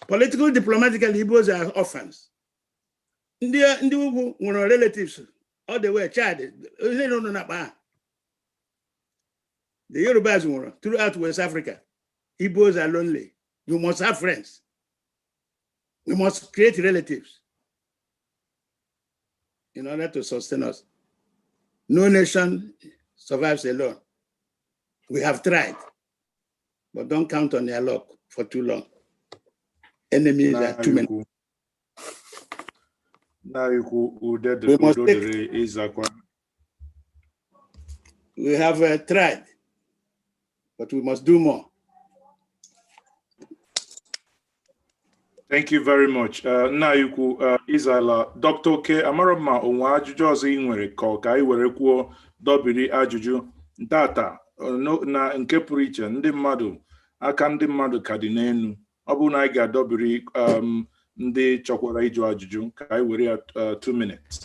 Political, diplomatically, Igbos are orphans. Ndị ugwu nwere relatives all the way Chad, ihe nọ na akpa ha. The Yorubas nwere throughout West Africa. Igbos are lonely. You must have friends. We must create relatives in order to sustain us. No nation survives alone. We have tried, But don't count on their luck for too long. Enemies are too many. Nna ikwu, We must udo take- dịrị ịzakwa. We have tried, but we must do more. Thank you very much. Nna ikwu, ịzala. Dr. Oke, amara m ma o nwee ajụjụ ọzọ ị nwere ka ọ ka anyị were kwuo dọbiri ajụjụ tata na nke pụrụ iche. Ndị mmadụ, aka ndị mmadụ ka dị n'elu. Ọ bụrụ na anyị ga-adọbiri ndị chọkwara ịjụ ajụjụ, ka anyị were ya 2 minutes.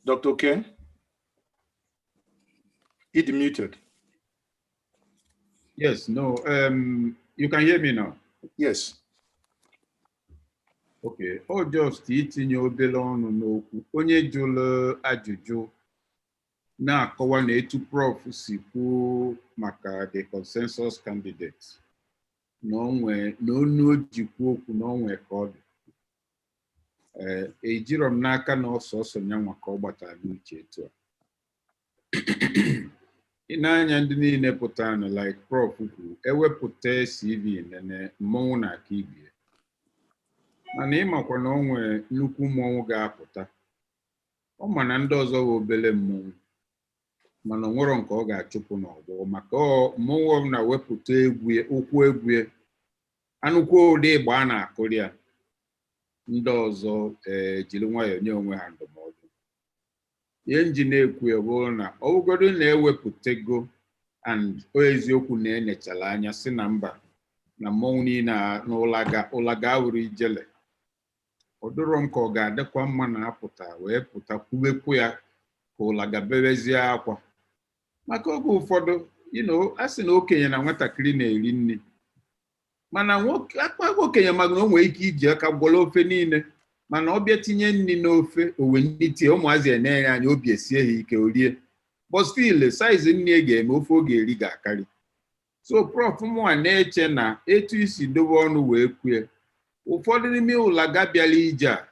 Dr. Oke, ịdị muted. Yes, no, you can hear me now? Yes. Okay, ọ just itinye obere ọnụ n'okwu. Onye jụrụ ajụjụ na-akọwa na etu Prof si kwuo maka the consensus candidate, na onwe na onu o ji kwuo okwu na onwe ka ọ dị. Ee, ejiro m n'aka na ọsọsọ nyanwa ka ọ gbatara n'uche etu a. Ị na-anya ndị niile pụtara na, like Prof kwuru, ewepụta CV nene, mmọnwụ na aka ibie, mana ịmakwa na o nwee nnukwu mmọnwụ ga-apụta. Ọ ma na ndị ọzọ wụ obere mmọnwụ, mana o nwero nke ọ ga-achụpụ n'ọgbọ, maka ọ mmọnwụ ọbụla wepụta egwu ya, ụkwụ egwu ya, anụkwu ụdị ịgba a na-akụri ya, ndị ọzọ ee jiri nwayọọ nye onwe ha ndụmọdụ. Ihe nji na-ekwu ya bụrụ na ọ bụgodu na-ewepụtago and o eziokwu na enechala anya si na mba na mmọnwụ niile a n'ụlaga ụlaga awụrụ ijele, ọ dịrọ m ka ọ ga-adịkwa mma na apụta wee pụta kwubekwu ya ka ụlaga bebezie akwa, maka oge ụfọdụ a sị na okenye na nwatakịrị na-eri nri, mana nwoke akpa okenye maka na o nwere ike iji aka gwọrọ ofe niile, mana ọ bịa tinye nri n'ofe owenitie, ụmụazị enye anya, obi esie ha ike o rie, but still size nri e ga-eme ofe ọ ga-eri ga-akarị. So Prof, mụnwa na-eche na etu isi dobe ọnụ wee kwue, ụfọdụ n'ime ụlaga bịara ije a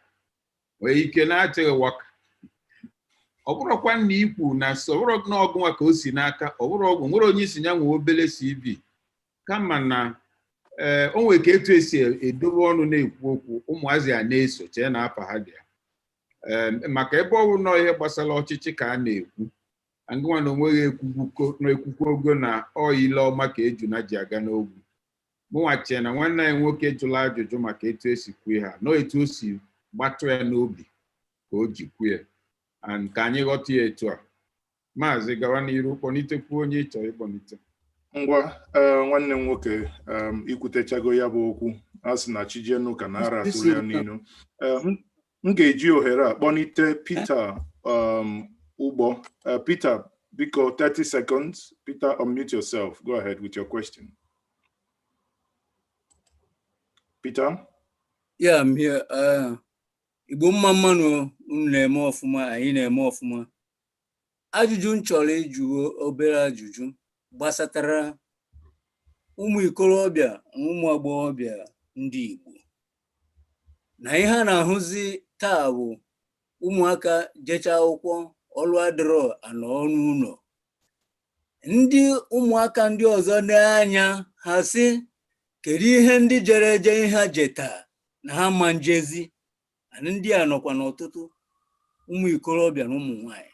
nwee ike na-achịghị waka. Ọ bụrụkwa na ikwu na sọbụrụ na ọgụnwa ka o si n'aka, ọ bụrụ ọgwụ nwere onye isi ya nwee obere CV, kama na ee, o nwere ka etu esi edobe ọnụ na-ekwu okwu, ụmụazị a na-eso chee na afa ha dị ya. Ee, maka ebe ọ bụ nọọ ihe gbasara ọchịchị ka a na-ekwu, ngịnwa na onweghị ekwukwuko na-ekwukwu ogo na ọ ile ọma ka ejuna ji aga n'ogwu. Mụnwa chee na nwanne anyị nwoke jụrụ ajụjụ maka etu esi kwue ha nọọ, etu o si gbatụ ya n'obi ka o ji kwue, and ka anyị ghọta ya etu a. Maazị, gawa n'iru, kpọnitekwu onye ị chọrọ ịkpọnite. Ngwa, nwanne m nwoke, ikwutechago ya bụ okwu. A sị na chijie n'ụka na ara atụrụ ya n'inu. M ga-eji ohere a kpọnite Peter Ugbo. Peter, biko, 30 seconds. Peter, unmute yourself. Go ahead with your question, Peter. Yeah, I'm here. Igbo mma mmanụ, unu na-eme ọfụma, anyị na-eme ọfụma. Ajụjụ m chọrọ ịjụ, obere ajụjụ gbasatara ụmụ ikorobịa na ụmụ agbọghọbịa ndị Igbo na ihe a na-ahụzi taa bụ ụmụaka jechaa akwụkwọ, ọrụ adịrọ, anọ n'ụlọ. Ndị ụmụaka ndị ọzọ na-anya ha sị, kedu ihe ndị jere eje ihe ha jeta na ha ma njezi? And ndị a nọkwa n'ọtụtụ ụmụ ikorobịa na ụmụ nwanyị.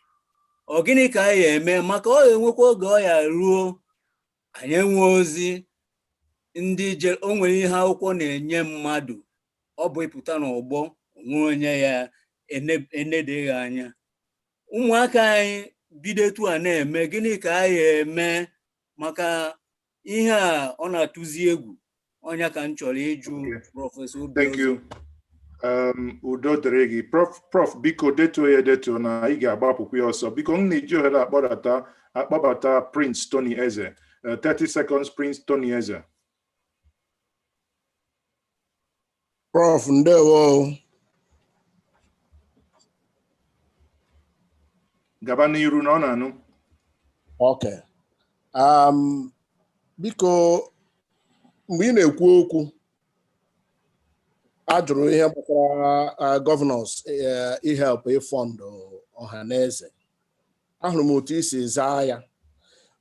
Ọ gịnị ka anyị eme maka ọ ga-enwekwa oge ọ ya ruo anyị enwe ozi ndị je? O nwere ihe akwụkwọ na-enye mmadụ, ọ bụ ịpụta n'ọgbọ onwe onye ya enedeghị anya. Ụmụaka anyị bido etu a na-eme, gịnị ka anyị eme maka ihe a? Ọ na-atụzi egwu. Ọnya ka m chọrọ ịjụ Prọfesọ Thank Obiozor. you. Udo dịrị gị. Prof, biko detuo ya edetuo na ị ga-agbapụkwa ya ọsọ. Biko, m na-eji ohere akpọdata akpọbata Prince Tony Eze. 30 seconds, Prince Tony Eze. Prof, ndewo. Gaba n'iru na ọ na-anụ. Okay. Biko, mgbe ị na-ekwu okwu, a jụrụ ihe gbasara governors ihelp ịfund Ọhaneze. Ahụrụ m otu isi zaa ya.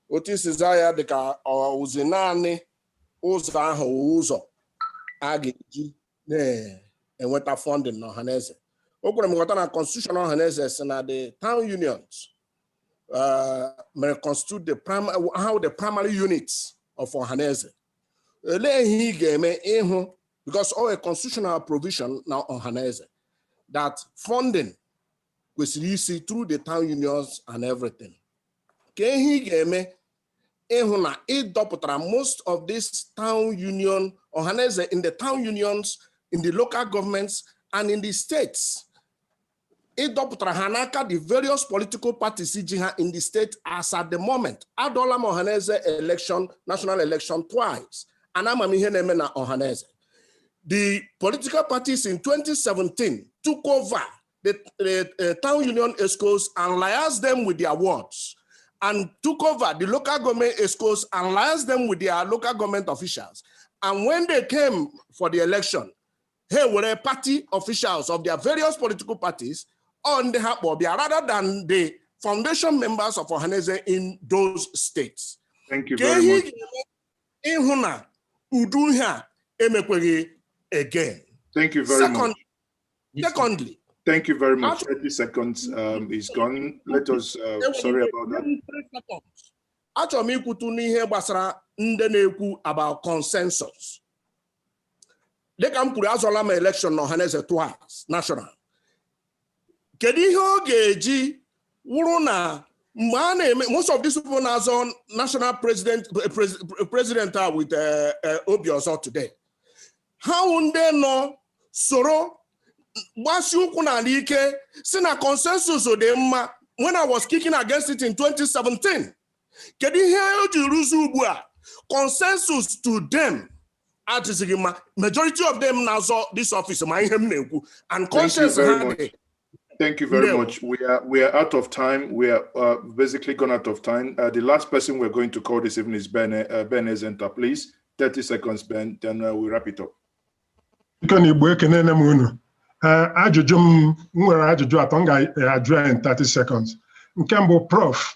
Otu isi zaa ya dị ka ọwụzi naanị ụzọ ahụ wụ ụzọ a ga-eji na-enweta funding na Ọhaneze. O kwere m nghọta na constitution Ọhaneze si na the town unions mere constitute the prim how the primary units of Ọhaneze. Olee ihe ị ga-eme ịhụ, because all a constitutional provision na Ọhaneze that funding kwesịrị isi through the town unions and everything. Ka ihe ị ga-eme ịhụ na ịdọpụtara most of this town union Ọhaneze in the town unions, in the local governments and in the states, ịdọpụtara ha n'aka the various political parties ji ha in the state as at the moment. Adọla m Ọhaneze election, national election, twice, and ama m ihe na-eme na Ọhaneze. The political parties in 2017 took over the town union excos and liaised them with their wards, and took over the local government excos and liaised them with their local government officials. And when they came for the election, hey, were party officials of their various political parties on the Bobia rather than the foundation members of Ohaneze in those states. Thank you Ka very ihe much. ị ga-eme ịhụ na udu ihe a emekweghị again. Thank you very much. Secondly, Thank you very much. 30 seconds is gone. Let us, sorry about that. Achọrọ m ikwutu n'ihe gbasara ndị na-ekwu about consensus. Dịka m kwuru, azọla m election na Ọhaneze twice, national. Kedu ihe ọ ga-eji wụrụ na mgbe a na-eme most of these people na-azọ national president, president a with Obiozor today, ha wụ ndị nọ soro gbasi ụkwụ n'ala ike si na consensus dị mma when I was kicking against it in 2017. Kedu ihe o ji rụzi ugbu a consensus to them adịzighị mma? Majority of them na-azọ this office ma ihe m na-ekwu and Thank you conscience very ha much. dị. Thank you very Ndewo. Much. We are out of time. We are basically gone out of time. The last person we're going to call this evening is Ben Ezenta. Please, 30 seconds, Ben. Then we wrap it up. Biko na Igbo, ekenele m unu. Ee, ajụjụ m m nwere ajụjụ atọ m ga-ajụ ya in 30 seconds. Nke mbụ, Prof,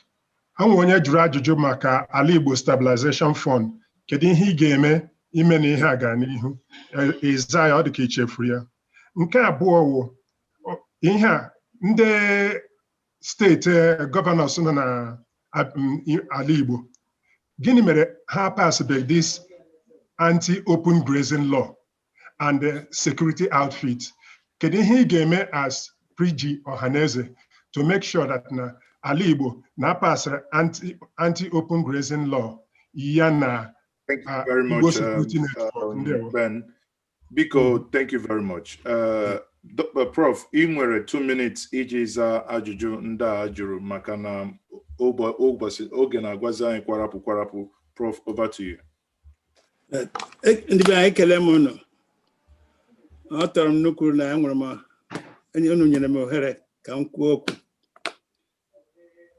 anwe onye jụrụ ajụjụ maka Ala Igbo Stabilization Fund. Kedu ihe ị ga-eme ime na ihe a gara n'ihu? Ee, ịza ya ọ dị ka i chefuru ya. Nke abụọ wụ ihe a ndị steeti governors nọ na ala Igbo, gịnị mere ha passbeghị this anti-open grazing law and the security outfit? Kedu ihe ị ga-eme as PG Ọhaneze to make sure that na ala Igbo na pasịrị anti-open grazing law ya na Thank you very Igbo much, Security Network? Ndewo. Ben. Biko, thank you very much. Prof, ị nwere 2 minutes iji zaa ajụjụ ndị a jụrụ maka na ụbọchị oge na-agwazi anyị kwarapụ kwarapụ. Prof, over to you. Ndị be anyị, ekele m unu. Ọ tọrọ m nnukwu na enwere m enye unu nyere m ohere ka m kwuo okwu.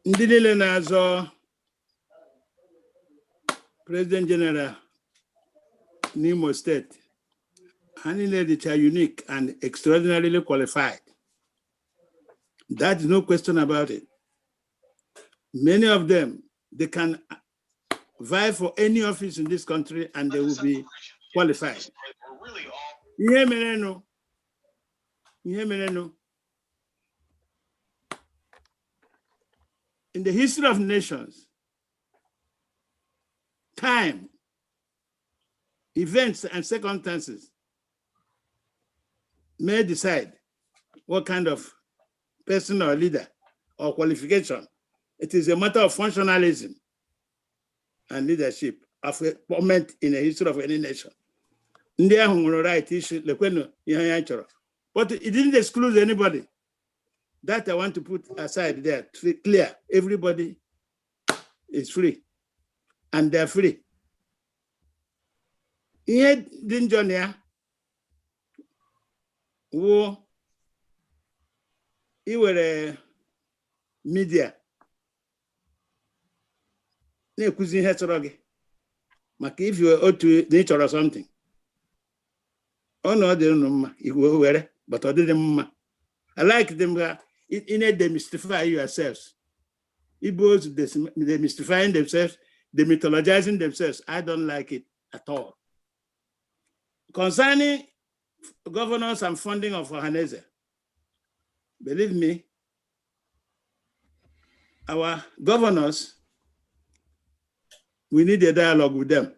Ndị niile na-azọ president general n'Imo Steeti, ha niile dịcha unique and extraordinarily qualified. That is no question about it. Many of them, they can vie for any office in this country and they will be qualified. Ihe merenụ, ihe merenụ, in the history of nations, time, events, and circumstances may decide what kind of person or leader or qualification. It is a matter of functionalism and leadership of a moment in the history of any nation. Ndị ahụ nwere right issue lekwenụ ihe anyị chọrọ. But it didn't exclude anybody. That I want to put aside there, clear. Everybody is free and they're free. Ihe dị njọ na ya wụ iwere media na-ekwuzi ihe chọrọ gị maka ifi otu na ị chọrọ something. Ọ na ọ dị unu mma igwe were, but ọ dịghị m mma. I like them ka ị na-demystify yourselves. Igbos demystifying themselves, demythologizing themselves. I don't like it at all. Concerning governance and funding of Ohaneze, believe me, our governors, we need a dialogue with them.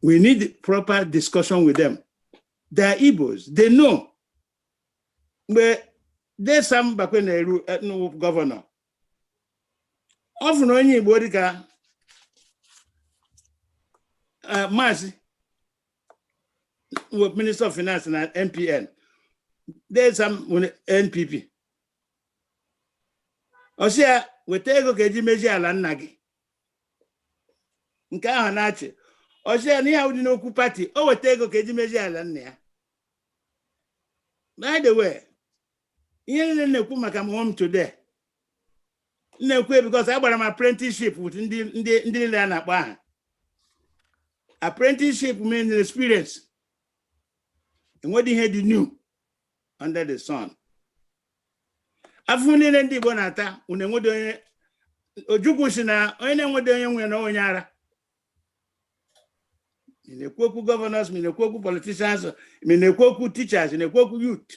We need proper discussion with them. They are Igbos, they know. Mgbe De Sam Mbakwe na-eru governor, ọ fụrụ onye Igbo dịka Maazị Minister of Finance na NPN, De Sam NPP. Ọ sị ya weta ego ka eji mezie ala nna gị. Nke ahụ na-achị. Ọ sị ya na ihe ahụ dị n'okwu party, o weta ego ka eji mezie ala nna ya. By the way, ihe niile na-ekwu maka m home today, na-ekwu because agbara m apprenticeship with ndị niile a na-akpọ aha. Apprenticeship means experience. Enweghị ihe dị new under the sun. Afụfụ niile ndị Igbo na-ata, unu enweghị onye Ojukwu si na onye na-enweghị onye nwe na onye ara. Ị na-ekwu okwu governors, ma ị na-ekwu okwu politicians, ma ị na-ekwu okwu teachers, ị na-ekwu okwu youth.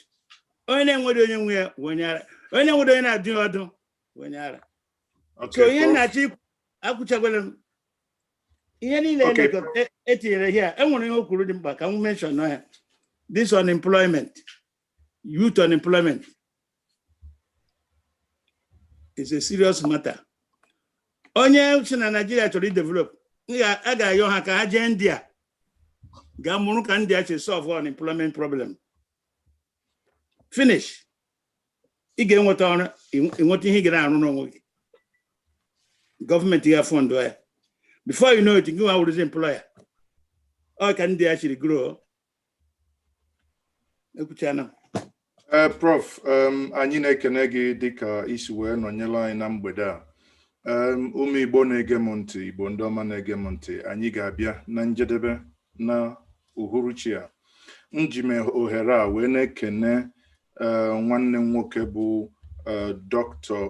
Onye na-enweghị onye nwe ya bụ onye ara. Onye na-enweghị onye na-adụ ya ọdụ bụ onye ara. So ihe nna-achọ ikwu, akwụchagwara m ihe niile etinyere here. Enwere ihe o kwuru dị mkpa ka m mention ya. This unemployment, youth unemployment is a serious matter. Onye si na Nigeria chọrọ idevelop, a ga-ayọ ha ka ha jee India gaa mụrụ ka India si solve unemployment problem. Finish. Ị ga-enweta ọrụ, ịnweta ihe ị ga na-arụ n'onwe gị. Gọọmenti ga-fund ya. Before you know it, gị nwa wụrụzi employer. Ọ ka ndị a chiri grow. Ekwuchana m. Ee, Prof, anyị na-ekene gị dịka isi wee nọnyere anyị na mgbede a. Ụmụ Igbo na-ege m ntị, Igbo ndị ọma na-ege m ntị, anyị ga-abịa na njedebe na uhuruchi a. M ji m ohere a wee na-ekene nwanne m nwoke bụ Dr.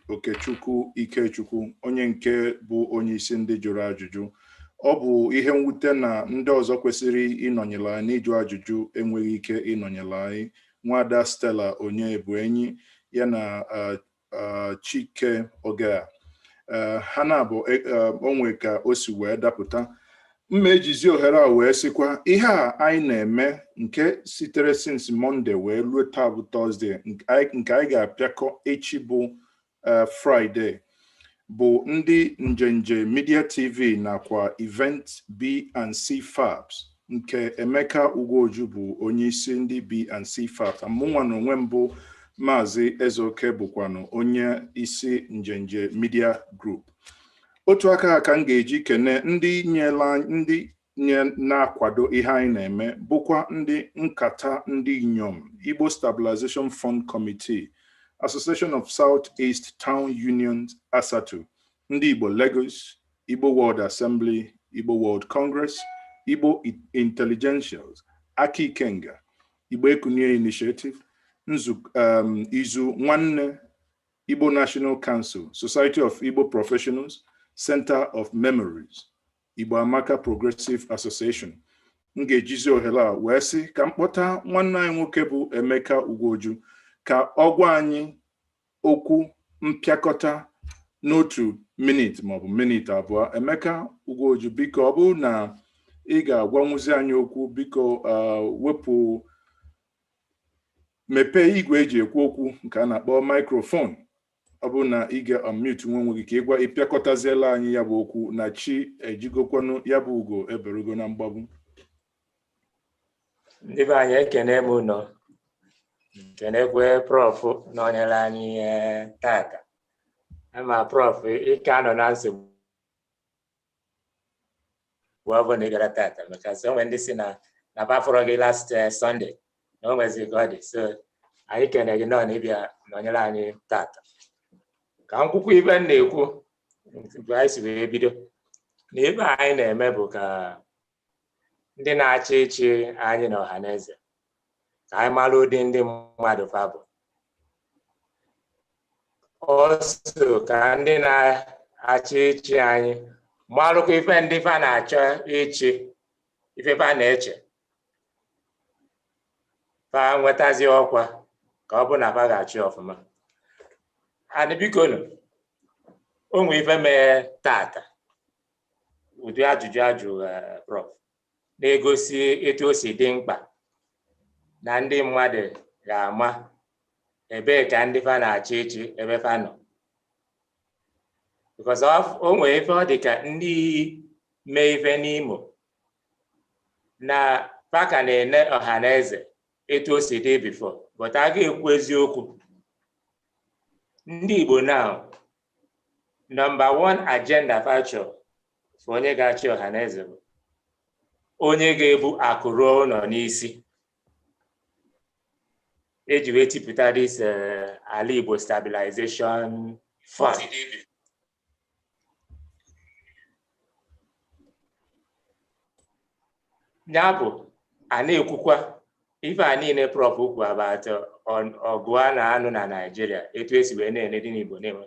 Okechukwu Ikechukwu, onye nke bụ onye isi ndị jụrụ ajụjụ. Ọ bụ ihe mwute na ndị ọzọ kwesịrị ịnọnyere anyị n'ịjụ ajụjụ enweghị ike ịnọnyere anyị. Nwada Stella Onyebuenyi ya na Chike Ogea, ha na-abụ onwe ka o si wee dapụta. Mma ejizi ohere a wee sịkwa ihe a anyị na-eme nke sitere since Monday wee ruo taa bụ Thursday, nke anyị ga-apịakọ echi bụ Friday, bụ ndị Njenje Media TV nakwa Event B&C Fabs nke Emeka Ugwuoju bụ onye isi ndị B&C Fabs. Mụnwa na onwe mbụ, Maazị Ezeoke, bụkwanụ onye isi Njenje Media Group. Otu aka ka m ga-eji kene ndị nyela ndị nye na-akwado ihe anyị na-eme, bụkwa ndị nkata ndị inyom Igbo Stabilization Fund Committee, Association of South East Town Unions ASATU, ndị Igbo Lagos, Igbo World Assembly, Igbo World Congress, Igbo Intelligentials, Aka Ikenga, Igbo Ekunie Initiative, Izu Nwanne, Igbo National Council, Society of Igbo Professionals, Center of Memories, Igbo Amaka Progressive Association. M ga-ejizi ohere a wee sị ka m kpọta nwanne anyị nwoke bụ Emeka Ugwuoju ka ọ gwa anyị okwu mpịakọta n'otu minit maọbụ minit 2. Emeka Ugwuoju, biko, ọ bụrụ na ị ga-agwanwuzi anyị okwu, biko wepụ, mepee igwe eji ekwu okwu nke a na-akpọ microphone. Ọ bụrụ na ị ga-unmute nwe onwe gị ka ị gwa ịpịakọtaziela anyị ya bụ okwu na chi ejigokwanụ ya bụ ugo eberugo na mgbagbu. Ndị be anyị, ekene m unu, kenekwe Prof nọnyere anyị tata. Ama Prof ike anọ na nsogbu ọ bụla ị bịara tata, maka sị onwe ndị si na bafọrọ gị last Sunday na o nwezi ka ọ dị. So anyị kene gị nọ na ịbịa nọnyere anyị tata. Ka m kwukwa ibe m na-ekwu mgbe anyị si wee bido na ibe anyị na-eme bụ ka ndị na-achị ịchị anyị na ọha na eze, ka anyị mara ụdị ndị mmadụ fa bụ. Also ka ndị na-achị ịchị anyị marụkwa ife ndị fa na-achọ ịchị, ife fa na-eche, fa nwetazi ọkwa ka ọ bụ na fa ga-achị ọfụma. And biko nụ, o nwee ife mee tata, ụdị ajụjụ ajụ Prof na-egosi etu o si dị mkpa na ndị mmadụ ga-ama ebee ka ndị fa na-achị ịchị, ebe fa nọ, because o nwee ife ọ dị ka ndị mee ife n'Imo na fa ka na-ene ọha na eze etu o si dị before. But a ga-ekwu eziokwu, ndị Igbo now, number one agenda fa chọrọ for onye ga-achị ọha na eze bụ onye ga-ebu akụ ruo ụlọ n'isi, eji wee tipụta this Ala Igbo Stabilization Fund. Ya bụ, a na-ekwukwa ife a niile Prof kwu about ọgụ a na-anụ na Naịjirịa, etu esi wee na-ene dị n'Igbo na-enwe,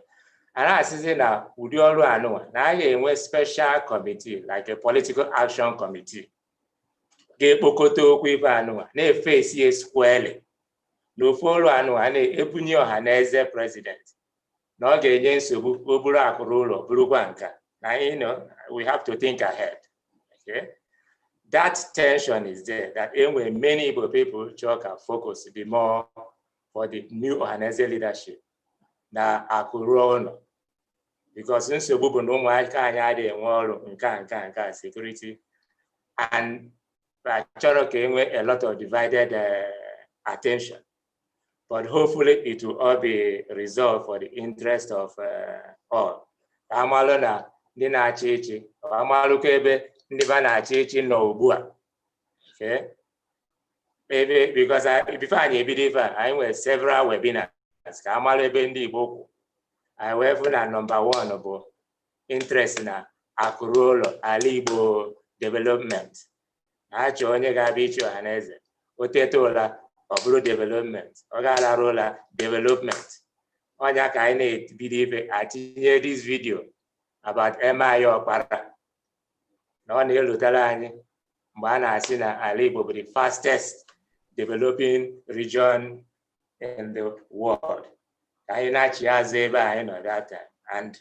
a na-asịzi na ụdị ọrụ anụnwa na a ga-enwe special committee, like a political action committee, ga-ekpokọta okwu ife anụnwa na-efe esi squarely na ofu ọrụ anụnwa a na-ebunye ọha na eze president na ọ ga-enye nsogbu. O buru akụrụ ụlọ burukwa nka na anyị know we have to think ahead. Okay, that tension is there, that enwe many Igbo people chọọ ka focus be more for the new Ohanaeze leadership na akụ ruo ụlọ, because nsogbu bụ na ụmụaka anyị adịghị enwe ọrụ, nka nka nka security, and achọrọ ka enwe a lot of divided attention. But hopefully it will all be resolved for the interest of all. Ka amalụ na ndị na-achị ịchị, amalụkwa ebe ndị ba na-achị ịchị nọ ugbu a. Okay, ebe because before anyị ebido ife a, anyị nwere several webinars ka amalụ ebe ndị Igbo kwụ. Anyị wee fụ na number one bụ interest na akụrụ ụlọ, Ala Igbo development. Na-achọ onye ga-abịa ịchị ọha na eze, o teta ụla, ọ bụrụ development, ọ ga-alarụ ụla, development. Ọnya ka anyị na-ebido ife atinye this video about M.I. Ọkpara na ọ na-elotere anyị mgbe a na-asị na ala Igbo bụ the fastest developing region in the world, ka anyị na-achị azụ ebe anyị nọ that time. And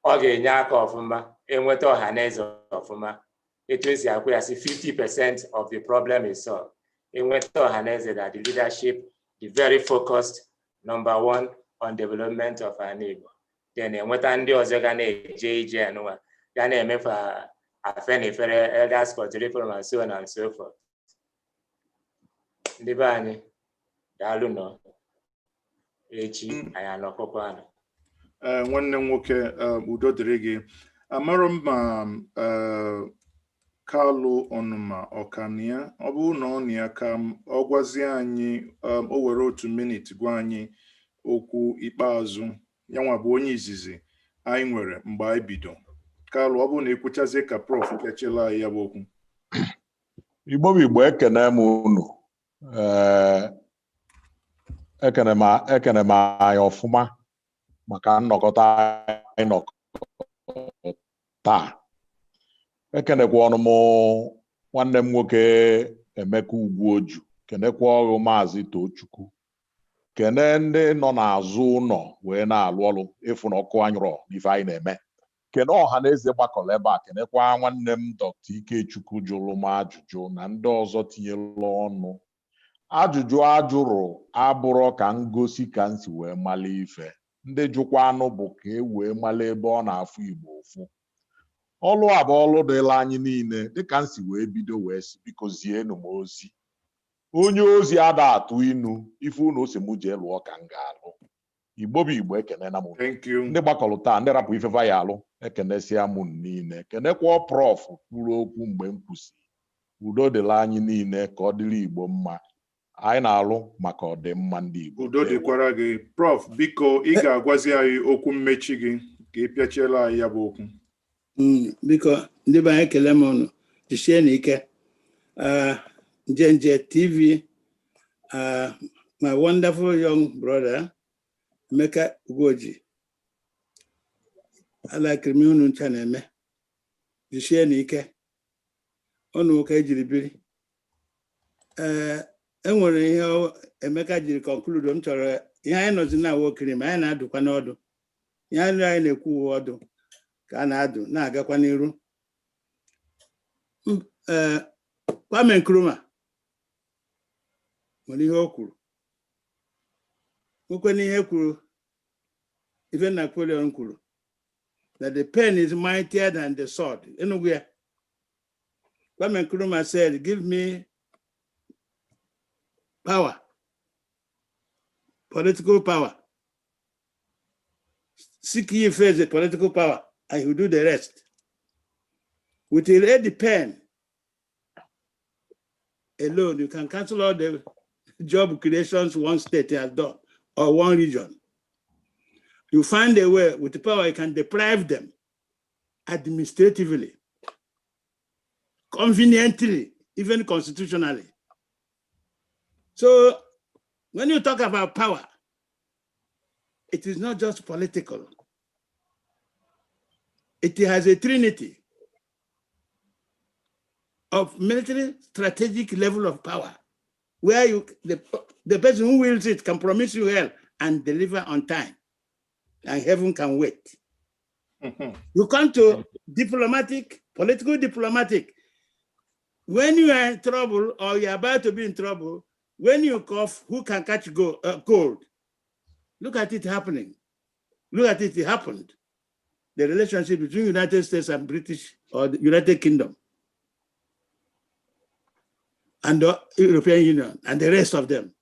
ọ ga-enye aka ọfụma enweta ọha na eze ọfụma. Etu esi akwụ ya si 50% of the problem is solved, enweta ọha na eze that the leadership the very focused, number one on development of ala Igbo, then enweta ndị ọzọ ga na-eje ije anụnwa ga na-emefe Afenifere, Elders Cultural Forum and so on and so forth. Ndị be anyị, daalụ nọ. Echi anyị anọkọkwa anụ. Ee, nwanne m nwoke, udo dịrị gị. Amarọ m ma Kalụ Ọnụma ọkania, ọ bụrụ na ọ na ya, ka ọ gwazie anyị, o were otu minute gwa anyị okwu ikpeazụ. Ya nwa bụ onye izizi anyị nwere mgbe anyị bido. Kalụ, ọ bụrụ na ekwuchazie, ka Prof kechela anyị ya bụ okwu. Igbo bụ Igbo, ekene m unu. Ee, ekene m anyị ọfụma maka nnọkọta anyị nọkọ taa. Ekenekwa ọnụ m nwanne m nwoke Emeka Ugwuoju, kenekwa ọrụ Maazị Tochukwu, kene ndị nọ n'azụ ụlọ wee na-alụ ọrụ ịfụ na ọkụ anyụrọ n'ife anyị na-eme, kene ọha na eze gbakọrọ ebe a, kenekwa nwanne m Dr. Ikechukwu jụrụ m ajụjụ na ndị ọzọ tinyere ọnụ. Ajụjụ ajụrụ abụrọ ka ngosi ka m si wee mala ife ndị jụkwa anụ bụ ka e wee mala ebe ọ na-afụ Igbo ụfụ. Ọlụ a bụ ọlụ dịla anyị niile, dịka m si wee bido wee sị, biko zienụ m ozi. Onye ozi ada atụ inu. Ife unu ose mụ jee lụọ ka m ga-alụ. Igbo bụ Igbo, ekenena m Thank you. ndị gbakọrọ taa, ndị rapụ ifefa ya alụ, ekenesịa m niile, kenekwa Prof kwuru okwu mgbe m kwụsị. Udo dịla anyị niile, ka ọ dịrị Igbo mma. Anyị na-alụ maka ọdịmma ndị Igbo. Udo dịkwara gị. Prof, biko, ị ga-agwazi anyị okwu mmechi gị ka ị pịachiela anyị ya bụ okwu. Biko, ndị be anyị, ekele m unu. Jisie n'ike. Njenje TV, my wonderful young brother. Emeka Ugwuoji, alakiri m unu ncha na-eme. Jisie n'ike unu ka ejiri biri. Ee, enwere ihe Emeka jiri conclude m chọrọ. Ihe anyị nọzi na okiri ma anyị na-adụkwa n'ọdụ, ihe anyị na-ekwu uwe ọdụ ka a na-adụ na-agakwa n'iru. Ee, Kwame Nkrumah nwere ihe o kwuru, nwekwe n'ihe kwuru ife Napoleon kwuru, that the pen is mightier than the sword. Enugu ya, Kwame Nkrumah said, "Give me power, political power. Seek ye first the political power, and he will do the rest." With a ready pen alone, you can cancel all the job creations one state has done or one region. You find a way with the power, you can deprive them administratively, conveniently, even constitutionally. So when you talk about power, it is not just political. It has a trinity of military strategic level of power, where the person who wields it can promise you hell and deliver on time, and heaven can wait. You come to diplomatic, political diplomatic. When you are in trouble or you're about to be in trouble, when you cough, who can catch cold? Look at it happening. Look at it, it happened. The relationship between United States and British or the United Kingdom and the European Union and the rest of them.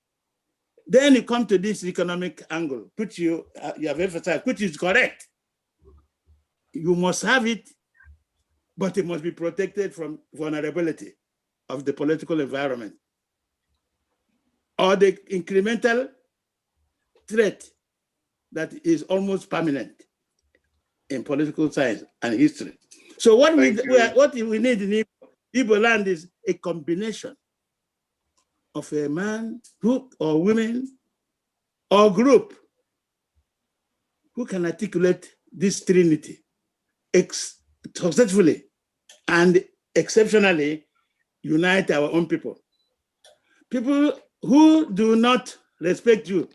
Then you come to this economic angle, which you have emphasized, which is correct. You must have it, but it must be protected from vulnerability of the political environment or the incremental threat that is almost permanent in political science and history. So what we need in Igbo land is a combination of a man who or women or group who can articulate this trinity successfully and exceptionally unite our own people. People who do not respect you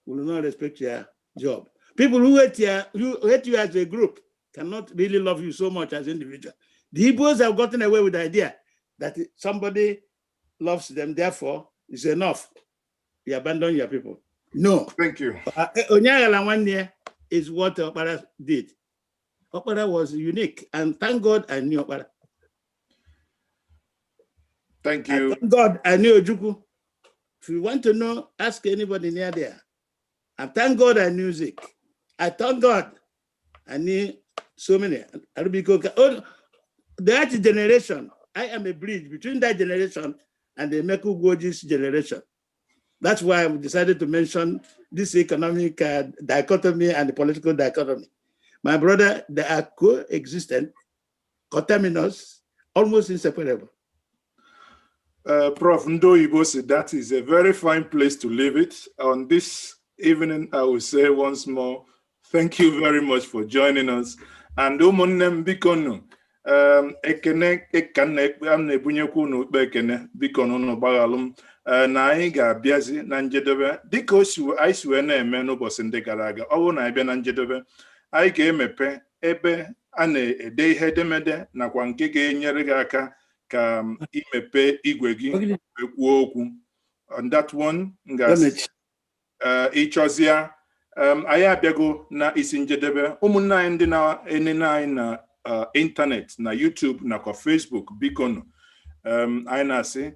will not respect your job. People who hate you as a group cannot really love you so much as individual. The Igbos have gotten away with the idea that somebody loves them, therefore it's enough. You abandon your people. No. Thank you. Onye aghala nwanne ya is what Okpara did. Okpara was unique, and thank God I knew Okpara. Thank you. And thank God I knew Ojukwu. If you want to know, ask anybody near there. And thank God I knew Zik. I thank God I knew so many. Arubiko, oh, that generation, I am a bridge between that generation and the Emeka Ugwuoji's generation. That's why I decided to mention this economic dichotomy and the political dichotomy. My brother, they are coexistent, coterminous, almost inseparable. Prof. Ndo said that is a very fine place to leave it. On this evening, I will say once more, thank you very much for joining us. And ụmụnne m, biko nụ, ekene ka m na-ebunyekwa unu ukpe ekene. Biko nụ, gbaghalụ m na anyị ga-abịazi na njedebe dịka anyị si wee na-eme n'ụbọchị ndị gara aga. Ọ bụrụ na anyị bịa na njedebe, anyị ga-emepe ebe a na-ede ihe edemede nakwa nke ga-enyere gị aka ka imepe igwe gị wee kwuo okwu. On that one, ngasị ịchọzịa. Anyị abịago na isi njedebe. Ụmụnne anyị ndị na-enene anyị na ịntanetị na YouTube nakwa Facebook, biko nụ, anyị na-asị